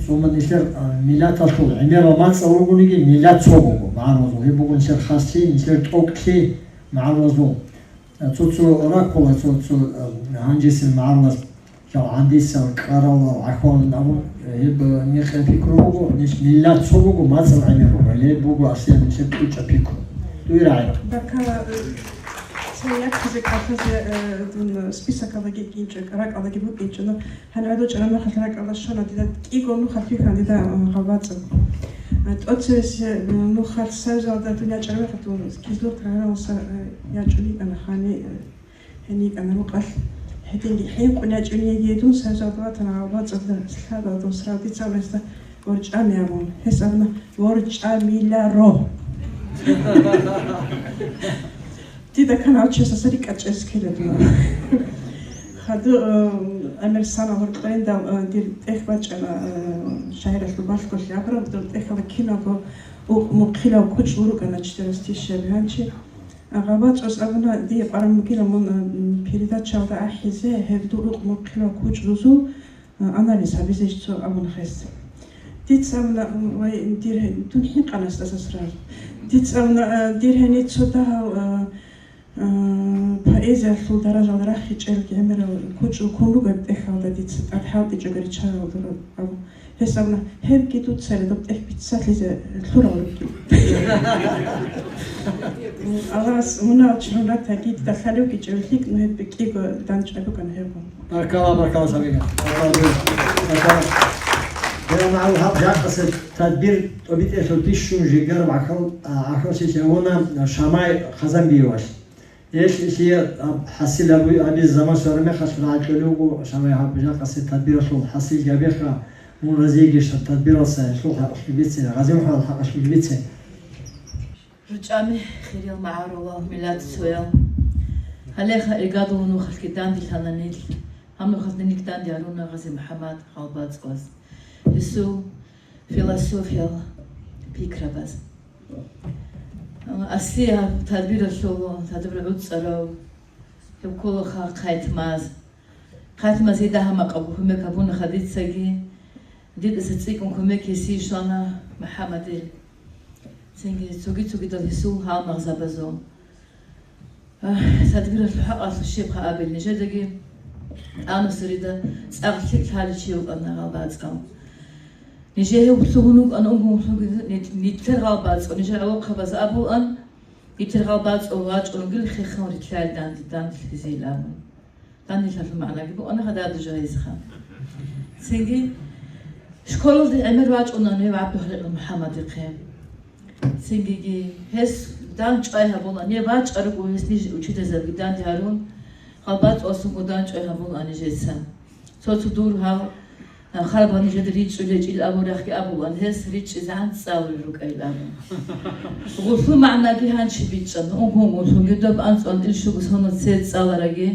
цӀумад нилъер, а, миллаталъул гӀемерал мацӀал ругониги, миллат цо буго, магӀарулазул. Гьеб буго нилъер хаслъи, нилъер тӀокӀлъи магӀарулазул. А, цо-цо раккула, цо-цо, а, гьанжесел магӀарулаз, жал гӀандисал, кӀаралал, гӀахьаллъун абун, гьеб, а, мекъи пикру буго, нилъ миллат цо буго, мацӀал гӀемер буго, гьеб буго аслияб нилъер кьучӀаб пикру. Дуе рагӀи. Баркала, э, цо яккизе кӀалъазе, э, дун списокалдаги букӀинчӀо, ракӀалдаги букӀинчӀо, но гьанив гӀодов чӀараб мехалъ ракӀалда щвана, дида кӀиго нухалъ вихьана дида, э, гьалбацӀцӀад. Э, тӀоцевесеб, э, нухалъ союзалда дун ячӀараб мехалъ дун Кизлур Тагъаналдаса, э, ячӀун йикӀана гьанив, э, гьенив йикӀана рукъалъ. Гьединги хӀинкъун ячӀун йигей дун союзалда ватана гьалбацӀцӀадаса лъадал дос рал дица абуна гьесда ворчӀами абун. Гьес абуна: «ВорчӀамиларо». Дида канал чесаса рикӀкӀад чӀез ккела дуна. Хадув, э, гӀемер санал гьоркьориндал, э, дир тӀехь бачӀана, э, шагьаралъул балъголъи абураб, дир тӀехьалда киналго укъ-мукъилал кучӀ рукӀана четырнадцать тысячаби гьанчи. А, гьалбацӀцӀас абуна, дие къваран бугила мун, э, передачалда ахӀизе, гьеб дур укъ-мукъилал кучӀ дузул, анализ гьабизе цо абуна гьес. Дица абуна, м, вай, дир гье-, дун хӀинкъана гьесдаса сразу. Дица абуна, а, дир гьенив цо дагьав, а, Э, поэзиялъул даражаялда рахичӀел гӀемерал кучӀал ккун ругеб тӀехьалда дица тӀад хӀалтӀичӀого риччарал дураб. Гьес абуна, гьебги дуца гьедаб тӀехь биццалъизе лъурал ругел. Аллагьас мунагьал чи гӀумру ратаги, дида лъалев кичӀев лъикӀ, ну гьеб кӀиго данчӀвай букӀана гьебго. Баркала, баркала, Сабина. Баркала. Баркала. Дила магӀарул хӀакъ, жакъасеб тадбир тӀобитӀелъул бищун жигараб гӀахьал-, а, гӀахьаллъи лъугьуна Шамай Хъазанбиевалъ. Гьелъие хӀасил абу-, абизе заман щвараб мехалъ рагӀи кьолев вуго, Шамай, гьаб жакъасеб тадбиралъул хӀасил гьабеха, мун разиги ша тадбиралса, гьелъул хӀакъалъулъ бице, ГъазимухӀамадил хӀакъалъулъ бице. РучӀами хириял магӀарулал, миллат цоял. Гьалеха иргадул нухалъги данделъана нилъ. Гьаб нухалъ нилъ данде гьаруна ГъазимухӀамад ГъалбацӀваз, гьесул философиял пикрабаз. Аслияб тадбиралъул, тадбир гӀуцӀарав, гьеб кколаха Хъайтмаз. Хъайтмазе дагьа-макъабго кумек гьабунаха дицаги. Дида цӀикӀкӀун кумек гьесие щвана МухӀамадил. Цинги цоги-цогидал гьесул гьалмагъзабазул. Агь, тадбиралъул хӀакъалъулъ щибха абил нижедаги, тӀамусарида цӀакъ лъикӀ лъалев чи вукӀана ГъалбацӀав. Нижее гьев лъугьун вукӀана, унго-унго лъугьун, нилъер ГъалбацӀав, нижер гӀолохъабаз абулаан, нилъер ГъалбацӀав вачӀун вугил хехун рилълъайилан данде-, данделъизейилан абун. Данделъалъул магӀнаги букӀана гьададужа гьезха. Цинги школалде гӀемер вачӀуна гьев ГӀабдухаликъ МухӀамадихъе. Цингиги гьес данчӀвай гьабула, не вачӀа руго гьес ниж учительзабги данде гьарун, ГъалбацӀвасунго данчӀвай гьабула нижеца. Цо-цо дур гьал, а, харбал нижеда ричӀчӀулечӀил абурахъги абулан, гьес ричӀчӀизегӀан цӀалулел рукӀайил абун. Гъулъул магӀнаги гьанчи бичӀчӀана, унгун-унгун гьедаб анцӀ-анцӀил щуго сонал цец цӀалараги,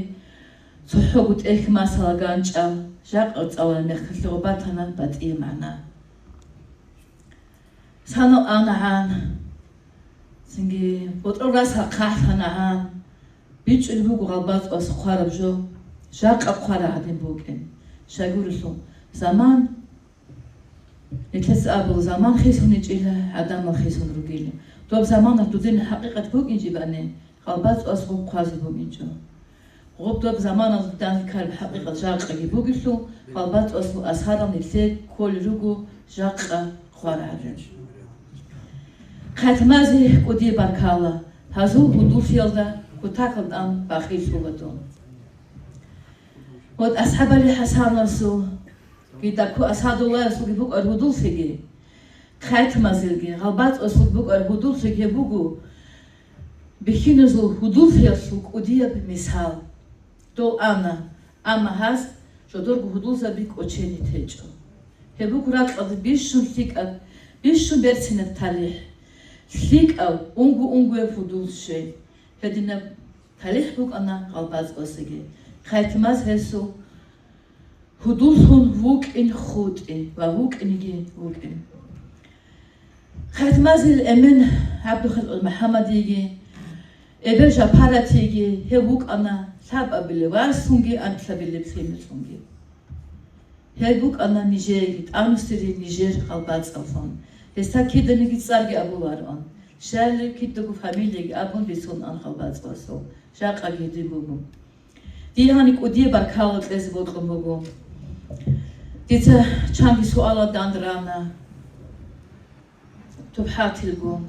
цохӀого тӀехь масала ганчӀал, жакъа цӀалараб мехалъ гъоб батана батӀияб магӀна. Санал анагӀан, цинги ботӀрол расал хъахӀлъанагӀан, бичӀчӀулеб буго ГъалбацӀвас хъвараб жо, жакъа хъвараб гӀадин букӀин. Щайгурелъул заман, нилъеца абула, заман хисуничӀила, гӀадамал хисун ругила. Доб заманалъ дудин хӀакъикъат букӀинчӀебани, ГъалбацӀвас гъоб хъвазе букӀинчӀо. Гъоб доб заманалда данде ккараб хӀакъикъат жакъаги бугелъул, ГъалбацӀвасул асарал нилъее кколел руго жакъа хъвараб гӀадин. Хъайтмазе кӀудияб баркала, гьазул гьудуллъиялда кутакалда тӀан бахиллъула дун. Ва АсхӀабали ХӀасанасул, Гидакку Асадуллаевсулги букӀараб гьудуллъиги, Хъайтмазелги, ГъалбацӀвасулги букӀараб гьудуллъиги гьеб буго бихьиназул гьудуллъиялъул кӀудияб мисал. Дов ана, амма гьаз жодорго гьудулзаби кӀочене течӀо. Гьеб буго ракьалда бищун лъикӀаб, бищун берцинаб талихӀ, лъикӀав, унго-унгояб гьудул щвей. Гьединаб талихӀ букӀана ГъалбацӀвасдаги. Хъайтмаз гьесул гьудуллъун вукӀин хутӀи ва вукӀинеги вукӀин. Хъайтмазил эмен ГӀабдухаликъ МухӀамадиги, эбел Жапаратиги гьев вукӀана лъабабилеб варсунги анкьабилеб лъимерлъунги. Гьел букӀана нижееги тӀамусири нижер ГъалбацӀаллъун. Гьесда киданиги цӀарги абулароан, щайилеб кидаго фамилияги абун бицун ан ГъалбацӀвасул, жакъаги гьедин буго. Дие гьаниб кӀудияб баркала кьезе бокьун буго. Дица чанги суалал данде рана. ТубхӀатилго.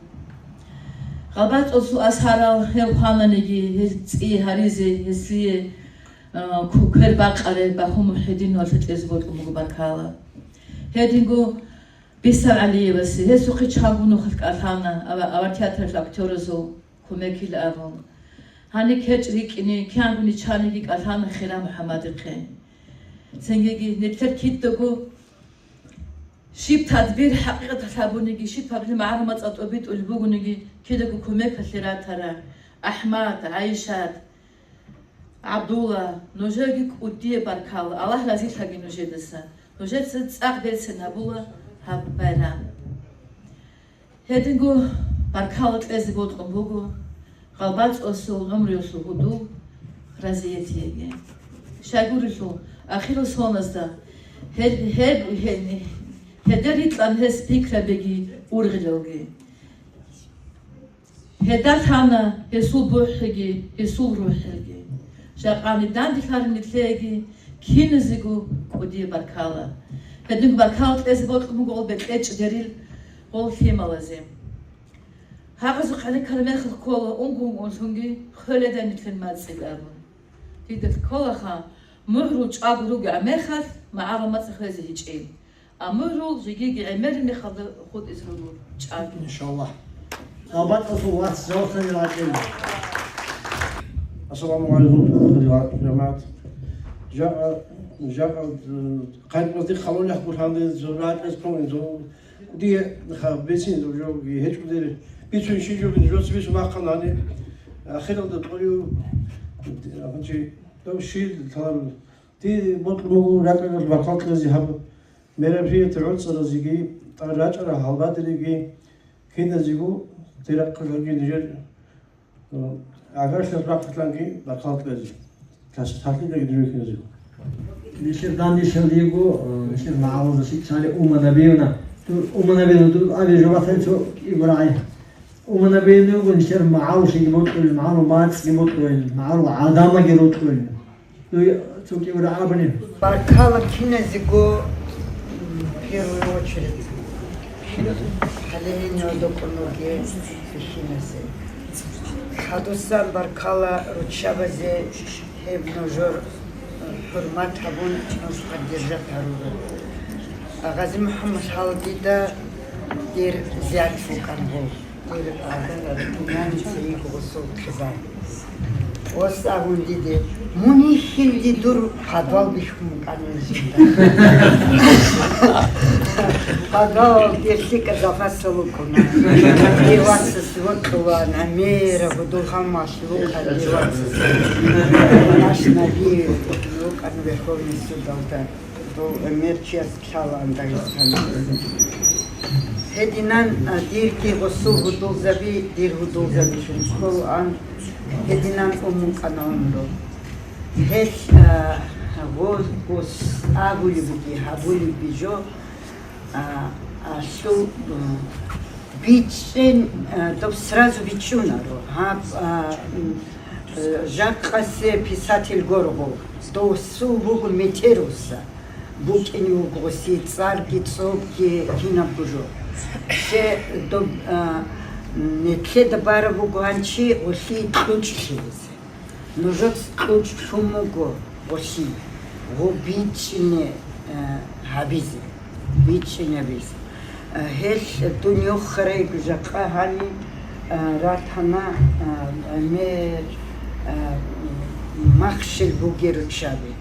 ГъалбацӀалъул асарал гьев хвананиги, гьез цӀи гьаризе, гьесие, а, ку-, квер бакъаре Баху МухӀидиновалъе кьезе бокьун буго баркала. Гьединго Бисар ГӀалиевасе, гьесухъе чанго нухалъ кӀалъана, ава-, авар театралъ актёразул кумекил абун. Гьаниб кечӀ рикӀкӀине кигӀангуни чаниги кӀалъана Хира МухӀамадихъе. Цингиги нилъер кидаго щиб тадбир хӀакъикъаталъ гьабуниги, щиб гьабли магӀарул мацӀал тӀобитӀулеб бугониги, кидаго кумекалъе ратара АхӀмад, ГӀайшат, ГӀабдулла, нужееги кӀудияб баркала, Аллагь разилъаги нужедаса. Нужеца цӀакъ берцин гьабула гьаб байрам. Гьединго баркала кьезе бокьун буго ГъалбацӀалъул гӀумруялъул гьудул Разиятиеги. Щайгурелъул, ахирал соназда гьел-, гьеб-, гьел-, гьелде рикьана гьес пикрабиги ургъелалги. Гьелда лъана гьесул бухӀиги, гьесул рухӀиги. Жакъани данделъарин нилъееги киназего кӀудияб баркала. Гьединго баркала кьезе бокьун буго гъол бекьечӀ дерил гъол лъималазе. Гьагъазухъ гӀенеккараб мехалъ ккола унго-унгоялъунги хвеледа нилъер мацӀил абун. Дида кколаха, мугӀрул чӀаго ругеб мехалъ магӀарул мацӀ хвезе гьечӀин. А мугӀрул жегиги гӀемераб мехалда хутӀизе руго чӀаго. Иншаллагь. Абатасул вац жалхани рачӀел. Ассаламу гӀалайкум, хириял жамагӀат. Жакъа, жакъа, э, къайдмазде халолях гурхӀанде зуракьес кколин зу-, дие ха бецин зу-, жоги гьечӀо дери. Бицун ши жоги жоцебис вахъанани. Ахиралда тӀолев, гьанчи, дав ши талаб. Ди бокьун буго ракӀалда баркал кьезе гьаб мероприятие гӀуцӀаразеги, тӀад рачӀарал гьалбадериги, киназего ди рахъалги нижер, э, гӀагарлъиялъ рахъалъанги баркал кьезе. Тас-, таслимаги нужер киназего. Нилъер данделъал йиго, э, нилъер магӀарулазда лъикӀлъали Ума Набиевна. Дур Ума Набиевна, дур аби жо батани цо кӀиго рагӀи. Ума Набиевна вуго нилъер магӀаруллъиги бокьулел, магӀарул мацӀги бокьулел, магӀарул гӀадамалги рокьулел. Дуе цо кӀиго рагӀи абуни. Баркала киназего, м, в первую очередь. Гьале гьениве докӀун вугев бихьинасе. Гьадусан баркала руччабазе, гьеб нужер, э, хӀурмат гьабун, нуж поддержать гьарура. Гъази МухӀаммад, гьал дида дир зят букӀан гъов. Дир гӀадар, дунянин цӀийи гъусул хъизан. Ос абун диде, мун йихьинди дур подвал бихьун букӀанин жинда. Подвал дир лъикӀа запасал вукӀуна. Дир вацас вокьулан, гӀемераб гьудул-гьалмагълъи вукӀан дир вацас. Наш Наби вукӀан Верховный судалда. Дов гӀемер чияс лъалаан Дагъистаналъув. Гьединан, а, дирги гъосул гьудулзаби, дир гьудулзабилъун кколаан, гьединан ун мукӀана гӀумру. Гьелъ, а, гъо-, гъос абулеб буги, гьабулеб би жо, а, алъул, а, бичӀчӀен, а, доб сразу бичӀчӀунаро. Гьаб, а, м, Жакъасе писатель горго, досул вуго метерулса, букӀине вуго гъоси цӀарги, цӀобги, кинабго жо. Се доб-, а, нетлъеда бараб буго гьанчи гъолъи кьучӀ лъезе. Нужец кьучӀ лъун вуго гъолъи, гъо бичӀчӀине, а, гьабизе. БичӀчӀинабиз. Гьел дун йохарайги жакъа гьаниб, а, ратана, а, гӀемер, а, махщел бугел руччаби.